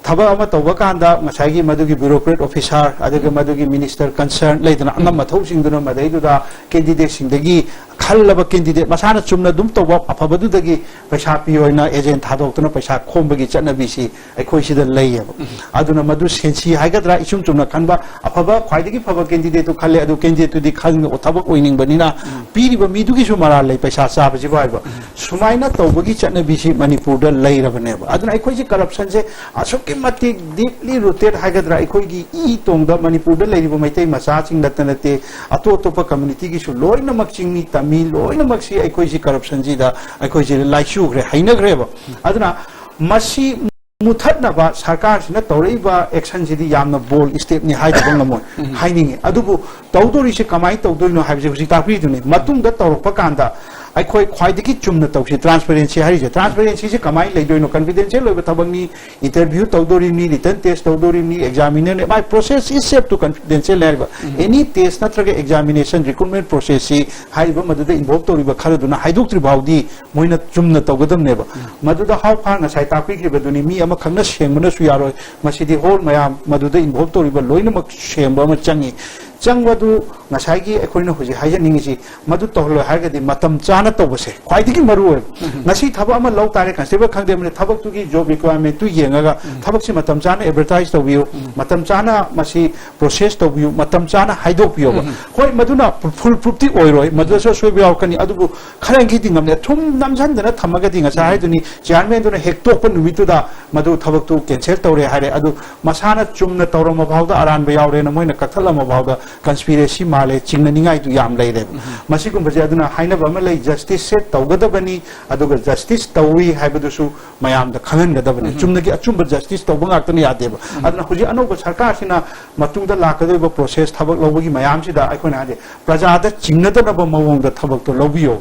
ꯊꯕꯛ ꯑꯃ ꯇꯧꯕ ꯀꯥꯟꯗ ꯉꯁꯥꯏꯒꯤ ꯃꯗꯨꯒꯤ ꯕ꯭ꯌꯨꯔꯣꯀ꯭ꯔꯦꯠ ꯑꯣꯐꯤꯁꯥꯔ, ꯑꯗꯨꯒ ꯃꯗꯨꯒꯤ ꯃꯤꯅꯤꯁꯇꯔ ꯀꯟꯁꯔꯟ ꯂꯩꯗꯅ, ꯑꯉꯝ ꯑꯊꯧꯁꯤꯡꯗꯨꯅ ꯃꯗꯩꯗꯨꯗ ꯀꯦꯟꯗꯤꯗꯦꯠꯁꯤꯡꯗꯒꯤ ꯈꯜꯂꯕ ꯀꯦꯟꯗꯤꯗꯦꯠ ꯃꯁꯥꯅ ꯆꯨꯝꯅ ꯑꯗꯨꯝ ꯇꯧꯕ ꯑꯐꯕꯗꯨꯗꯒꯤ ꯄꯩꯁꯥ ꯄꯤꯌꯣ ꯍꯥꯏꯅ ꯑꯦꯖꯦꯟ ꯊꯥꯗꯣꯛꯇꯨꯅ ꯄꯩꯁꯥ ꯈꯣꯝꯕꯒꯤ ꯆꯠꯅꯕꯤꯁꯤ ꯑꯩꯈꯣꯏ ꯁꯤꯗ ꯂꯩꯌꯦꯕ꯫ ꯑꯗꯨꯅ ꯃꯗꯨ ꯁꯦꯟꯁꯤ ꯍꯥꯏꯒꯗ꯭ꯔꯥ, ꯏꯆꯨꯝ ꯆꯨꯝꯅ ꯈꯟꯕ, ꯑꯐꯕ, ꯈ꯭ꯋꯥꯏꯗꯒꯤ ꯐꯕ ꯀꯦꯟꯗꯤꯗꯦꯠꯇꯨ ꯈꯜꯂꯦ, ꯑꯗꯨ ꯀꯦꯟꯗꯤꯗꯦꯠꯇꯨꯗꯤ ꯈꯪ-, ꯊꯕꯛ ꯑꯣꯏꯅꯤꯡꯕꯅꯤꯅ ꯄꯤꯔꯤꯕ ꯃꯤꯗꯨꯒꯤꯁꯨ ꯃꯔꯥꯜ ꯂꯩ, ꯄꯩꯁꯥ ꯆꯥꯕꯁꯤꯕꯨ ꯍꯥꯏꯕ꯫ ꯁꯨꯃꯥꯏꯅ ꯇꯧꯕꯒꯤ ꯆꯠꯅꯕꯤꯁꯤ ꯃꯅꯤꯄꯨꯔꯗ ꯂꯩꯔꯕꯅꯦꯕ꯫ ꯑꯗꯨꯅ ꯑꯩꯈꯣꯏꯁꯤ ꯀꯔꯞꯁꯟꯁꯦ ꯑꯁꯨꯛꯀꯤ ꯃꯇꯤꯛ ꯗꯤꯞꯂꯤ ꯔꯨꯇꯦꯠ ꯍꯥꯏꯒꯗ꯭ꯔꯥ, ꯑꯩꯈꯣꯏꯒꯤ ꯏ ꯇꯣꯡꯗ ꯃꯅꯤꯄꯨꯔꯗ ꯂꯩꯔꯤꯕ ꯃꯩꯇꯩ ꯃꯆꯥꯁꯤꯡ ꯅꯠꯇ ꯅꯠꯇꯦ, ꯑꯇꯣꯞ ꯑꯇꯣꯞꯄ ꯀꯝꯃ꯭ꯌꯨꯅꯤꯇꯤꯒꯤꯁꯨ ꯂꯣꯏꯅꯃꯛ, ꯆꯤꯡꯃꯤ, ꯇꯝꯃꯤ, ꯂꯣꯏꯅꯃꯛꯁꯤ ꯑꯩꯈꯣꯏꯁꯤ ꯀꯔꯞꯁꯟꯁꯤꯗ ꯑꯩꯈꯣꯏꯁꯤ ꯂꯥꯏꯆꯨꯈ꯭ꯔꯦ, ꯍꯩꯅꯈ꯭ꯔꯦꯕ꯫ ꯑꯗꯨꯅ ꯃꯁꯤ ꯃꯨꯊꯠꯅꯕ ꯁꯔꯀꯥꯔꯁꯤꯅ ꯇꯧꯔꯛꯏꯕ ꯑꯦꯛꯁꯟꯁꯤꯗꯤ ꯌꯥꯝꯅ ꯕꯣꯜ ꯁ꯭ꯇꯦꯞꯅꯤ ꯍꯥꯏꯗꯕ ꯉꯝꯃꯣꯏ, ꯍꯥꯏꯅꯤꯡꯉꯤ꯫ ꯑꯗꯨꯕꯨ ꯇꯧꯗꯣꯔꯤꯁꯦ ꯀꯃꯥꯏꯅ ꯇꯧꯗꯣꯏꯅꯣ ꯍꯥꯏꯕꯁꯦ ꯍꯧꯖꯤꯛ ꯇꯥꯛꯄꯤꯗꯨꯅꯤ꯫ ꯃꯇꯨꯡꯗ ꯇꯧꯔꯛꯄ ꯀꯥꯟꯗ ꯑꯩꯈꯣꯏ ꯈ꯭ꯋꯥꯏꯗꯒꯤ ꯆꯨꯝꯅ ꯇꯧꯁꯤ꯫ ꯇ꯭ꯔꯥꯟꯁꯄꯦꯔꯦꯟꯁꯤ ꯍꯥꯏꯔꯤꯁꯦ, ꯇ꯭ꯔꯥꯟꯁꯄꯦꯔꯦꯟꯁꯤꯁꯦ ꯀꯃꯥꯏꯅ ꯂꯩꯗꯣꯏꯅꯣ? ꯀꯟꯐꯤꯗꯦꯟꯁꯤꯌꯦꯜ ꯑꯣꯏꯕ ꯊꯕꯛꯅꯤ, ꯏꯟꯇꯔꯚ꯭ꯌꯨ ꯇꯧꯗꯣꯔꯤꯕꯅꯤ, ꯔꯤꯇꯟ ꯇꯦꯁ ꯇꯧꯗꯣꯔꯤꯕꯅꯤ, ꯑꯦꯛꯖꯥꯃꯤꯅꯔꯅꯤ꯫ My process is safe to confidential ꯍꯥꯏꯔꯤꯕ ꯑꯦꯅꯤ ꯇꯦꯁ ꯅꯠꯇ꯭ꯔꯒ ꯑꯦꯛꯖꯥꯃꯤꯅꯦꯁꯟ, ꯔꯤꯀ꯭ꯔꯨꯠꯃꯦꯟ ꯄ꯭ꯔꯣꯁꯦꯁꯁꯤ ꯍꯥꯏꯔꯤꯕ ꯃꯗꯨꯗ ꯏꯟꯚꯣꯜꯕ ꯇꯧꯔꯤꯕ ꯈꯔꯗꯨꯅ ꯍꯥꯏꯗꯣꯛꯇ꯭ꯔꯤ ꯐꯥꯎꯗꯤ ꯃꯣꯏꯅ ꯆꯨꯝꯅ ꯇꯧꯒꯗꯕꯅꯦꯕ꯫ ꯃꯗꯨꯗ ꯍꯥꯎ ꯐꯥꯔ ꯉꯁꯥꯏ ꯇꯥꯛꯄꯤꯈꯤꯕꯗꯨꯅꯤ, ꯃꯤ ꯑꯃꯈꯛꯅ ꯁꯦꯡꯕꯅꯁꯨ ꯌꯥꯔꯣꯏ꯫ ꯃꯁꯤꯗꯤ ꯍꯣꯜ ꯃꯌꯥꯝ ꯃꯗꯨꯗ ꯏꯟꯚꯣꯜꯕ ꯇꯧꯔꯤꯕ ꯂꯣꯏꯅꯃꯛ ꯁꯦꯡꯕ ꯑꯃ ꯆꯪꯉꯤ꯫ ꯆꯪꯕꯗꯨ ꯉꯁꯥꯏꯒꯤ ꯑꯩꯈꯣꯏꯅ ꯍꯧꯖꯤꯛ ꯍꯥꯏꯖꯅꯤꯡꯉꯤꯁꯤ, ꯃꯗꯨ ꯇꯧꯍꯜꯂꯣꯏ ꯍꯥꯏꯔꯒꯗꯤ ꯃꯇꯝ ꯆꯥꯅ ꯇꯧꯕꯁꯦ ꯈ꯭ꯋꯥꯏꯗꯒꯤ ꯃꯔꯨ ꯑꯣꯏꯕ꯫ ꯉꯁꯤ ꯊꯕꯛ ꯑꯃ ꯂꯧ ꯇꯥꯔꯦ, ꯀꯟꯁꯇꯦꯕꯜ ꯈꯪꯗꯦ ꯑꯃꯅ, ꯊꯕꯛꯇꯨꯒꯤ ꯖꯣꯕ ꯔꯤꯀ꯭ꯋꯥꯏꯔꯃꯦꯟꯠꯇꯨ ꯌꯦꯡꯉꯒ ꯊꯕꯛꯁꯤ ꯃꯇꯝ ꯆꯥꯅ ꯑꯦꯗꯚꯔꯇꯥꯏꯁ ꯇꯧꯕꯤꯌꯨ, ꯃꯇꯝ ꯆꯥꯅ ꯃꯁꯤ ꯄ꯭ꯔꯣꯁꯦꯁ ꯇꯧꯕꯤꯌꯨ, ꯃꯇꯝ ꯆꯥꯅ ꯍꯥꯏꯗꯣꯛꯄꯤꯌꯣꯕ꯫ ꯍꯣꯏ, ꯃꯗꯨꯅ ꯐꯨꯜ ꯄ꯭ꯔꯨꯐꯇꯤ ꯑꯣꯏꯔꯣꯏ, ꯃꯗꯨꯗꯁꯨ ꯑꯁꯣꯏꯕ ꯌꯥꯎꯔꯛꯀꯅꯤ, ꯑꯗꯨꯕꯨ ꯈꯔ ꯃꯈꯩꯗꯤ ꯉꯝꯂꯦ꯫ ꯁꯨꯝ ꯅꯝꯁꯤꯟꯗꯅ ꯊꯝꯃꯒꯗꯤ ꯉꯁꯥꯏ ꯍꯥꯏꯗꯨꯅꯤ, ꯆꯤꯌꯥꯔꯃꯦꯟꯗꯨꯅ ꯍꯦꯛ ꯇꯣꯛꯄ ꯅꯨꯃꯤꯠꯇꯨꯗ ꯃꯗꯨ ꯊꯕꯛꯇꯨ ꯀꯦꯟꯁꯦꯜ ꯇꯧꯔꯦ ꯍꯥꯏꯔꯦ꯫ ꯑꯗꯨ ꯃꯁꯥꯅ ꯆꯨꯝꯅ ꯇꯧꯔꯝꯕ ꯐꯥꯎꯗ ꯑꯔꯥꯟꯕ ꯌꯥꯎꯔꯦꯅ ꯃꯣꯏꯅ ꯀꯛꯊꯠꯂꯝꯕ ꯐꯥꯎꯗ ꯀꯟꯁꯄꯤꯔꯦꯁꯤ ꯃꯥꯜꯂꯦ, ꯆꯤꯡꯅꯅꯤꯡꯉꯥꯏꯗꯨ ꯌꯥꯝ ꯂꯩꯔꯦꯕ꯫ ꯃꯁꯤꯒꯨꯝꯕꯁꯦ ꯑꯗꯨꯅ ꯍꯥꯏꯅꯕ ꯑꯃ ꯂꯩ, ꯖꯁꯇꯤꯁꯁꯦ ꯇꯧꯒꯗꯕꯅꯤ, ꯑꯗꯨꯒ ꯖꯁꯇꯤꯁ ꯇꯧꯏ ꯍꯥꯏꯕꯗꯨꯁꯨ ꯃꯌꯥꯝꯗ ꯈꯪꯍꯟꯒꯗꯕꯅꯤ꯫ ꯆꯨꯝꯅꯒꯤ ꯑꯆꯨꯝꯕ ꯖꯁꯇꯤꯁ ꯇꯧꯕ ꯉꯥꯛꯇꯅ ꯌꯥꯗꯦꯕ꯫ ꯑꯗꯨꯅ ꯍꯧꯖꯤꯛ ꯑꯅꯧꯕ ꯁꯔꯀꯥꯔꯁꯤꯅ ꯃꯇꯨꯡꯗ ꯂꯥꯛꯀꯗꯧꯔꯤꯕ ꯄ꯭ꯔꯣꯁꯦꯁ, ꯊꯕꯛ ꯂꯧꯕꯒꯤ ꯃꯌꯥꯝꯁꯤꯗ ꯑꯩꯈꯣꯏꯅ ꯍꯥꯏꯗꯤ ꯄ꯭ꯔꯖꯥꯗ ꯆꯤꯡꯅꯗꯅꯕ ꯃꯑꯣꯡꯗ ꯊꯕꯛꯇꯣ ꯂꯧꯕꯤꯌꯣ꯫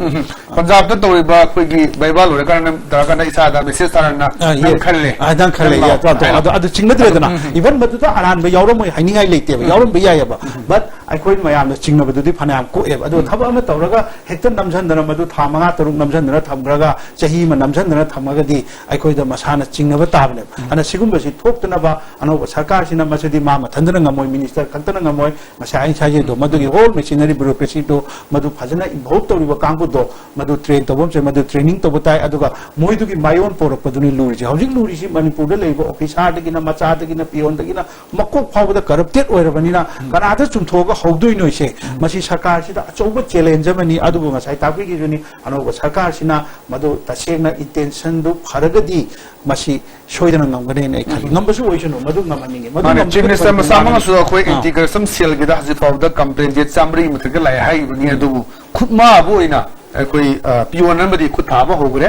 ꯄꯟꯖꯥꯕꯇ ꯇꯧꯔꯤꯕ ꯑꯩꯈꯣꯏꯒꯤ ꯕꯩꯕꯥ ꯂꯣꯏꯔꯀꯥꯟꯗ ꯇꯧꯔꯀꯥꯟꯗ ꯏꯁꯥꯗ ꯃꯦꯁꯦꯖ ꯊꯥꯔꯒꯅ ꯑ, ꯅꯪ ꯌꯦ- ꯈꯜꯂꯦ, ꯑ, ꯅꯪ ꯈꯜꯂꯦ, ꯅꯪ ꯌꯦ, ꯂꯥꯎ ꯑꯗꯣ, ꯑꯗꯣ, ꯍꯥꯏꯅ꯫ ꯑꯗꯣ, ꯑꯗꯨ ꯆꯤꯡꯅꯗ꯭ꯔꯦꯗꯅ꯫ ꯏꯚꯟ ꯃꯗꯨꯗ ꯑꯔꯥꯟꯕ ꯌꯥꯎꯔꯝꯃꯣꯏ ꯍꯥꯏꯅꯤꯡꯉꯥꯏ ꯂꯩꯇꯦꯕ, ꯌꯥꯎꯔꯝꯕ ꯌꯥꯏꯑꯕ꯫ ꯕꯠ ꯑꯩꯈꯣꯏ ꯃꯌꯥꯝꯅ ꯆꯤꯡꯅꯕꯗꯨꯗꯤ ꯐꯅꯌꯥꯝ ꯀꯣꯛꯑꯦꯕ꯫ ꯑꯗꯣ ꯊꯕꯛ ꯑꯃ ꯇꯧꯔꯒ ꯍꯦꯛꯇ ꯅꯝꯁꯤꯟꯗꯅ, ꯃꯗꯨ ꯊꯥ ꯃꯉꯥ ꯇꯔꯨꯛ ꯅꯝꯁꯤꯟꯗꯅ ꯊꯝꯈ꯭ꯔꯒ, ꯆꯍꯤ ꯑꯃ ꯅꯝꯁꯤꯟꯗꯅ ꯊꯝꯃꯒꯗꯤ ꯑꯩꯈꯣꯏꯗ ꯃꯁꯥꯅ ꯆꯤꯡꯅꯕ ꯇꯥꯕꯅꯦꯕ꯫ ꯑꯗꯨꯅ ꯁꯤꯒꯨꯝꯕꯁꯤ ꯊꯣꯛꯇꯅꯕ ꯑꯅꯧꯕ ꯁꯔꯀꯥꯔꯁꯤꯅ, ꯃꯁꯤꯗꯤ ꯃꯥ ꯃꯊꯟꯇꯅ ꯉꯝꯃꯣꯏ, ꯃꯤꯅꯤꯁꯇꯔ ꯈꯛꯇꯅ ꯉꯝꯃꯣꯏ, ꯉꯁꯥꯏ ꯑꯩꯅ ꯍꯥꯏꯖꯩꯗꯣ, ꯃꯗꯨꯒꯤ ꯍꯣꯜ ꯃꯦꯆꯤꯅꯔꯤ ꯕ꯭ꯌꯨꯔꯣꯀ꯭ꯔꯦꯁꯤꯗꯣ, ꯃꯗꯨ ꯐꯖꯅ ꯏꯟꯚꯣꯜꯕ ꯇꯧꯔꯤꯕ ꯀꯥꯡꯕꯨꯗꯣ, ꯃꯗꯨ ꯇ꯭ꯔꯦꯟ ꯇꯧꯕ ꯑꯃ ꯆꯪꯉꯤ, ꯃꯗꯨ ꯇ꯭ꯔꯦꯅꯤꯡ ꯇꯧꯕ ꯇꯥꯏ꯫ ꯑꯗꯨꯒ ꯃꯣꯏꯗꯨꯒꯤ ꯃꯥꯏꯑꯣꯟ ꯄꯣꯔꯛꯄꯗꯨꯅꯤ ꯂꯨꯔꯤꯁꯦ꯫ ꯍꯧꯖꯤꯛ ꯂꯨꯔꯤꯁꯤ ꯃꯅꯤꯄꯨꯔꯗ ꯂꯩꯔꯤꯕ ꯑꯣꯐꯤꯁꯥꯔꯗꯒꯤꯅ, ꯃꯆꯥꯗꯒꯤꯅ, ꯄꯤꯌꯣꯟꯗꯒꯤꯅ ꯃꯀꯣꯛ ꯐꯥꯎꯕꯗ ꯀꯔꯞꯇꯦꯠ ꯑꯣꯏꯔꯕꯅꯤꯅ, ꯀꯅꯥꯗ ꯆꯨꯝꯊꯣꯛꯑꯒ ꯍꯧꯗꯣꯏꯅꯣꯁꯦ, ꯃꯁꯤ ꯁꯔꯀꯥꯔꯁꯤꯗ ꯑꯆꯧꯕ ꯆꯦꯂꯦꯟꯖ ꯑꯃꯅꯤ꯫ ꯑꯗꯨꯕꯨ ꯉꯁꯥꯏ ꯇꯥꯛꯄꯤꯈꯤꯕꯗꯨꯅꯤ, ꯑꯅꯧꯕ ꯁꯔꯀꯥꯔꯁꯤꯅ ꯃꯗꯨ ꯇꯁꯦꯡꯅ ꯏꯟꯇꯦꯟꯁꯟꯗꯨ ꯐꯔꯒꯗꯤ ꯃꯁꯤ ꯁꯣꯏꯗꯅ ꯉꯝꯒꯅꯦꯅ ꯑꯩ ꯈꯜꯂꯤ꯫ ꯉꯝꯕꯁꯨ ꯑꯣꯏꯁꯅꯨ, ꯃꯗꯨ ꯉꯝꯍꯟꯅꯤꯡꯉꯤ꯫ ꯃꯗꯨ ꯃꯥꯅꯦ, ꯉꯝꯕꯗꯨꯅ ꯆꯤꯐ ꯃꯤꯅꯤꯁꯇꯔ ꯐꯔꯦ, ꯃꯁꯥꯃꯛꯅꯁꯨ ꯃꯥꯅꯦ꯫ ꯑꯩꯈꯣꯏ ꯑꯥ꯫ ꯑꯦꯟꯇꯤ ꯀꯔꯞꯁꯟ ꯁꯦꯜꯒꯤꯗ ꯍꯧꯖꯤꯛ ꯐꯥꯎꯕꯗ ꯀꯝꯄ꯭ꯂꯦꯟꯁꯦ ꯆꯥꯝꯃꯔꯤ ꯃꯊꯛꯇ ꯂꯥꯛꯑꯦ ꯍꯥꯏꯈꯤꯕꯅꯤ꯫ ꯑꯗꯨꯕꯨ ꯈꯨꯠꯃꯥꯕꯨ ꯑꯣꯏꯅ ꯑꯩꯈꯣꯏ, ꯑ, ꯄꯤꯌꯣꯟ ꯑꯃꯗꯤ ꯈꯨꯠ ꯊꯥꯕ ꯍꯧꯈ꯭ꯔꯦ꯫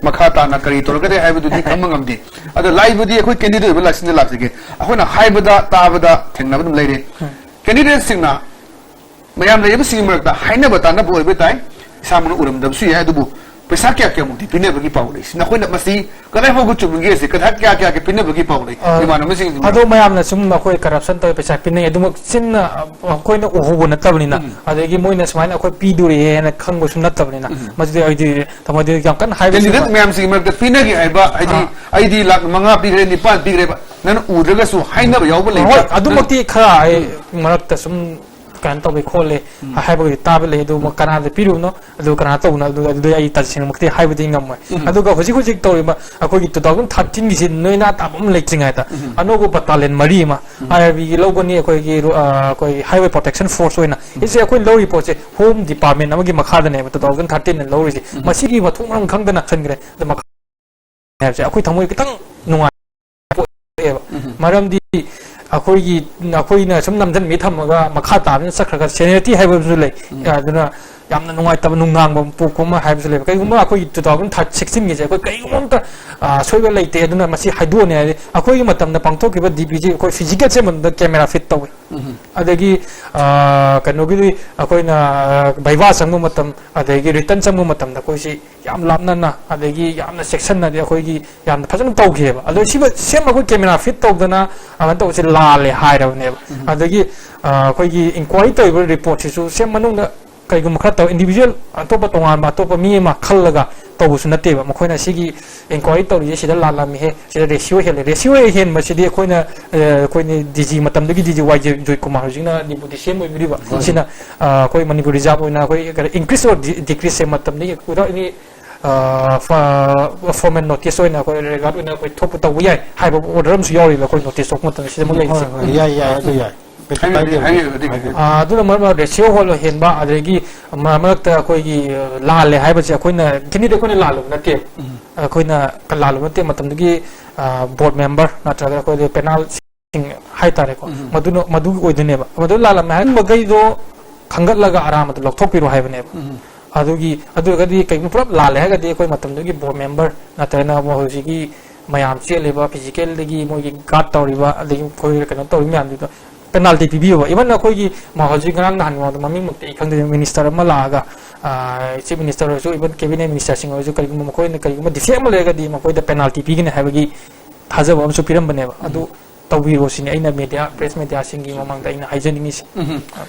ꯃꯈꯥ ꯇꯥꯅ ꯀꯔꯤ ꯇꯧꯔꯛꯀꯗꯦ ꯍꯥꯏꯕꯗꯨꯗꯤ ꯈꯪꯕ ꯉꯝꯗꯦ꯫ ꯑꯗꯣ ꯂꯥꯛꯏꯕꯗꯤ ꯑꯩꯈꯣꯏ ꯀꯦꯟꯗꯤꯗꯦꯠ ꯑꯣꯏꯕ ꯂꯥꯛꯁꯤꯟꯗ ꯂꯥꯛꯆꯒꯦ꯫ ꯑꯩꯈꯣꯏꯅ ꯍꯥꯏꯕꯗ ꯇꯥꯕꯗ ꯊꯦꯡꯅꯕ ꯑꯗꯨꯝ ꯂꯩꯔꯦ꯫ ꯀꯦꯟꯗꯤꯗꯦꯠꯁꯤꯡꯅ ꯃꯌꯥꯝ ꯂꯩꯔꯤꯕꯁꯤꯡꯒꯤ ꯃꯔꯛꯇ ꯍꯥꯏꯅꯕ ꯇꯥꯅꯕ ꯑꯣꯏꯕ ꯇꯥꯏ, ꯏꯁꯥꯃꯛꯅ ꯎꯔꯝꯗꯕꯁꯨ ꯌꯥꯏ, ꯑꯗꯨꯕꯨ ꯄꯩꯁꯥ ꯀꯌꯥ ꯀꯌꯥꯃꯨꯛꯇꯤ ꯄꯤꯅꯕꯒꯤ ꯄꯥꯎ ꯂꯩ? ꯁꯤ ꯅꯈꯣꯏꯅ ꯃꯁꯤ ꯀꯗꯥꯏ ꯐꯥꯎꯕ ꯆꯨꯝꯃꯤꯒꯦ? ꯁꯤ ꯀꯗꯥ ꯀꯌꯥ ꯀꯌꯥ ꯀꯌꯥ ꯄꯤꯅꯕꯒꯤ ꯄꯥꯎ ꯂꯩ? ꯑ, ꯏꯃꯥꯟꯅꯕꯁꯤꯡ ꯑꯗꯣ ꯃꯌꯥꯝꯅ ꯁꯨꯝ ꯑꯩꯈꯣꯏ ꯀꯔꯞꯁꯟ ꯇꯧꯋꯦ, ꯄꯩꯁꯥ ꯄꯤꯅꯩ, ꯑꯗꯨꯃꯛ ꯆꯤꯟꯅ ꯑꯩꯈꯣꯏꯅ ꯎꯍꯧꯕ ꯅꯠꯇꯕꯅꯤꯅ, ꯑꯗꯒꯤ ꯃꯣꯏꯅ ꯁꯨꯃꯥꯏꯅ ꯑꯩꯈꯣꯏ ꯄꯤꯗꯣꯔꯤꯑꯦ ꯍꯥꯏꯅ ꯈꯪꯕꯁꯨ ꯅꯠꯇꯕꯅꯤꯅ, ꯃꯁꯤꯗꯤ ꯑꯩꯗꯤ ꯊꯃꯣꯏꯗꯤ ꯌꯥꯝ ꯀꯟꯅ ꯍꯥꯏꯕꯁꯨ ꯀꯦꯟꯗꯤꯗꯦꯠ ꯃꯌꯥꯝꯁꯤꯒꯤ ꯃꯔꯛꯇ ꯄꯤꯅꯒꯦ ꯍꯥꯏꯕ, ꯍꯥꯏꯗꯤ ꯑꯥ꯫ ꯑꯩꯗꯤ ꯂꯥꯛ ꯃꯉꯥ ꯄꯤꯈ꯭ꯔꯦ, ꯅꯤꯄꯥꯟ ꯄꯤꯈ꯭ꯔꯦꯕ, ꯅꯪꯅ ꯎꯗ꯭ꯔꯒꯁꯨ ꯍꯥꯏꯅꯕ ꯌꯥꯎꯕ ꯂꯩꯕ꯭ꯔꯥ? ꯍꯣꯏ, ꯑꯗꯨꯃꯛꯇꯤ ꯈꯔ ꯑꯩ ꯃꯔꯛꯇ ꯁꯨꯝ ꯀꯩꯅꯣ ꯇꯧꯕꯤ ꯈꯣꯠꯂꯤ ꯍꯥꯏꯕꯒꯤ ꯇꯥꯕ ꯂꯩ, ꯑꯗꯨ ꯀꯅꯥꯗ ꯄꯤꯔꯨꯕꯅꯣ, ꯑꯗꯨ ꯀꯅꯥ ꯇꯧꯕꯅꯣ, ꯑꯗꯨ, ꯑꯗꯨꯗꯤ ꯑꯩ ꯇꯁꯦꯡꯅꯃꯛꯇꯤ ꯍꯥꯏꯕꯗꯤ ꯉꯝꯃꯣꯏ꯫ ꯑꯗꯨꯒ ꯍꯧꯖꯤꯛ ꯍꯧꯖꯤꯛ ꯇꯧꯔꯤꯕ ꯑꯩꯈꯣꯏꯒꯤ two thousand thirteen ꯒꯤꯁꯤ ꯅꯣꯏꯅꯥ ꯇꯥꯕ ꯑꯃ ꯂꯩꯇ꯭ꯔꯤꯉꯩꯗ ꯑꯅꯧꯕ ꯕꯠꯇꯥꯂꯤꯌꯟ ꯃꯔꯤ ꯑꯃ IRB ꯒꯤ ꯂꯧꯒꯅꯤ, ꯑꯩꯈꯣꯏꯒꯤ ꯔꯣ-, ꯑ, ꯑꯩꯈꯣꯏ Highway Protection Force ꯑꯣꯏꯅ꯫ ꯏꯁꯦ ꯑꯩꯈꯣꯏ ꯂꯧꯔꯤ ꯄꯣꯠꯁꯦ Home Department ꯑꯃꯒꯤ ꯃꯈꯥꯗꯅꯦꯕ two thousand thirteen ꯅ ꯂꯧꯔꯤꯁꯦ꯫ ꯃꯁꯤꯒꯤ ꯃꯊꯣꯡ ꯃꯔꯝ ꯈꯪꯗꯅ ꯈꯟꯈ꯭ꯔꯦ꯫ ꯑꯗꯣ ꯃꯈꯥ ꯍꯥꯏꯕꯁꯦ ꯑꯩꯈꯣꯏ ꯊꯃꯣꯏ ꯈꯤꯇꯪ ꯅꯨꯡꯉꯥꯏ ꯄꯣꯛꯑꯦꯕ꯫ ꯃꯔꯝꯗꯤ ꯑꯩꯈꯣꯏꯒꯤ, ꯑꯩꯈꯣꯏꯅ ꯁꯨꯝ ꯅꯝꯁꯤꯟꯕꯤ ꯊꯝꯃꯒ ꯃꯈꯥ ꯇꯥꯕꯅ ꯆꯠꯈ꯭ꯔꯒ seniority ꯍꯥꯏꯕ ꯑꯃꯁꯨ ꯂꯩ꯫ ꯑꯗꯨꯅ ꯌꯥꯝꯅ ꯅꯨꯡꯉꯥꯏꯇꯕ ꯅꯨꯡꯅꯥꯡꯕ ꯄꯣꯛꯄ ꯑꯃ ꯍꯥꯏꯕꯁꯨ ꯂꯩꯕ꯫ ꯀꯩꯒꯨꯝꯕ ꯑꯩꯈꯣꯏꯒꯤ two thousand sixteen-ꯒꯤꯁꯦ ꯑꯩꯈꯣꯏ ꯀꯩꯒꯨꯝꯕ ꯑꯝꯇ, ꯑ, ꯑꯁꯣꯏꯕ ꯂꯩꯇꯦ, ꯑꯗꯨꯅ ꯃꯁꯤ ꯍꯥꯏꯗꯣꯛꯑꯅꯤ ꯍꯥꯏꯔꯗꯤ, ꯑꯩꯈꯣꯏꯒꯤ ꯃꯇꯝꯗ ꯄꯥꯡꯊꯣꯛꯈꯤꯕ D P G ꯑꯩꯈꯣꯏ physical ꯆꯦꯟꯕꯗ camera fit ꯇꯧꯋꯤ꯫ ꯑꯗꯒꯤ, ꯑ, ꯀꯩꯅꯣꯒꯤꯗꯤ ꯑꯩꯈꯣꯏꯅ, ꯑ, viva ꯆꯪꯕ ꯃꯇꯝ, ꯑꯗꯒꯤ written ꯆꯪꯕ ꯃꯇꯝꯗ ꯑꯩꯈꯣꯏꯁꯤ ꯌꯥꯝ ꯂꯥꯞꯅꯅ, ꯑꯗꯒꯤ ꯌꯥꯝꯅ ꯆꯦꯛꯁꯤꯟꯅꯗꯤ ꯑꯩꯈꯣꯏꯒꯤ ꯌꯥꯝꯅ ꯐꯖꯅ ꯇꯧꯈꯤꯑꯕ꯫ ꯑꯗꯣ ꯁꯤꯕ same ꯑꯩꯈꯣꯏ camera fit ꯇꯧꯗꯅ ꯑꯗꯨꯃꯥꯏꯅ ꯇꯧꯕꯁꯦ ꯂꯥꯜꯂꯦ ꯍꯥꯏꯔꯕꯅꯦꯕ꯫ ꯑꯗꯒꯤ, ꯑ, ꯑꯩꯈꯣꯏꯒꯤ inquiry ꯇꯧꯔꯤꯕ report-ꯁꯤꯁꯨ same ꯃꯅꯨꯡꯗ ꯀꯩꯒꯨꯝꯕ ꯈꯔ ꯇꯧ, individual ꯑꯇꯣꯞꯄ ꯇꯣꯉꯥꯟꯕ ꯑꯇꯣꯞꯄ ꯃꯤ ꯑꯃ ꯈꯜꯂꯒ ꯇꯧꯕꯁꯨ ꯅꯠꯇꯦꯕ꯫ ꯃꯈꯣꯏꯅ ꯁꯤꯒꯤ inquiry ꯇꯧꯔꯤꯁꯦ ꯁꯤꯗ ꯂꯥꯜꯂꯝꯃꯤꯍꯦ, ꯁꯤꯗ ratio ꯍꯦꯜꯂꯦ꯫ Ratio ꯍꯦꯟꯕꯁꯤꯗꯤ ꯑꯩꯈꯣꯏꯅ, ꯑ, ꯑꯩꯈꯣꯏꯅ D G ꯃꯇꯝꯗꯒꯤ D G ꯋꯥꯏ ꯖꯣꯏ ꯀꯨꯃꯥꯔ, ꯍꯧꯖꯤꯛꯅ Deputy C M ꯑꯣꯏꯕꯤꯔꯤꯕ, ꯁꯤꯅ, ꯑ, ꯑꯩꯈꯣꯏ ꯃꯅꯤꯄꯨꯔ reserve ꯑꯣꯏꯅ ꯑꯩꯈꯣꯏ increase or decrease ꯁꯦ ꯃꯇꯝꯗꯒꯤ without any, ꯑ, formal notice ꯑꯣꯏꯅ ꯑꯩꯈꯣꯏ regard ꯑꯣꯏꯅ ꯑꯩꯈꯣꯏ ꯊꯣꯛꯄ ꯇꯧꯕ ꯌꯥꯏ ꯍꯥꯏꯕ order ꯑꯃꯁꯨ ꯌꯥꯎꯔꯤꯕ ꯑꯩꯈꯣꯏ notice ꯊꯣꯛꯄ ꯃꯇꯝꯗ ꯁꯤꯗ ꯑꯃꯨꯛ ꯂꯩꯔꯤꯁꯦ꯫ ꯍꯣꯏ, ꯍꯣꯏ, ꯌꯥꯏ, ꯌꯥꯏ, ꯑꯗꯨ ꯌꯥꯏ꯫ ꯀꯩꯁꯨ ꯍꯥꯏꯕꯤꯌꯨ, ꯀꯥꯏꯗꯦ꯫ ꯍꯥꯏꯕꯤꯌꯨ, ꯍꯥꯏꯕꯤꯌꯨ꯫ ꯑ, ꯑꯗꯨꯅ ꯃꯔꯝ ꯑꯣꯏꯔꯒ ratio ꯍꯣꯜ ꯍꯦꯟꯕ, ꯑꯗꯒꯤ ꯃꯔꯛ ꯃꯔꯛꯇ ꯑꯩꯈꯣꯏꯒꯤ, ꯑ, ꯂꯥꯜꯂꯦ ꯍꯥꯏꯕꯁꯦ ꯑꯩꯈꯣꯏꯅ, ꯀꯦꯟꯗꯤꯗꯦꯠ ꯑꯩꯈꯣꯏꯅ ꯂꯥꯜꯂꯨꯕ ꯅꯠꯇꯦꯕ꯫ ꯑꯩꯈꯣꯏꯅ ꯂꯥꯜꯂꯨꯕ ꯅꯠꯇꯦ, ꯃꯇꯝꯗꯨꯒꯤ, ꯑ, board member ꯅꯠꯇ꯭ꯔꯒ ꯑꯩꯈꯣꯏꯗ penal ꯁꯤꯡ ꯍꯥꯏꯇꯥꯔꯦꯀꯣ, ꯃꯗꯨꯅ, ꯃꯗꯨꯒꯤ ꯑꯣꯏꯗꯣꯏꯅꯦꯕ꯫ ꯃꯗꯨ ꯂꯥꯜꯂꯝꯃꯦ ꯍꯥꯏꯔꯝꯕꯈꯩꯗꯣ ꯈꯟꯒꯠꯂꯒ ꯑꯔꯥꯟꯕꯗꯣ ꯂꯧꯊꯣꯛꯄꯤꯔꯣ ꯍꯥꯏꯕꯅꯦꯕ꯫ ꯑꯗꯨꯒꯤ, ꯑꯗꯨ ꯑꯣꯏꯔꯒꯗꯤ ꯀꯩꯒꯨꯝꯕ ꯄꯨꯂꯞ ꯂꯥꯜꯂꯦ ꯍꯥꯏꯔꯒꯗꯤ ꯑꯩꯈꯣꯏ ꯃꯇꯝꯗꯨꯒꯤ board member ꯅꯠꯇ꯭ꯔꯒꯅ ꯃꯣꯏ ꯍꯧꯖꯤꯛꯀꯤ ꯃꯌꯥꯝ ꯆꯦꯜꯂꯤꯕ physicalꯗꯒꯤ ꯃꯣꯏꯒꯤ guard ꯇꯧꯔꯤꯕ, ꯑꯗꯒꯤ ꯑꯩꯈꯣꯏ ꯀꯩꯅꯣ ꯇꯧꯔꯤ ꯃꯌꯥꯝꯗꯨꯗ penalty ꯄꯤꯕꯤꯌꯣꯕ꯫ Even ꯑꯩꯈꯣꯏꯒꯤ ꯃ-, ꯍꯧꯖꯤꯛ ꯉꯔꯥꯡ ꯅꯍꯥꯟꯒꯤ ꯃꯃꯥꯡꯗ ꯃꯃꯤꯡꯃꯛꯇꯤ ꯑꯩ ꯈꯪꯗꯦ, minister ꯑꯃ ꯂꯥꯛꯑꯒ, ꯑ, chief minister ꯑꯣꯏꯔꯁꯨ, even cabinet ministerꯁꯤꯡ ꯑꯣꯏꯔꯁꯨ, ꯀꯔꯤꯒꯨꯝꯕ ꯃꯈꯣꯏꯅ ꯀꯔꯤꯒꯨꯝꯕ defect ꯑꯃ ꯂꯩꯔꯒꯗꯤ ꯃꯈꯣꯏꯗ penalty ꯄꯤꯒꯅꯤ ꯍꯥꯏꯕꯒꯤ ꯊꯥꯖꯕ ꯑꯃꯁꯨ ꯄꯤꯔꯝꯕꯅꯦꯕ꯫ ꯑꯗꯨ ꯇꯧꯕꯤꯔꯣ ꯁꯤꯅꯤ ꯑꯩꯅ media, press mediaꯁꯤꯡꯒꯤ ꯃꯃꯥꯡꯗ ꯑꯩꯅ ꯍꯥꯏꯖꯅꯤꯡꯉꯤꯁꯦ꯫ ꯎꯝ꯫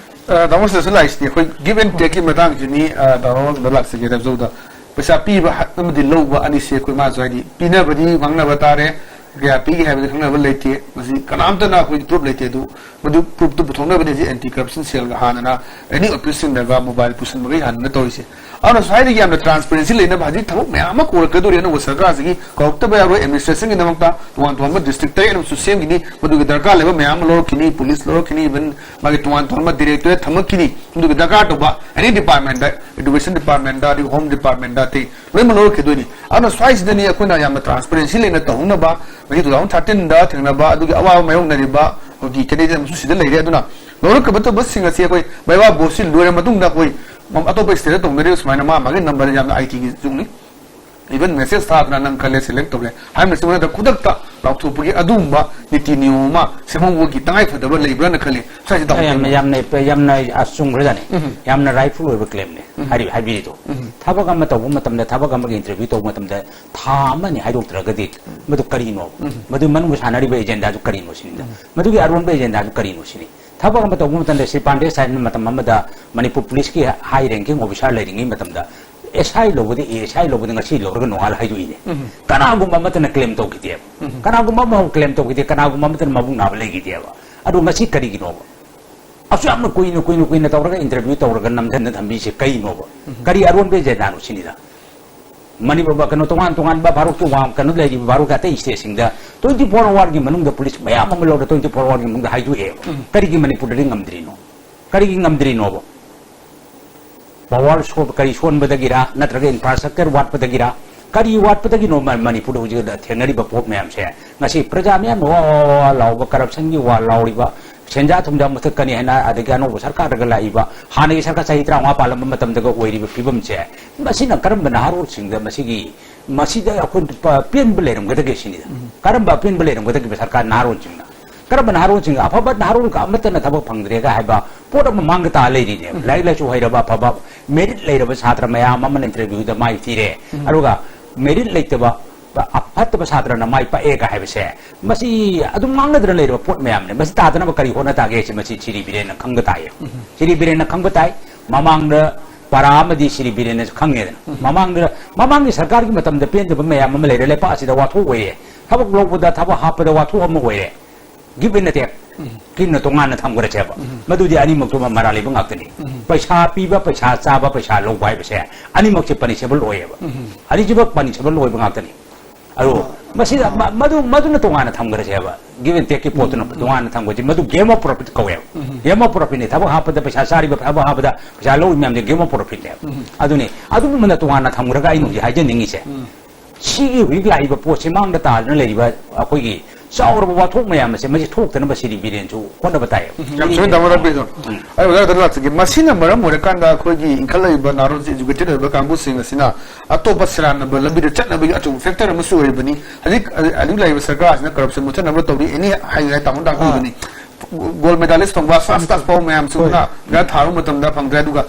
ꯑ, ꯇꯥꯃꯣ, ꯁꯤꯗꯁꯨ ꯂꯥꯛꯏꯁꯤꯗꯤ ꯑꯩꯈꯣꯏ give and takeꯀꯤ ꯃꯇꯥꯡꯁꯤꯅꯤ, ꯑ, ꯇꯥꯃꯣ, ꯑꯗꯣꯝꯗ ꯂꯥꯛꯆꯒꯦ ꯇꯥꯃꯣꯗ꯫ ꯄꯩꯁꯥ ꯄꯤꯕ ꯍ-, ꯑꯃꯗꯤ ꯂꯧꯕ ꯑꯅꯤꯁꯦ ꯑꯩꯈꯣꯏ ꯃꯥꯁꯨ ꯍꯥꯏꯗꯤ ꯄꯤꯅꯕꯗꯤ ꯉꯥꯡꯅꯕ ꯇꯥꯔꯦ, ꯀꯌꯥ ꯄꯤꯒꯦ ꯍꯥꯏꯕꯗꯤ ꯈꯪꯅꯕ ꯂꯩꯇꯦ꯫ ꯃꯁꯤ ꯀꯅꯥꯝꯇꯅ ꯑꯩꯈꯣꯏꯒꯤ proof ꯂꯩꯇꯦ꯫ ꯑꯗꯨ ꯃꯗꯨ proofꯇꯨ ꯄꯨꯊꯣꯛꯅꯕꯅꯤ ꯍꯧꯖꯤꯛ anti corruption cellꯒ ꯍꯥꯟꯅꯅ any officeꯁꯤꯡꯗꯒ mobile ꯄꯨꯁꯤꯟꯕꯈꯩ ꯍꯥꯟꯅꯅ ꯇꯧꯔꯤꯁꯦ꯫ ꯑꯗꯨꯅ ꯁ꯭ꯋꯥꯏꯗ ꯌꯥꯝꯅ transparency ꯂꯩꯅꯕ ꯍꯧꯖꯤꯛ ꯊꯕꯛ ꯃꯌꯥꯝ ꯑꯃ ꯀꯧꯔꯛꯀꯗꯧꯔꯤ ꯑꯅꯧꯕ ꯁꯔꯀꯥꯔꯁꯤꯒꯤ꯫ ꯀꯧꯔꯛꯇꯕ ꯌꯥꯔꯣꯏ꯫ Administrationꯒꯤꯗꯃꯛꯇ ꯇꯣꯉꯥꯟ ꯇꯣꯉꯥꯟꯕ district ꯇꯔꯦꯠ ꯑꯃꯁꯨ ꯁꯦꯝꯈꯤꯅꯤ꯫ ꯃꯗꯨꯒꯤ ꯗꯔꯀꯥꯔ ꯂꯩꯕ ꯃꯌꯥꯝ ꯑꯃ ꯂꯧꯔꯛꯈꯤꯅꯤ, police ꯂꯧꯔꯛꯈꯤꯅꯤ, even ꯃꯥꯒꯤ ꯇꯣꯉꯥꯟ ꯇꯣꯉꯥꯟꯕ directorate ꯊꯝꯃꯛꯈꯤꯅꯤ꯫ ꯃꯗꯨꯒꯤ ꯗꯔꯀꯥꯔ ꯇꯧꯕ any departmentꯇ, education departmentꯇ, ꯑꯗꯒꯤ home departmentꯇ, ꯑꯇꯩ ꯂꯣꯏꯅꯃꯛ ꯂꯧꯔꯛꯈꯤꯗꯣꯏꯅꯤ꯫ ꯑꯗꯨꯅ ꯁ꯭ꯋꯥꯏꯁꯤꯗꯅꯤ ꯑꯩꯈꯣꯏꯅ ꯌꯥꯝꯅ transparency ꯂꯩꯅ ꯇꯧꯍꯧꯅꯕ, ꯃꯁꯤ two thousand thirteenꯗ ꯊꯦꯡꯅꯕ ꯑꯗꯨꯒꯤ ꯑꯋꯥꯕ ꯃꯥꯌꯣꯛꯅꯔꯤꯕ ꯒꯤ candidate ꯑꯃꯁꯨ ꯁꯤꯗ ꯂꯩꯔꯦ꯫ ꯑꯗꯨꯅ ꯂꯧꯔꯛꯀꯗꯕꯁꯤꯡ ꯑꯁꯤ ꯑꯩꯈꯣꯏ ꯃꯩꯕꯥ ꯕꯣꯁꯁꯤ ꯂꯣꯏꯔ ꯃꯇꯨꯡꯗ ꯑꯩꯈꯣꯏ ꯑꯇꯣꯞꯄ state ꯇꯧꯅꯔꯤꯕ ꯁꯨꯃꯥꯏꯅ ꯃꯥ ꯃꯥꯒꯤ number ꯌꯥꯝꯅ I T ꯒꯤ ꯆꯨꯝꯅꯤ꯫ Even message ꯊꯥꯗꯅ "ꯅꯪ ꯈꯜꯂꯦ, select ꯇꯧꯔꯦ" ꯍꯥꯏꯕꯅꯆꯤꯡꯕꯗ ꯈꯨꯗꯛꯇ ꯂꯥꯎꯊꯣꯛꯄꯒꯤ ꯑꯗꯨꯒꯨꯝꯕ ꯅꯤꯇꯤ ꯅꯤꯌꯣꯝ ꯑꯃ ꯁꯦꯝꯍꯧꯕꯒꯤ ꯇꯉꯥꯏ ꯐꯗꯕ ꯂꯩꯕ꯭ꯔꯥꯅ ꯈꯜꯂꯤ꯫ ꯁ꯭ꯋꯥꯏꯁꯤ ꯇꯧꯕ ꯌꯥꯝꯅ, ꯌꯥꯝꯅ, ꯌꯥꯝꯅ ꯑꯆꯨꯝꯈ꯭ꯔꯖꯥꯠꯅꯤ꯫ ꯎꯝ꯫ ꯌꯥꯝꯅ rightful ꯑꯣꯏꯕ claimꯅꯤ꯫ ꯎꯝ꯫ ꯍꯥꯏꯔꯤ-, ꯍꯥꯏꯕꯤꯔꯤꯗꯣ꯫ ꯎꯝ꯫ ꯊꯕꯛ ꯑꯃ ꯇꯧꯕ ꯃꯇꯝꯗ, ꯊꯕꯛ ꯑꯃꯒꯤ interview ꯇꯧꯕ ꯃꯇꯝꯗ ꯊꯥ ꯑꯃ ꯑꯅꯤ ꯍꯥꯏꯗꯣꯛꯇ꯭ꯔꯒꯗꯤ ꯎꯝ꯫ ꯃꯗꯨ ꯀꯔꯤꯅꯣ? ꯎꯝ꯫ ꯃꯗꯨ ꯃꯅꯨꯡꯗ ꯁꯥꯟꯅꯔꯤꯕ agendaꯗꯨ ꯀꯔꯤꯅꯣ ꯁꯤꯅꯤꯗ꯫ ꯎꯝ꯫ ꯃꯗꯨꯒꯤ ꯑꯔꯣꯟꯕ agendaꯗꯨ ꯀꯔꯤꯅꯣ ꯁꯤꯅꯤ꯫ ꯊꯕꯛ ꯑꯃ ꯇꯧꯕ ꯃꯇꯝꯗ ꯁ꯭ꯔꯤ ꯄꯥꯟꯗꯦ ꯁꯥꯍꯦꯕꯅ ꯃꯇꯝ ꯑꯃꯗ ꯃꯅꯤꯄꯨꯔ ꯄꯨꯂꯤꯁꯀꯤ high ranking officer ꯂꯩꯔꯤꯉꯩ ꯃꯇꯝꯗ S I ꯂꯧꯕꯗ A S I ꯂꯧꯕꯗ ꯉꯁꯤ ꯂꯧꯔꯒ ꯅꯣꯡꯉꯥꯜꯂ ꯍꯥꯏꯗꯣꯛꯏꯅꯦ꯫ ꯎꯝ꯫ ꯀꯅꯥꯒꯨꯝꯕ ꯑꯃꯠꯇꯅ claim ꯇꯧꯈꯤꯗꯦꯕ꯫ ꯎꯝ꯫ ꯀꯅꯥꯒꯨꯝꯕ ꯑꯃꯐꯥꯎ claim ꯇꯧꯈꯤꯗꯦ, ꯀꯅꯥꯒꯨꯝꯕ ꯑꯃꯠꯇꯅ ꯃꯕꯨꯛ ꯅꯥꯕ ꯂꯩꯈꯤꯗꯦꯕ꯫ ꯑꯗꯣ ꯉꯁꯤ ꯀꯔꯤꯒꯤꯅꯣꯕ? ꯑꯁꯨꯛ ꯌꯥꯝꯅ ꯀꯨꯏꯅ, ꯀꯨꯏꯅ, ꯀꯨꯏꯅ ꯇꯧꯔꯒ interview ꯇꯧꯔꯒ ꯅꯝꯊꯅ ꯊꯝꯕꯤꯁꯦ ꯀꯩꯅꯣꯕ? ꯎꯝ꯫ ꯀꯔꯤ ꯑꯔꯣꯟꯕ agendaꯅꯣ ꯁꯤꯅꯤꯗ꯫ ꯃꯅꯤꯄꯨꯔ, ꯀꯩꯅꯣ, ꯇꯣꯉꯥꯟ ꯇꯣꯉꯥꯟꯕ ꯚꯥꯔꯠꯀꯤ ꯋꯥꯡ-, ꯀꯩꯅꯣ ꯂꯩꯔꯤꯕ ꯚꯥꯔꯠꯀꯤ ꯑꯇꯩ stateꯁꯤꯡꯗ twenty four hourꯒꯤ ꯃꯅꯨꯡꯗ ꯄꯨꯂꯤꯁ ꯃꯌꯥꯝ ꯑꯃ ꯂꯧꯔ twenty four hourꯒꯤ ꯃꯅꯨꯡꯗ ꯍꯥꯏꯗꯣꯛꯑꯦꯕ꯫ ꯎꯝ꯫ ꯀꯔꯤꯒꯤ ꯃꯅꯤꯄꯨꯔꯗꯗꯤ ꯉꯝꯗ꯭ꯔꯤꯅꯣ? ꯀꯔꯤꯒꯤ ꯉꯝꯗ꯭ꯔꯤꯅꯣꯕ? Power ꯁꯣ-, ꯀꯔꯤ ꯁꯣꯟꯕꯗꯒꯤꯔ, ꯅꯠꯇ꯭ꯔꯒ infrastructure ꯋꯥꯠꯄꯗꯒꯤꯔ, ꯀꯔꯤ ꯋꯥꯠꯄꯗꯒꯤꯅꯣ ꯃ-, ꯃꯅꯤꯄꯨꯔꯗ ꯍꯧꯖꯤꯛ ꯊꯦꯡꯅꯔꯤꯕ ꯄꯣꯠ ꯃꯌꯥꯝꯁꯦ? ꯉꯁꯤ ꯄ꯭ꯔꯖꯥ ꯃꯌꯥꯝꯅ ꯋꯥ, ꯋꯥ, ꯋꯥ, ꯋꯥ ꯂꯥꯎꯕ, corruptionꯒꯤ ꯋꯥ ꯂꯥꯎꯔꯤꯕ, ꯁꯦꯟꯖꯥ ꯊꯨꯝꯖꯥ ꯃꯨꯊꯠꯀꯅꯤ ꯍꯥꯏꯅ, ꯑꯗꯒꯤ ꯑꯅꯧꯕ ꯁꯔꯀꯥꯔꯗꯒ ꯂꯥꯛꯏꯕ, ꯍꯥꯟꯅꯒꯤ ꯁꯔꯀꯥꯔ ꯆꯍꯤ ꯇꯔꯥꯃꯉꯥ ꯄꯥꯜꯂꯝꯕ ꯃꯇꯝꯗꯒ ꯑꯣꯏꯔꯤꯕ ꯐꯤꯕꯝꯁꯦ, ꯃꯁꯤꯅ ꯀꯔꯝꯕ ꯅꯍꯥꯔꯣꯜꯁꯤꯡꯗ ꯃꯁꯤꯒꯤ, ꯃꯁꯤꯗ ꯑꯩꯈꯣꯏ ꯄ-, ꯄꯦꯟꯕ ꯂꯩꯔꯝꯒꯗꯒꯦ ꯁꯤꯅꯤꯗ꯫ ꯎꯝ꯫ ꯀꯔꯝꯕ ꯑꯄꯦꯟꯕ ꯂꯩꯔꯝꯒꯗꯒꯦꯕ ꯁꯔꯀꯥꯔ ꯅꯍꯥꯔꯣꯜꯁꯤꯡꯅ? ꯀꯔꯝꯕ ꯅꯍꯥꯔꯣꯜꯁꯤꯡ, ꯑꯐꯕ ꯅꯍꯥꯔꯣꯜ ꯑꯃꯠꯇꯅ ꯊꯕꯛ ꯐꯪꯗ꯭ꯔꯦꯒ ꯍꯥꯏꯕ ꯄꯣꯠ ꯑꯃ ꯃꯥꯡꯗ ꯇꯥ ꯂꯩꯔꯤꯅꯦꯕ꯫ ꯎꯝ꯫ ꯂꯥꯏꯔꯤꯛ ꯂꯥꯏꯁꯨ ꯍꯩꯔꯕ, ꯑꯐꯕ merit ꯂꯩꯔꯕ ꯁꯥꯇ꯭ꯔ ꯃꯌꯥꯝ ꯑꯃꯅ interviewꯗ ꯃꯥꯏ ꯊꯤꯔꯦ꯫ ꯎꯝ꯫ ꯑꯗꯨꯒ merit ꯂꯩꯇꯕ, ꯑ-, ꯐꯠꯇꯕ ꯁꯥꯇ꯭ꯔꯅ ꯃꯥꯏ ꯄꯥꯛꯑꯦꯒ ꯍꯥꯏꯕꯁꯦ, ꯃꯁꯤ ꯑꯗꯨꯝ ꯉꯥꯡꯅꯗꯅ ꯂꯩꯔꯕ ꯄꯣꯠ ꯃꯌꯥꯝꯅꯦ꯫ ꯃꯁꯤ ꯇꯥꯗꯅꯕ ꯀꯔꯤ ꯍꯣꯠꯅ ꯇꯥꯒꯦ ꯍꯥꯏꯁꯦ ꯃꯁꯤ ꯁꯤꯔꯤ ꯕꯤꯔꯦꯟꯅ ꯈꯪꯕ ꯇꯥꯏꯌꯦ꯫ ꯎꯝ꯫ ꯁꯤꯔꯤ ꯕꯤꯔꯦꯟꯅ ꯈꯪꯕ ꯇꯥꯏ꯫ ꯃꯃꯥꯡꯗ ꯄꯔꯥ ꯑꯃꯗꯤ ꯁꯤꯔꯤ ꯕꯤꯔꯦꯟꯅꯁꯨ ꯈꯪꯉꯦꯗꯅ꯫ ꯎꯝ꯫ ꯃꯃꯥꯡꯗ, ꯃꯃꯥꯡꯒꯤ ꯁꯔꯀꯥꯔꯒꯤ ꯃꯇꯝꯗ ꯄꯦꯟꯗꯕ ꯃꯌꯥꯝ ꯑꯃ ꯂꯩꯔꯦ꯫ ꯂꯩꯄꯥꯛ ꯑꯁꯤꯗ ꯋꯥꯊꯣꯛ ꯑꯣꯏꯔꯦ꯫ ꯊꯕꯛ ꯂꯧꯕꯗ, ꯊꯕꯛ ꯍꯥꯞꯄꯗ ꯋꯥꯊꯣꯛ ꯑꯃ ꯑꯣꯏꯔꯦ꯫ Give and take꯫ ꯎꯝ꯫ ꯀꯤꯝꯅ ꯇꯣꯉꯥꯟꯅ ꯊꯝꯈ꯭ꯔꯁꯦꯕ꯫ ꯎꯝ꯫ ꯃꯗꯨꯗꯤ ꯑꯅꯤꯃꯛꯇꯨ ꯃꯔꯥꯜ ꯂꯩꯕ ꯉꯥꯛꯇꯅꯤ꯫ ꯎꯝ꯫ ꯄꯩꯁꯥ ꯄꯤꯕ, ꯄꯩꯁꯥ ꯆꯥꯕ, ꯄꯩꯁꯥ ꯂꯧꯕ ꯍꯥꯏꯕꯁꯦ ꯑꯅꯤꯃꯛꯁꯦ punishable ꯑꯣꯏꯌꯦꯕ꯫ ꯎꯝ꯫ ꯑꯅꯤꯁꯤꯃꯛ punishable ꯑꯣꯏꯕ ꯉꯥꯛꯇꯅꯤ꯫ ꯑꯗꯣ ꯃꯁꯤꯗ ꯃ-, ꯃꯗꯨ, ꯃꯗꯨꯅ ꯇꯣꯉꯥꯟꯅ ꯊꯝꯈ꯭ꯔꯁꯦꯕ꯫ Give and takeꯀꯤ ꯄꯣꯠꯇꯨꯅ ꯎꯝ, ꯎꯝ꯫ ꯇꯣꯉꯥꯟꯅ ꯊꯝꯈ꯭ꯔꯁꯤ꯫ ꯃꯗꯨ game of profit ꯀꯧꯋꯦꯕ꯫ Um. Game of profitꯅꯤ꯫ ꯊꯕꯛ ꯍꯥꯞꯄꯗ ꯄꯩꯁꯥ ꯆꯥꯔꯤꯕ, ꯊꯕꯛ ꯍꯥꯞꯄꯗ ꯄꯩꯁꯥ ꯂꯧꯔꯤ ꯃꯌꯥꯝꯁꯦ game of profitꯅꯦꯕ꯫ ꯎꯝ꯫ ꯑꯗꯨꯅꯤ꯫ ꯑꯗꯨꯒꯨꯝꯕꯅ ꯇꯣꯉꯥꯟꯅ ꯊꯝꯈ꯭ꯔꯒ ꯑꯩꯅ ꯍꯧꯖꯤꯛ ꯍꯥꯏꯖꯅꯤꯡꯉꯤꯁꯦ, ꯎꯝ꯫ ꯁꯤꯒꯤ ꯍꯧꯖꯤꯛ ꯂꯥꯛꯏꯕ ꯄꯣꯠꯁꯤ ꯃꯥꯡꯗ ꯇꯥꯗꯅ ꯂꯩꯔꯤꯕ ꯑꯩꯈꯣꯏꯒꯤ ꯆꯥꯎꯔꯕ ꯋꯥꯊꯣꯛ ꯃꯌꯥꯝ ꯑꯁꯦ ꯃꯁꯤ ꯊꯣꯛꯇꯅꯕ ꯁꯤꯗꯤ ꯕꯤꯔꯦꯟꯁꯨ ꯍꯣꯠꯅꯕ ꯇꯥꯏ꯫ ꯌꯥꯝ ꯆꯨꯝꯃꯤ, ꯇꯥꯃꯣ ꯔꯕꯤꯗꯣ꯫ ꯑꯩ ꯑꯣꯖꯥ ꯈꯛꯇ ꯂꯥꯛꯆꯒꯦ꯫ ꯃꯁꯤꯅ ꯃꯔꯝ ꯑꯣꯏꯔꯀꯥꯟꯗ ꯑꯩꯈꯣꯏꯒꯤ ꯏꯟꯈꯠꯂꯛꯏꯕ ꯅꯍꯥꯔꯣꯜꯁꯦ, educated ꯑꯣꯏꯕ ꯀꯥꯡꯕꯨꯁꯤꯡ ꯑꯁꯤꯅ ꯑꯇꯣꯞꯄ ꯁꯦꯔꯥꯟꯅꯕ ꯂꯝꯕꯤꯗ ꯆꯠꯅꯕꯒꯤ ꯑꯆꯧꯕ factor ꯑꯃꯁꯨ ꯑꯣꯏꯔꯤꯕꯅꯤ꯫ ꯍꯧꯖꯤꯛ, ꯍꯧꯖꯤꯛ ꯂꯩꯔꯤꯕ ꯁꯔꯀꯥꯔ ꯑꯁꯤꯅ corruption ꯃꯨꯠꯊꯠꯅꯕ ꯇꯧꯔꯤ, ꯑꯦꯅꯤ ꯍꯥꯏ ꯍꯥꯏ ꯇꯥꯃꯣ ꯇꯥꯛꯄꯤꯕꯅꯤ꯫ Gold medalist ꯐꯪꯕ, first class ꯐꯥꯎꯕ ꯃꯌꯥꯝꯁꯤꯡꯗꯨꯅ ꯄꯩꯁꯥ ꯊꯥꯔꯨꯕ ꯃꯇꯝꯗ ꯐꯪꯗ꯭ꯔꯦ꯫ ꯑꯗꯨꯒ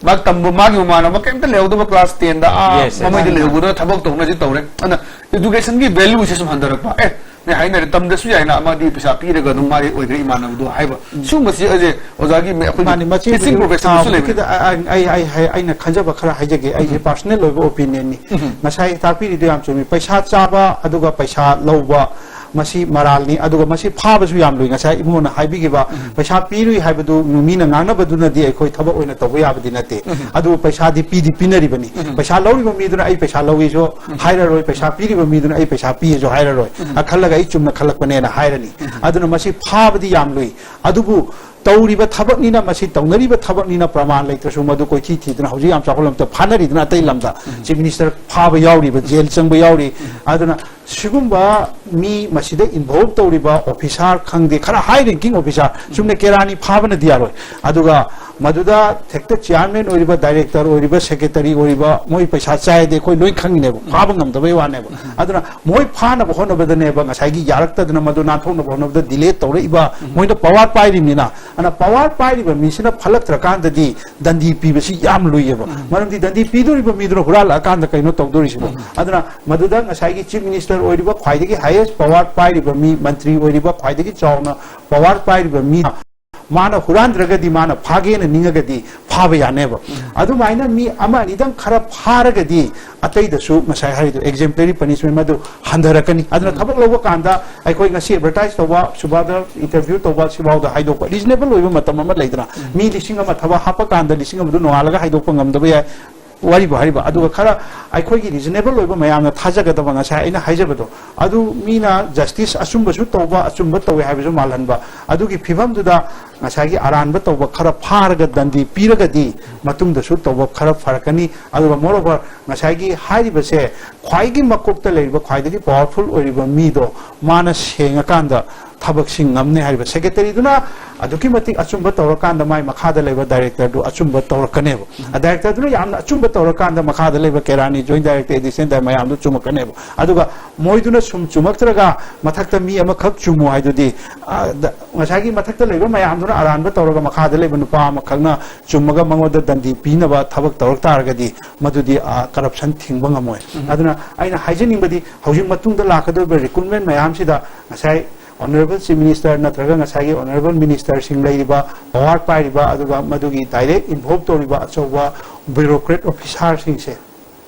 ꯃꯥ ꯇꯝꯕ, ꯃꯥꯒꯤ ꯃꯃꯥꯟꯅꯕ ꯀꯩꯝꯇ ꯂꯩꯍꯧꯗꯕ class ten ꯗ, ꯑꯥ, Yes, yes. ꯃꯃꯩꯗ ꯂꯩꯍꯧꯕꯗꯨꯅ ꯊꯕꯛ ꯇꯧꯅꯁꯤ ꯇꯧꯔꯦ꯫ ꯑꯗꯨꯅ education ꯒꯤ value ꯁꯦ ꯁꯨꯝ ꯍꯟꯊꯔꯛꯄ꯫ ꯑꯦ, ꯃꯤ ꯍꯥꯏꯅꯔꯦ, ꯇꯝꯗꯁꯨ ꯌꯥꯏꯅ, ꯑꯃꯗꯤ ꯄꯩꯁꯥ ꯄꯤꯔꯒ ꯑꯗꯨꯝ ꯃꯥꯗꯤ ꯑꯣꯏꯈ꯭ꯔꯦ ꯏꯃꯥꯟꯅꯕꯗꯣ ꯍꯥꯏꯕ꯫ ꯁꯤꯒꯨꯝꯕꯁꯤ ꯑꯩꯁꯦ ꯑꯣꯖꯥꯒꯤ ꯃ-, ꯑꯩꯈꯣꯏꯒꯤ ꯃꯥꯅꯤ, ꯃꯁꯤꯕꯨꯗꯤ, teaching profession ꯗꯁꯨ ꯑꯥ, ꯂꯩꯕꯅꯦ꯫ ꯈꯤꯇ-, ꯑ-, ꯑ-, ꯑꯩ, ꯑꯩ, ꯑꯩ, ꯑꯩꯅ ꯈꯟꯖꯕ ꯈꯔ ꯍꯥꯏꯖꯒꯦ꯫ ꯑꯩꯁꯦ personal ꯑꯣꯏꯕ opinion ꯅꯤ꯫ ꯉꯁꯥꯏ ꯇꯥꯛꯄꯤꯔꯤꯗꯨ ꯌꯥꯝ ꯆꯨꯝꯃꯤ꯫ ꯄꯩꯁꯥ ꯆꯥꯕ ꯑꯗꯨꯒ ꯄꯩꯁꯥ ꯂꯧꯕ, ꯃꯁꯤ ꯃꯔꯥꯜꯅꯤ꯫ ꯑꯗꯨꯒ ꯃꯁꯤ ꯐꯥꯕꯁꯨ ꯌꯥꯝ ꯂꯨꯏ꯫ ꯉꯁꯥꯏ ꯏꯕꯨꯡꯉꯣꯅ ꯍꯥꯏꯕꯤꯈꯤꯕ, ꯄꯩꯁꯥ ꯄꯤꯔꯨꯏ ꯍꯥꯏꯕꯗꯨ ꯃꯤꯅ ꯉꯥꯡꯅꯕꯗꯨꯅꯗꯤ ꯑꯩꯈꯣꯏ ꯊꯕꯛ ꯑꯣꯏꯅ ꯇꯧꯕ ꯌꯥꯕꯗꯤ ꯅꯠꯇꯦ꯫ ꯑꯗꯨꯕꯨ ꯄꯩꯁꯥꯗꯤ ꯄꯤꯗꯤ ꯄꯤꯅꯔꯤꯕꯅꯤ꯫ ꯄꯩꯁꯥ ꯂꯧꯔꯤꯕ ꯃꯤꯗꯨꯅ "ꯑꯩ ꯄꯩꯁꯥ ꯂꯧꯏꯁꯨ" ꯍꯥꯏꯔꯔꯣꯏ, ꯄꯩꯁꯥ ꯄꯤꯔꯤꯕ ꯃꯤꯗꯨꯅ "ꯑꯩ ꯄꯩꯁꯥ ꯄꯤꯌꯦꯁꯨ" ꯍꯥꯏꯔꯔꯣꯏ꯫ ꯑ, ꯈꯜꯂꯒ ꯑꯩ ꯆꯨꯝꯅ ꯈꯜꯂꯛꯄꯅꯦꯅ ꯍꯥꯏꯔꯅꯤ꯫ ꯑꯗꯨꯅ ꯃꯁꯤ ꯐꯥꯕꯗꯤ ꯌꯥꯝ ꯂꯨꯏ꯫ ꯑꯗꯨꯕꯨ ꯇꯧꯔꯤꯕ ꯊꯕꯛꯅꯤꯅ, ꯃꯁꯤ ꯇꯧꯅꯔꯤꯕ ꯊꯕꯛꯅꯤꯅ ꯄ꯭ꯔꯃꯥꯟ ꯂꯩꯇ꯭ꯔꯁꯨ ꯃꯗꯨ ꯀꯣꯏꯊꯤ ꯊꯤꯗꯅ ꯍꯧꯖꯤꯛ ꯌꯥꯝ ꯆꯥꯎꯈꯠꯂꯕꯗ ꯐꯥꯅꯔꯤꯗꯅ ꯑꯇꯩ ꯂꯝꯗ꯫ Chief Minister ꯐꯥꯕ ꯌꯥꯎꯔꯤꯕ, ꯖꯦꯜ ꯆꯪꯕ ꯌꯥꯎꯔꯤ꯫ ꯑꯗꯨꯅ ꯁꯤꯒꯨꯝꯕ ꯃꯤ ꯃꯁꯤꯗ involve ꯇꯧꯔꯤꯕ officer ꯈꯪꯗꯦ, ꯈꯔ high ranking officer, ꯆꯨꯝꯅ ꯀꯦꯔꯥꯅꯤ ꯐꯥꯕꯅꯗꯤ ꯌꯥꯔꯣꯏ꯫ ꯑꯗꯨꯒ ꯃꯗꯨꯗ ꯍꯦꯛꯇ chairman ꯑꯣꯏꯔꯤꯕ, director ꯑꯣꯏꯔꯤꯕ, secretary ꯑꯣꯏꯔꯤꯕ, ꯃꯣꯏ ꯄꯩꯁꯥ ꯆꯥꯏꯗꯤ ꯑꯩꯈꯣꯏ ꯂꯣꯏ ꯈꯪꯉꯤꯅꯦꯕ, ꯐꯥꯕ ꯉꯝꯗꯕꯩ ꯋꯥꯅꯦꯕ꯫ ꯑꯗꯨꯅ ꯃꯣꯏ ꯐꯥꯅꯕ ꯍꯣꯠꯅꯕꯗꯅꯦꯕ ꯉꯁꯥꯏꯒꯤ ꯌꯥꯔꯛꯇꯗꯅ ꯃꯗꯨ ꯅꯥꯟꯊꯣꯛꯅꯕ ꯍꯣꯠꯅꯕꯗ delay ꯇꯧꯔꯛꯏꯕ꯫ ꯃꯣꯏꯅ power ꯄꯥꯏꯔꯤꯕꯅꯤꯅ꯫ ꯑꯗꯨꯅ power ꯄꯥꯏꯔꯤꯕ ꯃꯤꯁꯤꯅ ꯐꯠꯂꯛꯇ꯭ꯔꯀꯥꯟꯗꯗꯤ ꯗꯟꯗꯤ ꯄꯤꯕꯁꯤ ꯌꯥꯝ ꯂꯨꯏꯌꯦꯕ꯫ ꯃꯔꯝꯗꯤ ꯗꯟꯗꯤ ꯄꯤꯗꯣꯔꯤꯕ ꯃꯤꯗꯨꯅ ꯍꯨꯔꯥꯜꯂꯛꯑꯀꯥꯟꯗ ꯀꯩꯅꯣ ꯇꯧꯗꯣꯔꯤꯁꯤꯕꯣ? ꯑꯗꯨꯅ ꯃꯗꯨꯗ ꯉꯁꯥꯏꯒꯤ Chief Minister ꯑꯣꯏꯔꯤꯕ, ꯈ꯭ꯋꯥꯏꯗꯒꯤ highest power ꯄꯥꯏꯔꯤꯕ ꯃꯤ, ꯃꯟꯇ꯭ꯔꯤ ꯑꯣꯏꯔꯤꯕ, ꯈ꯭ꯋꯥꯏꯗꯒꯤ ꯆꯥꯎꯅ power ꯄꯥꯏꯔꯤꯕ ꯃꯤ, ꯃꯥꯅ ꯍꯨꯔꯥꯟꯗ꯭ꯔꯒꯗꯤ ꯃꯥꯅ ꯐꯥꯒꯦꯅ ꯅꯤꯡꯉꯒꯗꯤ ꯐꯥꯕ ꯌꯥꯅꯦꯕ꯫ ꯑꯗꯨꯃꯥꯏꯅ ꯃꯤ ꯑꯃ ꯑꯅꯤꯗꯪ ꯈꯔ ꯐꯥꯔꯒꯗꯤ ꯑꯇꯩꯗꯁꯨ ꯉꯁꯥꯏ ꯍꯥꯏꯔꯤꯗꯣ exemplary punishment ꯃꯗꯨ ꯍꯟꯊꯔꯛꯀꯅꯤ꯫ ꯑꯗꯨꯅ ꯊꯕꯛ ꯂꯧꯕ ꯀꯥꯟꯗ ꯑꯩꯈꯣꯏ ꯉꯁꯤ advertise ꯇꯧꯕ, ꯁꯨꯕꯥꯗ interview ꯇꯧꯕ, ꯁꯤꯐꯥꯎꯗ ꯍꯥꯏꯗꯣꯛꯄ reasonable ꯑꯣꯏꯕ ꯃꯇꯝ ꯑꯃ ꯂꯩꯗꯅ, ꯃꯤ ꯂꯤꯁꯤꯡ ꯑꯃ ꯊꯕꯛ ꯍꯥꯞꯄ ꯀꯥꯟꯗ ꯂꯤꯁꯤꯡ ꯑꯃꯗꯨ ꯅꯣꯡꯉꯥꯜꯂꯒ ꯍꯥꯏꯗꯣꯛꯄ ꯉꯝꯗꯕ ꯌꯥꯏ꯫ ꯋꯥꯔꯤꯕꯨ ꯍꯥꯏꯔꯤꯕ, ꯑꯗꯨꯒ ꯈꯔ ꯑꯩꯈꯣꯏꯒꯤ ꯔꯤꯖꯅꯦꯕꯜ ꯑꯣꯏꯕ, ꯃꯌꯥꯝꯅ ꯊꯥꯖꯒꯗꯕ, ꯉꯁꯥꯏ ꯑꯩꯅ ꯍꯥꯏꯖꯕꯗꯣ, ꯑꯗꯨ ꯃꯤꯅ ꯖꯁꯇꯤꯁ ꯑꯆꯨꯝꯕꯁꯨ ꯇꯧꯕ, ꯑꯆꯨꯝꯕ ꯇꯧꯋꯦ ꯍꯥꯏꯕꯁꯨ ꯃꯥꯜꯍꯟꯕ, ꯑꯗꯨꯒꯤ ꯐꯤꯕꯝꯗꯨꯗ ꯉꯁꯥꯏꯒꯤ ꯑꯔꯥꯟꯕ ꯇꯧꯕ ꯈꯔ ꯐꯥꯔꯒ ꯗꯟꯗꯤ ꯄꯤꯔꯒꯗꯤ ꯃꯇꯨꯡꯗꯁꯨ ꯇꯧꯕ ꯈꯔ ꯐꯔꯛꯀꯅꯤ꯫ ꯑꯗꯨꯒ moreover, ꯉꯁꯥꯏꯒꯤ ꯍꯥꯏꯔꯤꯕꯁꯦ ꯈ꯭ꯋꯥꯏꯒꯤ ꯃꯀꯣꯛꯇ ꯂꯩꯔꯤꯕ, ꯈ꯭ꯋꯥꯏꯗꯒꯤ ꯄꯥꯋꯔꯐꯨꯜ ꯑꯣꯏꯔꯤꯕ ꯃꯤꯗꯣ ꯃꯥꯅ ꯁꯦꯡꯉꯀꯥꯟꯗ ꯊꯕꯛꯁꯤ ꯉꯝꯅꯤ ꯍꯥꯏꯔꯤꯕ꯫ ꯁꯦꯀ꯭ꯔꯦꯇꯔꯤꯗꯨꯅ ꯑꯗꯨꯛꯀꯤ ꯃꯇꯤꯛ ꯑꯆꯨꯝꯕ ꯇꯧꯔꯀꯥꯟꯗ ꯃꯥꯏ ꯃꯈꯥꯗ ꯂꯩꯕ ꯗꯥꯏꯔꯦꯛꯇꯔꯗꯨ ꯑꯆꯨꯝꯕ ꯇꯧꯔꯛꯀꯅꯦꯕ꯫ ꯗꯥꯏꯔꯦꯛꯇꯔꯗꯨꯅ ꯌꯥꯝꯅ ꯑꯆꯨꯝꯕ ꯇꯧꯔꯀꯥꯟꯗ ꯃꯈꯥꯗ ꯂꯩꯕ ꯀꯦꯔꯥꯅꯤ, ꯖꯣꯏꯟ ꯗꯥꯏꯔꯦꯛꯇꯔ, ꯑꯦꯗꯤꯁꯅꯦꯜ ꯗꯥꯏꯔꯦꯛꯇꯔ ꯃꯌꯥꯝꯗꯨ ꯆꯨꯝꯃꯛꯀꯅꯦꯕ꯫ ꯑꯗꯨꯒ ꯃꯣꯏꯗꯨꯅ ꯁꯨꯝ ꯆꯨꯝꯃꯛꯇ꯭ꯔꯒ ꯃꯊꯛꯇ ꯃꯤ ꯑꯃꯈꯛ ꯆꯨꯝꯃꯨ ꯍꯥꯏꯗꯨꯗꯤ, ꯑ, ꯗ-, ꯉꯁꯥꯏꯒꯤ ꯃꯊꯛꯇ ꯂꯩꯕ ꯃꯌꯥꯝꯗꯨꯅ ꯑꯔꯥꯟꯕ ꯇꯧꯔꯒ ꯃꯈꯥꯗ ꯂꯩꯕ ꯅꯨꯄꯥ ꯑꯃꯈꯛꯅ ꯆꯨꯝꯃꯒ ꯃꯉꯣꯟꯗ ꯗꯟꯗꯤ ꯄꯤꯅꯕ ꯊꯕꯛ ꯇꯧꯔꯛ ꯇꯥꯔꯒꯗꯤ ꯃꯗꯨꯗꯤ, ꯑ, ꯀꯔꯞꯁꯟ ꯊꯤꯡꯕ ꯉꯝꯃꯣꯏ꯫ ꯑꯗꯨꯅ ꯑꯩꯅ ꯍꯥꯏꯖꯅꯤꯡꯕꯗꯤ ꯍꯧꯖꯤꯛ ꯃꯇꯨꯡꯗ ꯂꯥꯛꯀꯗꯧꯔꯤꯕ ꯔꯤꯀ꯭ꯔꯨꯠꯃꯦꯟ ꯃꯌꯥꯝꯁꯤꯗ ꯉꯁꯥꯏ ꯑꯣꯅꯔꯦꯕꯜ ꯆꯤꯐ ꯃꯤꯅꯤꯁꯇꯔ ꯅꯠꯇ꯭ꯔꯒ ꯉꯁꯥꯏꯒꯤ ꯑꯣꯅꯔꯦꯕꯜ ꯃꯤꯅꯤꯁꯇꯔꯁꯤꯡ ꯂꯩꯔꯤꯕ, ꯄꯋꯥꯔ ꯄꯥꯏꯔꯤꯕ, ꯑꯗꯨꯒ ꯃꯗꯨꯒꯤ ꯗꯥꯏꯔꯦꯛ ꯏꯟꯚꯣꯜꯕ ꯇꯧꯔꯤꯕ ꯑꯆꯧꯕ ꯕ꯭ꯌꯨꯔꯣꯀ꯭ꯔꯦꯠ ꯑꯣꯐꯤꯁꯥꯔꯁꯤꯡꯁꯦ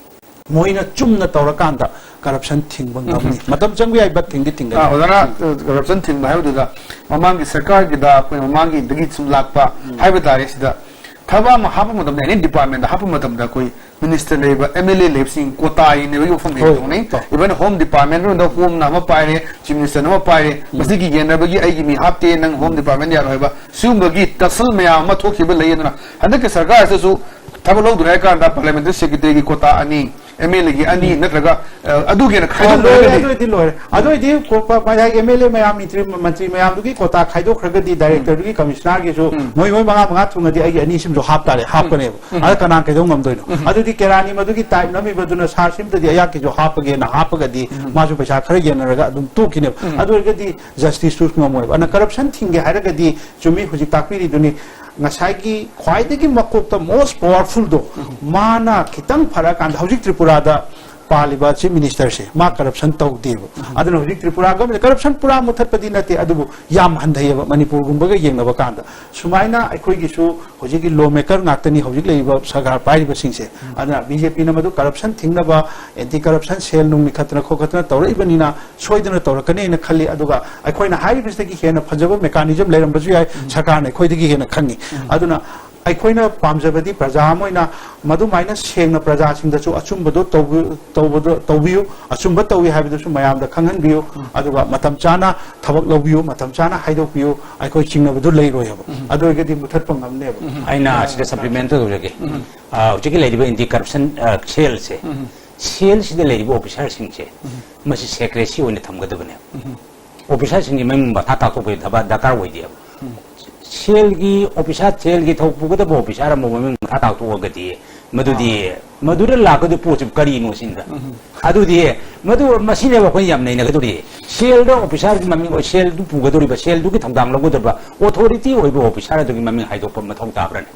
ꯃꯣꯏꯅ ꯆꯨꯝꯅ ꯇꯧꯔꯀꯥꯟꯗ ꯀꯔꯞꯁꯟ ꯊꯤꯡꯕ ꯉꯝꯅꯤ꯫ ꯃꯇꯝ ꯆꯪꯕ ꯌꯥꯏ, but ꯊꯤꯡꯗꯤ ꯑꯥ, ꯊꯤꯡꯒꯅꯤ꯫ ꯑꯣꯖꯥꯅ, ꯑ, ꯀꯔꯞꯁꯟ ꯊꯤꯡꯕ ꯍꯥꯏꯕꯗꯨꯗ ꯃꯃꯥꯡꯒꯤ ꯁꯔꯀꯥꯔꯒꯤꯗ ꯑꯩꯈꯣꯏ ꯃꯃꯥꯡꯒꯤꯗꯒꯤ ꯁꯨꯝ ꯂꯥꯛꯄ ꯍꯥꯏꯕ ꯇꯥꯔꯦ꯫ ꯁꯤꯗ ꯊꯕꯛ ꯑꯃ ꯍꯥꯞꯄ ꯃꯇꯝꯗ, ꯑꯦꯅꯤ ꯗꯤꯄꯥꯔꯠꯃꯦꯟꯗ ꯍꯥꯞꯄ ꯃꯇꯝꯗ ꯑꯩꯈꯣꯏ ꯃꯤꯅꯤꯁꯇꯔ ꯂꯩꯕ, ꯑꯦꯝ ꯑꯦꯜ ꯑꯦ ꯂꯩꯕꯁꯤꯡ ꯀꯣꯇꯥ ꯌꯦꯡꯅꯕꯒꯤ ꯋꯥꯐꯝ ꯍꯣꯏ, ꯂꯩꯕ ꯇꯧꯅꯩ꯫ ꯇꯧ꯫ Even ꯍꯣꯝ ꯗꯤꯄꯥꯔꯠꯃꯦꯟ ꯔꯣꯝꯗ ꯍꯣꯝꯅ ꯑꯃ ꯄꯥꯏꯔꯦ, ꯆꯤꯐ ꯃꯤꯅꯤꯁꯇꯔꯅ ꯑꯃ ꯄꯥꯏꯔꯦ, ꯃꯁꯤꯒꯤ ꯌꯦꯟꯅꯕꯒꯤ ꯑꯩꯒꯤ ꯃꯤ ꯍꯥꯞꯇꯦ, ꯅꯪ ꯍꯣꯝ ꯗꯤꯄꯥꯔꯠꯃꯦꯟ ꯌꯥꯔꯣꯏ ꯍꯥꯏꯕ ꯁꯤꯒꯨꯝꯕꯒꯤ ꯇꯁꯜ ꯃꯌꯥꯝ ꯑꯃ ꯊꯣꯛꯈꯤꯕ ꯂꯩ꯫ ꯑꯗꯨꯅ ꯍꯟꯗꯛꯀꯤ ꯁꯔꯀꯥꯔꯁꯤꯗꯁꯨ ꯊꯕꯛ ꯂꯧꯗ꯭ꯔꯦ ꯍꯥꯏ ꯀꯥꯟꯗ ꯄꯥꯔꯂꯤꯌꯥꯃꯦꯟꯇꯔꯤ ꯁꯦꯀ꯭ꯔꯦꯇꯔꯤꯒꯤ ꯀꯣꯇꯥ ꯑꯅꯤ, ꯑꯦꯝ ꯑꯦꯜ ꯑꯦꯒꯤ ꯑꯅꯤ, ꯅꯠꯇ꯭ꯔꯒ, ꯑ, ꯑꯗꯨꯒꯤ ꯍꯦꯟꯅ ꯑ, ꯈꯥꯏꯗꯣꯛꯇ꯭ꯔꯒꯗꯤ ꯂꯣꯏꯔꯦ, ꯑꯗꯨ ꯑꯣꯏꯗꯤ ꯂꯣꯏꯔꯦ꯫ ꯑꯗꯨ ꯑꯣꯏꯗꯤ ꯀꯣ-, ꯄ-, ꯄ-, ꯉꯁꯥꯏꯒꯤ ꯑꯦꯝ ꯑꯦꯜ ꯑꯦ ꯃꯌꯥꯝ, ꯃꯤꯇ꯭ꯔꯤ-, ꯃꯟꯇ꯭ꯔꯤ ꯃꯌꯥꯝꯗꯨꯒꯤ ꯀꯣꯇꯥ ꯈꯥꯏꯗꯣꯛꯈ꯭ꯔꯒꯗꯤ ꯗꯥꯏꯔꯦꯛꯇꯔꯗꯨꯒꯤ ꯀꯃꯤꯁꯅꯔꯒꯤꯁꯨ ꯃꯣꯏ, ꯃꯣꯏ ꯃꯉꯥ ꯃꯉꯥ ꯊꯨꯡꯉꯗꯤ ꯑꯩꯒꯤ ꯑꯅꯤꯁꯤꯃꯁꯨ ꯍꯥꯞ ꯇꯥꯔꯦ, ꯍꯥꯞꯀꯅꯦꯕ꯫ ꯑꯗ ꯀꯅꯥ ꯀꯩꯗꯧ ꯉꯝꯗꯣꯏꯅꯣ? ꯑꯗꯨꯗꯤ ꯀꯦꯔꯥꯅꯤ ꯃꯗꯨꯒꯤ ꯇꯥꯏꯞ ꯅꯝꯃꯤꯕꯗꯨꯅ ꯁꯥꯔ ꯁꯤꯝꯇꯗꯤ ꯑꯩꯍꯥꯛꯀꯤꯁꯨ ꯍꯥꯞꯄꯒꯦꯅ ꯍꯥꯞꯄꯒꯗꯤ ꯃꯥꯁꯨ ꯄꯩꯁꯥ ꯈꯔ ꯌꯦꯟꯅꯔꯒ ꯑꯗꯨꯝ ꯇꯣꯛꯈꯤꯅꯦꯕ꯫ ꯑꯗꯨ ꯑꯣꯏꯔꯒꯗꯤ ꯖꯁꯇꯤꯁꯁꯨ ꯉꯝꯃꯣꯏꯕ꯫ ꯑꯗꯨꯅ ꯀꯔꯞꯁꯟ ꯊꯤꯡꯒꯦ ꯍꯥꯏꯔꯒꯗꯤ ꯆꯨꯝꯃꯤ, ꯍꯧꯖꯤꯛ ꯇꯥꯛꯄꯤꯔꯤꯗꯨꯅꯤ, ꯉꯁꯥꯏꯒꯤ ꯈ꯭ꯋꯥꯏꯗꯒꯤ ꯃꯀꯣꯛꯇ most powerfulꯗꯣ ꯃꯥꯅ ꯈꯤꯇꯪ ꯐꯔꯛꯑꯀꯥꯟꯗ, ꯍꯧꯖꯤꯛ ꯇ꯭ꯔꯤꯄꯨꯔꯥꯗ ꯄꯥꯜꯂꯤꯕ ꯆꯤꯐ ꯃꯤꯅꯤꯁꯇꯔꯁꯦ ꯃꯥ ꯀꯔꯞꯁꯟ ꯇꯧꯗꯦꯕ꯫ ꯑꯗꯨꯅ ꯍꯧꯖꯤꯛ ꯇ꯭ꯔꯤꯄꯨꯔꯥ ꯒꯚꯔꯟꯃꯦꯟꯠ ꯀꯔꯞꯁꯟ ꯄꯨꯔꯥ ꯃꯨꯊꯠꯄꯗꯤ ꯅꯠꯇꯦ, ꯑꯗꯨꯕꯨ ꯌꯥꯝ ꯍꯟꯊꯩꯌꯦꯕ ꯃꯅꯤꯄꯨꯔꯒꯨꯝꯕꯒ ꯌꯦꯡꯅꯕ ꯀꯥꯟꯗ꯫ ꯁꯨꯃꯥꯏꯅ ꯑꯩꯈꯣꯏꯒꯤꯁꯨ ꯍꯧꯖꯤꯛꯀꯤ ꯂꯣ ꯃꯦꯀꯔ ꯉꯥꯛꯇꯅꯤ ꯍꯧꯖꯤꯛ ꯂꯩꯔꯤꯕ ꯁꯔꯀꯥꯔ ꯄꯥꯏꯔꯤꯕꯁꯤꯡꯁꯦ꯫ ꯑꯗꯨꯅ ꯕꯤ ꯖꯦ ꯄꯤꯅ ꯃꯗꯨ ꯀꯔꯞꯁꯟ ꯊꯤꯡꯅꯕ, ꯑꯦꯟꯇꯤ ꯀꯔꯞꯁꯟ ꯁꯦꯜ ꯅꯨꯡ ꯂꯤꯡꯈꯠꯇꯅ ꯈꯣꯠꯀꯠꯇꯅ ꯇꯧꯔꯛꯏꯕꯅꯤꯅ ꯁꯣꯏꯗꯅ ꯇꯧꯔꯛꯀꯅꯤ ꯍꯥꯏꯅ ꯈꯜꯂꯤ꯫ ꯑꯗꯨꯒ ꯑꯩꯈꯣꯏꯅ ꯍꯥꯏꯔꯤꯕꯁꯤꯗꯒꯤ ꯍꯦꯟꯅ ꯐꯖꯕ ꯃꯦꯀꯥꯅꯤꯖꯝ ꯂꯩꯔꯝꯕꯁꯨ ꯌꯥꯏ, ꯁꯔꯀꯥꯔꯅ ꯑꯩꯈꯣꯏꯗꯒꯤ ꯍꯦꯟꯅ ꯈꯪꯉꯤ꯫ ꯑꯗꯨꯅ ꯑꯩꯈꯣꯏꯅ ꯄꯥꯝꯖꯕꯗꯤ ꯄ꯭ꯔꯖꯥ ꯑꯃ ꯑꯣꯏꯅ ꯃꯗꯨꯃꯥꯏꯅ ꯁꯦꯡꯅ ꯄ꯭ꯔꯖꯥꯁꯤꯡꯗꯁꯨ ꯑꯆꯨꯝꯕꯗꯣ ꯇꯧꯕꯤ- ꯇꯧꯕꯗꯣ ꯇꯧꯕꯤꯌꯨ, ꯑꯆꯨꯝꯕ ꯇꯧꯏ ꯍꯥꯏꯕꯗꯨꯁꯨ ꯃꯌꯥꯝꯗ ꯈꯪꯍꯟꯕꯤꯌꯨ, ꯑꯗꯨꯒ ꯃꯇꯝ ꯆꯥꯅ ꯊꯕꯛ ꯂꯧꯕꯤꯌꯨ, ꯃꯇꯝ ꯆꯥꯅ ꯍꯥꯏꯗꯣꯛꯄꯤꯌꯨ, ꯑꯩꯈꯣꯏ ꯆꯤꯡꯅꯕꯗꯨ ꯂꯩꯔꯣꯏ ꯍꯥꯏꯕ꯫ ꯑꯗꯨ ꯑꯣꯏꯔꯒꯗꯤ ꯃꯨꯊꯠꯄ ꯉꯝꯅꯦꯕ꯫ ꯑꯩꯅ ꯑꯁꯤꯗ ꯁꯄ꯭ꯂꯤꯃꯦꯟ ꯇꯧꯖꯒꯦ꯫ ꯑ, ꯍꯧꯖꯤꯛꯀꯤ ꯂꯩꯔꯤꯕ ꯑꯦꯟꯇꯤ ꯀꯔꯞꯁꯟ, ꯑ, ꯁꯦꯜꯁꯦ, ꯁꯦꯜꯁꯤꯗ ꯂꯩꯔꯤꯕ ꯑꯣꯐꯤꯁꯥꯔꯁꯤꯡꯁꯦ, ꯃꯁꯤ ꯁꯦꯀ꯭ꯔꯦꯁꯤ ꯑꯣꯏꯅ ꯊꯝꯒꯗꯕꯅꯦꯕ꯫ ꯑꯣꯐꯤꯁꯥꯔꯁꯤꯡꯒꯤ ꯃꯃꯤꯡ ꯃꯊꯥ ꯇꯥꯛꯊꯣꯛꯄꯒꯤ ꯊꯕꯛ ꯗꯔꯀꯥꯔ ꯑꯣꯏꯗꯦꯕ꯫ ꯁꯦꯜꯒꯤ ꯑꯣꯐꯤꯁꯥꯔ, ꯁꯦꯜꯒꯤ ꯊꯧ ꯄꯨꯒꯗꯕ ꯑꯣꯐꯤꯁꯥꯔ ꯑꯃ ꯃꯃꯤꯡ ꯃꯊꯥ ꯇꯥꯛꯊꯣꯛꯑꯒꯗꯤ, ꯃꯗꯨꯗꯤ, ꯃꯗꯨꯗ ꯂꯥꯛꯀꯗꯕ ꯄꯣꯠꯁꯤ ꯀꯔꯤꯅꯣ ꯁꯤꯅꯤꯗ꯫ ꯑꯗꯨꯗꯤ, ꯃꯗꯨ, ꯃꯁꯤꯅꯦꯕ ꯑꯩꯈꯣꯏꯅ ꯌꯥꯝ ꯅꯩꯅꯒꯗꯧꯔꯤ꯫ ꯁꯦꯜꯗ ꯑꯣꯐꯤꯁꯥꯔꯒꯤ ꯃꯃꯤꯡ ꯑꯣꯏ, ꯁꯦꯜꯗꯨ ꯄꯨꯒꯗꯧꯔꯤꯕ, ꯁꯦꯜꯗꯨꯒꯤ ꯊꯧꯗꯥꯡ ꯂꯧꯒꯗꯧꯔꯤꯕ ꯑꯣꯊꯣꯔꯤꯇꯤ ꯑꯣꯏꯕ ꯑꯣꯐꯤꯁꯥꯔ ꯑꯗꯨꯒꯤ ꯃꯃꯤꯡ ꯍꯥꯏꯗꯣꯛꯄ ꯃꯊꯧ ꯇꯥꯕ꯭ꯔꯅꯦ?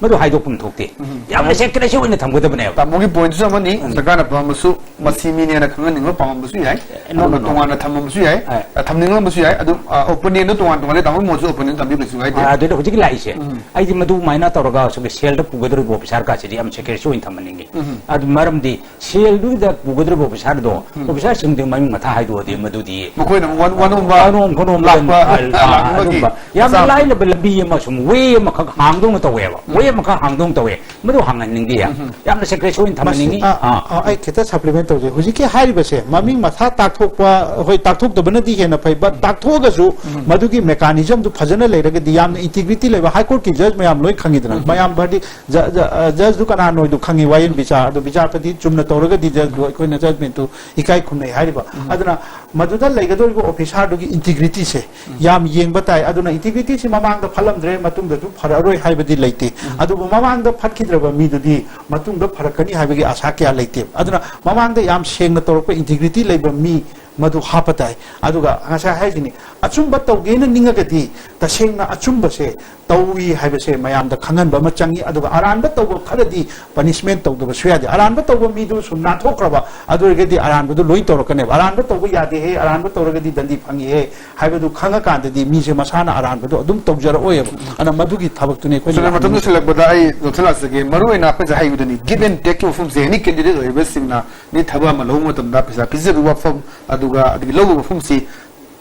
ꯃꯗꯨ ꯍꯥꯏꯗꯣꯛꯐꯝ ꯊꯣꯛꯇꯦ꯫ ꯌꯥꯝꯅ ꯁꯦꯀ꯭ꯔꯦꯁꯤ ꯑꯣꯏꯅ ꯊꯝꯒꯗꯕꯅꯦꯕ꯫ ꯇꯥꯃꯣꯒꯤ ꯄꯣꯏꯟꯠꯁꯨ ꯑꯃꯅꯤ, ꯎꯝ꯫ ꯗꯔꯀꯥꯔꯅ ꯄꯥꯝꯃꯁꯨ, ꯃꯁꯤ ꯃꯤꯅꯦꯅ ꯈꯪꯍꯟꯅꯤꯡꯕ ꯄꯥꯝꯃꯝꯕꯁꯨ ꯌꯥꯏ, ꯅꯣ, ꯑꯗꯨꯒ ꯅꯣ, ꯅꯣ꯫ ꯇꯣꯉꯥꯟꯅ ꯊꯝꯃꯝꯕꯁꯨ ꯌꯥꯏ, ꯑ, ꯊꯝꯅꯤꯡꯂꯝꯕꯁꯨ ꯌꯥꯏ꯫ ꯑꯗꯨ, ꯑ, ꯑꯣꯄꯤꯅꯤꯌꯟꯗꯣ ꯇꯣꯉꯥꯟ ꯇꯣꯉꯥꯟ ꯂꯩ, ꯇꯥꯃꯣꯒꯤ ꯃꯣꯠꯁꯨ ꯑꯣꯄꯤꯅꯤꯌꯟ ꯊꯝꯕꯤꯕꯁꯨ ꯀꯥꯏꯗꯦ꯫ ꯑ, ꯑꯗꯨꯗ ꯍꯧꯖꯤꯛꯀꯤ ꯂꯥꯛꯏꯁꯦ, ꯎꯝ꯫ ꯑꯩꯗꯤ ꯃꯗꯨꯃꯥꯏꯅ ꯇꯧꯔꯒ ꯑꯁꯨꯝꯒꯤ ꯁꯦꯜꯗ ꯄꯨꯒꯗꯧꯔꯤꯕ ꯑꯣꯐꯤꯁꯥꯔ ꯀꯥꯁꯤꯗꯤ ꯌꯥꯝ ꯁꯦꯀ꯭ꯔꯦꯁꯤ ꯑꯣꯏꯅ ꯊꯝꯍꯟꯅꯤꯡꯉꯤ꯫ ꯎꯝ꯫ ꯑꯗꯨ ꯃꯔꯝꯗꯤ ꯁꯦꯜꯗꯨꯗ ꯄꯨꯒꯗꯧꯔꯤꯕ ꯑꯣꯐꯤꯁꯥꯔꯗꯣ, ꯎꯝ꯫ ꯑꯣꯐꯤꯁꯥꯔꯁꯤꯡꯗꯨꯒꯤ ꯃꯃꯤꯡ ꯃꯊꯥ ꯍꯥꯏꯗꯣꯛꯑꯗꯤ ꯃꯗꯨꯗꯤ ꯃꯈꯣꯏꯅ ꯑꯃꯨꯛ ꯋꯥ-, ꯋꯥꯅꯣꯝꯕ ꯋꯥꯅꯣꯝ ꯈꯣꯅꯣꯝꯕ ꯂꯥꯛꯄ, ꯑ, ꯑ, ꯂꯥꯛꯅꯕꯒꯤ ꯑꯗꯨꯝꯕ ꯌꯥꯝꯅ ꯃꯆꯥꯛ ꯂꯥꯏꯅꯕ ꯂꯝꯕꯤ ꯑꯃ ꯁꯨꯝ ꯋꯦ ꯑꯃꯈꯛ ꯍꯥꯡꯗꯣꯛꯅ ꯇꯧꯋꯦꯕ꯫ ꯎꯝ꯫ ꯋꯦ ꯑꯃꯈꯛ ꯍꯥꯡꯗꯣꯛꯅ ꯇꯧꯋꯦ꯫ ꯃꯗꯨ ꯍꯥꯡꯍꯟꯅꯤꯡꯗꯦ꯫ ꯎꯝ꯫ ꯌꯥꯝꯅ ꯁꯦꯀ꯭ꯔꯦꯁꯤ ꯑꯣꯏꯅ ꯃꯁꯤ, ꯊꯝꯍꯟꯅꯤꯡꯉꯤ꯫ ꯑ, ꯑꯥ꯫ ꯑ, ꯑꯩ ꯈꯤꯇ ꯁꯄ꯭ꯂꯤꯃꯦꯟ ꯇꯧꯖꯩ꯫ ꯍꯧꯖꯤꯛꯀꯤ ꯍꯥꯏꯔꯤꯕꯁꯦ ꯃꯃꯤꯡ ꯃꯊꯥ ꯇꯥꯛꯊꯣꯛꯄ, ꯍꯣꯏ, ꯇꯥꯛꯊꯣꯛꯇꯕꯅꯗꯤ ꯍꯦꯟꯅ ꯐꯩ, ꯕꯠ ꯎꯝ꯫ ꯇꯥꯛꯊꯣꯛꯑꯒꯁꯨ ꯎꯝ꯫ ꯃꯗꯨꯒꯤ ꯃꯦꯀꯥꯅꯤꯖꯝꯗꯨ ꯐꯖꯅ ꯂꯩꯔꯒꯗꯤ ꯌꯥꯝꯅ ꯏꯟꯇꯤꯒ꯭ꯔꯤꯇꯤ ꯂꯩꯕ, ꯍꯥꯏ ꯀꯣꯔꯠꯀꯤ ꯖꯖ ꯃꯌꯥꯝ ꯂꯣꯏ ꯈꯪꯉꯤꯗꯅ꯫ ꯎꯝ꯫ ꯃꯌꯥꯝ ꯍꯥꯏꯗꯤ ꯖ-, ꯖ-, ꯑ, ꯖꯖꯗꯨ ꯀꯅꯥꯅꯣ ꯍꯥꯏꯗꯨ ꯈꯪꯉꯤ, ꯋꯥꯌꯦꯜ ꯕꯤꯆꯥꯔ꯫ ꯑꯗꯨ ꯕꯤꯆꯥꯔꯄꯇꯤ ꯆꯨꯝꯅ ꯇꯧꯔꯒꯗꯤ ꯖꯖꯗꯨ ꯑꯩꯈꯣꯏꯅ ꯖꯖꯃꯦꯟꯠꯇꯨ ꯏꯀꯥꯏ ꯈꯨꯝꯅꯩ ꯍꯥꯏꯔꯤꯕ꯫ ꯎꯝ꯫ ꯑꯗꯨꯅ ꯃꯗꯨꯗ ꯂꯩꯒꯗꯧꯔꯤꯕ ꯑꯣꯐꯤꯁꯥꯔꯗꯨꯒꯤ ꯏꯟꯇꯤꯒ꯭ꯔꯤꯇꯤꯁꯦ ꯎꯝ꯫ ꯌꯥꯝ ꯌꯦꯡꯕ ꯇꯥꯏ꯫ ꯑꯗꯨꯅ ꯏꯟꯇꯤꯒ꯭ꯔꯤꯇꯤꯁꯤ ꯃꯃꯥꯡꯗ ꯐꯠꯂꯝꯗ꯭ꯔꯦ, ꯃꯇꯨꯡꯗꯁꯨ ꯐꯔꯛꯑꯔꯣꯏ ꯍꯥꯏꯕꯗꯤ ꯂꯩꯇꯦ꯫ ꯎꯝ꯫ ꯑꯗꯨꯕꯨ ꯃꯃꯥꯡꯗ ꯐꯠꯈꯤꯗ꯭ꯔꯕ ꯃꯤꯗꯨꯗꯤ ꯃꯇꯨꯡꯗ ꯐꯔꯛꯀꯅꯤ ꯍꯥꯏꯕꯒꯤ ꯑꯥꯁꯥ ꯀꯌꯥ ꯂꯩꯇꯦ꯫ ꯑꯗꯨꯅ ꯃꯃꯥꯡꯗ ꯌꯥꯝ ꯁꯦꯡꯅ ꯇꯧꯔꯛꯄ ꯏꯟꯇꯤꯒ꯭ꯔꯤꯇꯤ ꯂꯩꯕ ꯃꯤ ꯃꯗꯨ ꯍꯥꯞꯄ ꯇꯥꯏ꯫ ꯑꯗꯨꯒ ꯉꯁꯥꯏ ꯍꯥꯏꯁꯤꯅꯤ, ꯑꯆꯨꯝꯕ ꯇꯧꯒꯦꯅ ꯅꯤꯡꯉꯒꯗꯤ ꯇꯁꯦꯡꯅ ꯑꯆꯨꯝꯕꯁꯦ ꯇꯧꯏ ꯍꯥꯏꯕꯁꯦ ꯃꯌꯥꯝꯗ ꯈꯪꯍꯟꯕ ꯑꯃ ꯆꯪꯉꯤ꯫ ꯑꯗꯨꯒ ꯑꯔꯥꯟꯕ ꯇꯧꯕ ꯈꯔꯗꯤ ꯄꯅꯤꯁꯃꯦꯟꯠ ꯇꯧꯗꯕꯁꯨ ꯌꯥꯗꯦ꯫ ꯑꯔꯥꯟꯕ ꯇꯧꯕ ꯃꯤꯗꯨ ꯁꯨꯝ ꯅꯥꯟꯊꯣꯛꯈ꯭ꯔꯕ, ꯑꯗꯨ ꯑꯣꯏꯔꯒꯗꯤ ꯑꯔꯥꯟꯕꯗꯨ ꯂꯣꯏ ꯇꯧꯔꯛꯀꯅꯦꯕ꯫ ꯑꯔꯥꯟꯕ ꯇꯧꯕ ꯌꯥꯗꯦꯍꯦ, ꯑꯔꯥꯟꯕ ꯇꯧꯔꯒꯗꯤ ꯗꯟꯗꯤ ꯐꯪꯉꯤꯍꯦ ꯍꯥꯏꯕꯗꯨ ꯈꯪꯉꯀꯥꯟꯗꯗꯤ ꯃꯤꯁꯦ ꯃꯁꯥꯅ ꯑꯔꯥꯟꯕꯗꯨ ꯑꯗꯨꯝ ꯇꯧꯖꯔꯛꯑꯣꯏꯕ꯫ ꯑꯗꯨꯅ ꯃꯗꯨꯒꯤ ꯊꯕꯛꯇꯨꯅꯤ ꯑꯩꯈꯣꯏꯅ ꯁꯣꯝꯗ ꯃꯇꯝ ꯌꯥꯝꯅ ꯂꯣꯏꯁꯤꯜꯂꯛꯄꯗ ꯑꯩ ꯂꯧꯁꯤꯜꯂꯛꯆꯒꯦ꯫ ꯃꯔꯨꯑꯣꯏꯅ ꯑꯩꯈꯣꯏꯁꯦ ꯍꯥꯏꯕꯗꯨꯅꯤ, ꯒꯤꯚ ꯑꯦꯟ ꯇꯦꯛꯀꯤ ꯋꯥꯐꯝꯁꯦ ꯑꯦꯅꯤ ꯀꯦꯟꯗꯤꯗꯦꯠ ꯑꯣꯏꯔꯤꯕꯁꯤꯡꯅ ꯃꯤ ꯊꯕꯛ ꯑꯃ ꯂꯧꯕ ꯃꯇꯝꯗ ꯄꯩꯁꯥ ꯄꯤꯖꯕꯒꯤ ꯋꯥꯐꯝ, ꯑꯗꯨꯒ ꯑꯗꯒꯤ ꯂꯧꯕꯒꯤ ꯋꯥꯐꯝꯁꯤ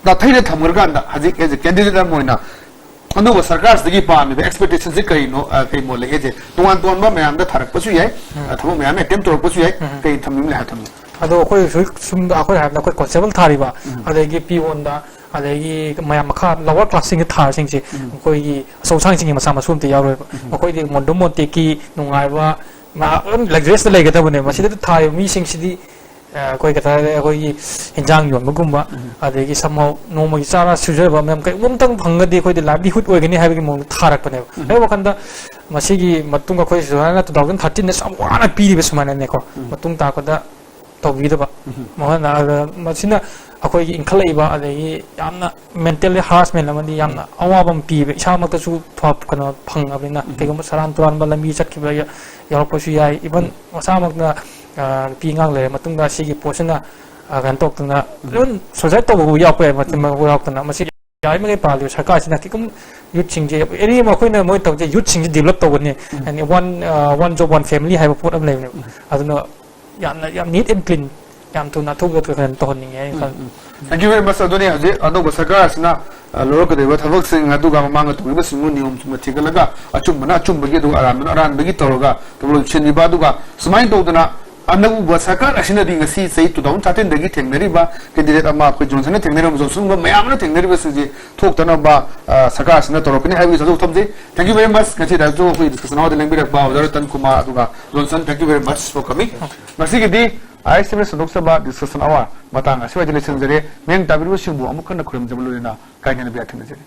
ꯅꯥꯊꯩꯔ ꯊꯝꯈ꯭ꯔꯀꯥꯟꯗ ꯍꯧꯖꯤꯛ ꯑꯦꯖ ꯑꯦ ꯀꯦꯟꯗꯤꯗꯦꯠ ꯑꯃ ꯑꯣꯏꯅ ꯑꯅꯧꯕ ꯁꯔꯀꯥꯔꯁꯤꯗꯒꯤ ꯄꯥꯝꯃꯤꯕ expectationꯁꯦ ꯀꯔꯤꯅꯣ? ꯑ, ꯀꯩ ꯃꯣꯠ ꯂꯩꯒꯦ? ꯇꯣꯉꯥꯟ ꯇꯣꯉꯥꯟꯕ ꯃꯌꯥꯝꯗ ꯊꯥꯔꯛꯄꯁꯨ ꯌꯥꯏ, ꯑ, ꯊꯕꯛ ꯃꯌꯥꯝ attempt ꯇꯧꯔꯛꯄꯁꯨ ꯌꯥꯏ꯫ ꯀꯩ ꯊꯝꯕꯤꯕ ꯂꯩ ꯍꯥꯏ ꯊꯝꯕꯤꯌꯨ꯫ ꯑꯗꯣ ꯑꯩꯈꯣꯏ ꯍꯧꯖꯤꯛ ꯁꯨꯝ ꯑꯩꯈꯣꯏ ꯍꯥꯏꯔꯕꯗ ꯑꯩꯈꯣꯏ constable ꯊꯥꯔꯤꯕ, ꯑꯗꯒꯤ peonꯗ, ꯑꯗꯒꯤ ꯃꯌꯥꯝ ꯃꯈꯥ lower classꯁꯤꯡꯗ ꯊꯥꯔꯤꯁꯤꯡꯁꯦ, ꯑꯩꯈꯣꯏꯒꯤ ꯑꯆꯧ ꯑꯁꯥꯡꯁꯤꯡꯒꯤ ꯃꯆꯥ ꯃꯁꯨ ꯑꯝꯇ ꯌꯥꯎꯔꯣꯏꯕ꯫ ꯃꯈꯣꯏꯗꯤ ꯃꯣꯟꯗꯨꯝ ꯃꯣꯟꯇꯦꯛꯀꯤ ꯅꯨꯡꯉꯥꯏꯕ, ꯃꯥ ꯑꯗꯨꯝ luxuriousꯇ ꯂꯩꯒꯗꯕꯅꯦꯕ꯫ ꯃꯁꯤꯗ ꯊꯥꯔꯤꯕ ꯃꯤꯁꯤꯡꯁꯤꯗꯤ, ꯑ, ꯑꯩꯈꯣꯏ ꯀꯩ ꯍꯥꯏꯇꯥꯔꯦ, ꯑꯩꯈꯣꯏꯒꯤ ꯏꯟꯖꯥꯡ ꯌꯣꯟꯕꯒꯨꯝꯕ, ꯑꯗꯒꯤ somehow ꯅꯣꯡꯃꯒꯤ ꯆꯥꯔ ꯁꯨꯖꯕ ꯃꯌꯥꯝ ꯀꯩꯒꯨꯝꯕ ꯑꯝꯇꯪ ꯐꯪꯉꯒꯗꯤ ꯑꯩꯈꯣꯏꯗꯤ livelihood ꯑꯣꯏꯒꯅꯤ ꯍꯥꯏꯕꯒꯤ ꯃꯑꯣꯡꯗ ꯊꯥꯔꯛꯄꯅꯦꯕ꯫ ꯑꯩ ꯋꯥꯈꯜꯗ ꯃꯁꯤꯒꯤ ꯃꯇꯨꯡ ꯑꯩꯈꯣꯏ ꯁꯨꯃꯥꯏꯅ two thousand thirteenꯗ ꯌꯥꯝ ꯋꯥꯅ ꯄꯤꯔꯤꯕ ꯁꯨꯃꯥꯏꯅꯅꯦꯀꯣ, ꯃꯇꯨꯡ ꯇꯥꯔꯛꯄꯗ ꯇꯧꯕꯤꯗꯕ꯫ ꯃꯈꯣꯏꯅ, ꯑꯗ, ꯃꯁꯤꯅ ꯑꯩꯈꯣꯏꯒꯤ ꯏꯟꯈꯠꯂꯛꯏꯕ, ꯑꯗꯒꯤ ꯌꯥꯝꯅ mentally harassment ꯑꯃꯗꯤ ꯌꯥꯝꯅ ꯑꯋꯥꯕ ꯑꯃ ꯄꯤꯕ, ꯏꯁꯥꯃꯛꯇꯁꯨ ꯐ-, ꯀꯩꯅꯣ ꯐꯪꯉꯕꯅꯤꯅ, ꯀꯩꯒꯨꯝꯕ ꯁꯔꯥꯟ ꯇꯨꯔꯥꯟꯕ ꯂꯝꯕꯤ ꯆꯠꯈꯤꯕ ꯌꯥ-, ꯌꯥꯎꯔꯛꯄꯁꯨ ꯌꯥꯏ꯫ Even ꯃꯁꯥꯃꯛꯅ, ꯑ, ꯅꯨꯄꯤ ꯑꯉꯥꯡ ꯂꯩꯔ ꯃꯇꯨꯡꯗ ꯁꯤꯒꯤ ꯄꯣꯠꯁꯤꯅ, ꯑ, ꯀꯩꯅꯣ ꯇꯧꯗꯅ, even suicide ꯇꯧꯕꯕꯨ ꯌꯥꯎꯔꯛꯄ ꯌꯥꯏ, ꯃꯇꯝ ꯌꯥꯎꯔꯛꯇꯅ꯫ ꯃꯁꯤ ꯌꯥꯔꯤꯃꯈꯩ ꯄꯥꯜꯂꯤꯕ ꯁꯔꯀꯥꯔꯁꯤꯅ ꯀꯩꯒꯨꯝ youthꯁꯤꯡꯁꯦ, area ꯑꯃ ꯑꯩꯈꯣꯏꯅ ꯃꯣꯏ ꯇꯧꯁꯦ, youthꯁꯤꯡꯁꯦ develop ꯇꯧꯒꯅꯤ꯫ ꯍꯥꯏꯗꯤ one, ꯑ, one job, one family ꯍꯥꯏꯕ ꯄꯣꯠ ꯑꯃ ꯂꯩꯕꯅꯦꯕ꯫ ꯑꯗꯨꯅ ꯌꯥꯝꯅ, ꯌꯥꯝ neat and clean, ꯌꯥꯝ ꯊꯨꯅ ꯑꯊꯨꯕꯗ ꯀꯩꯅꯣ ꯇꯧꯍꯟꯅꯤꯡꯉꯦ ꯍꯥꯏꯅ ꯈꯜꯂꯤ꯫ Thank you very much꯫ ꯑꯗꯨꯅꯤ ꯍꯧꯖꯤꯛ ꯑꯅꯧꯕ ꯁꯔꯀꯥꯔ ꯑꯁꯤꯅ, ꯑ, ꯂꯧꯔꯛꯀꯗꯧꯔꯤꯕ ꯊꯕꯛꯁꯤꯡ ꯑꯗꯨꯒ ꯃꯃꯥꯡꯗ ꯇꯧꯈꯤꯕꯁꯤꯡꯕꯨ ꯅꯤꯌꯣꯝ ꯆꯨꯝꯅ ꯊꯤꯒꯠꯂꯒ ꯑꯆꯨꯝꯕꯅ ꯑꯆꯨꯝꯕꯒꯤ ꯑꯗꯨꯒ ꯑꯔꯥꯟꯕꯅ ꯑꯔꯥꯟꯕꯒꯤ ꯇꯧꯔꯒ ꯊꯕꯛ ꯂꯣꯏꯁꯤꯟꯕꯤꯕ, ꯑꯗꯨꯒ ꯁꯨꯃꯥꯏꯅ ꯇꯧꯗꯅ ꯑꯅꯧꯕ ꯁꯔꯀꯥꯔ ꯑꯁꯤꯅꯗꯤ ꯉꯁꯤ ꯆꯍꯤ two thousand thirteenꯗꯒꯤ ꯊꯦꯡꯅꯔꯤꯕ candidate ꯑꯃ ꯑꯩꯈꯣꯏ ꯖꯣꯟꯁꯟꯅ ꯊꯦꯡꯅꯔꯤꯕ, ꯖꯣꯟꯁꯟꯒꯨꯝꯕ ꯃꯌꯥꯝ ꯑꯃꯅ ꯊꯦꯡꯅꯔꯤꯕꯁꯤꯡꯁꯤ ꯊꯣꯛꯇꯅꯕ, ꯑ, ꯁꯔꯀꯥꯔ ꯑꯁꯤꯅ ꯇꯧꯔꯛꯀꯅꯤ ꯍꯥꯏꯕꯒꯤ ꯊꯥꯖꯕ ꯊꯝꯖꯩ꯫ Thank you very much꯫ ꯉꯁꯤꯗꯁꯨ ꯑꯩꯈꯣꯏ discussion hourꯗ ꯂꯦꯡꯕꯤꯔꯛꯄ ꯑꯣꯖꯥ ꯔꯇꯟ ꯀꯨꯃꯥꯔ ꯑꯗꯨꯒ Johnson, thank you very much for coming꯫ ꯉꯁꯤꯒꯤꯗꯤ ꯑꯥꯏ ꯑꯦꯁ ꯇꯤ ꯚꯤꯅ ꯁꯟꯗꯣꯛꯆꯕ discussion hour ꯃꯇꯥꯡ ꯑꯁꯤꯋꯥꯏꯗ ꯂꯣꯏꯁꯤꯟꯖꯔꯦ꯫ ꯃꯤꯠꯌꯦꯡ ꯇꯥꯕꯤꯔꯤꯕꯁꯤꯡꯕꯨ ꯑꯃꯨꯛ ꯍꯟꯅ ꯈꯨꯔꯨꯝꯖꯕ ꯂꯣꯏꯅꯅ ꯀꯥꯏꯅꯅꯕ ꯌꯥꯊꯪ ꯅꯤꯖꯔꯤ꯫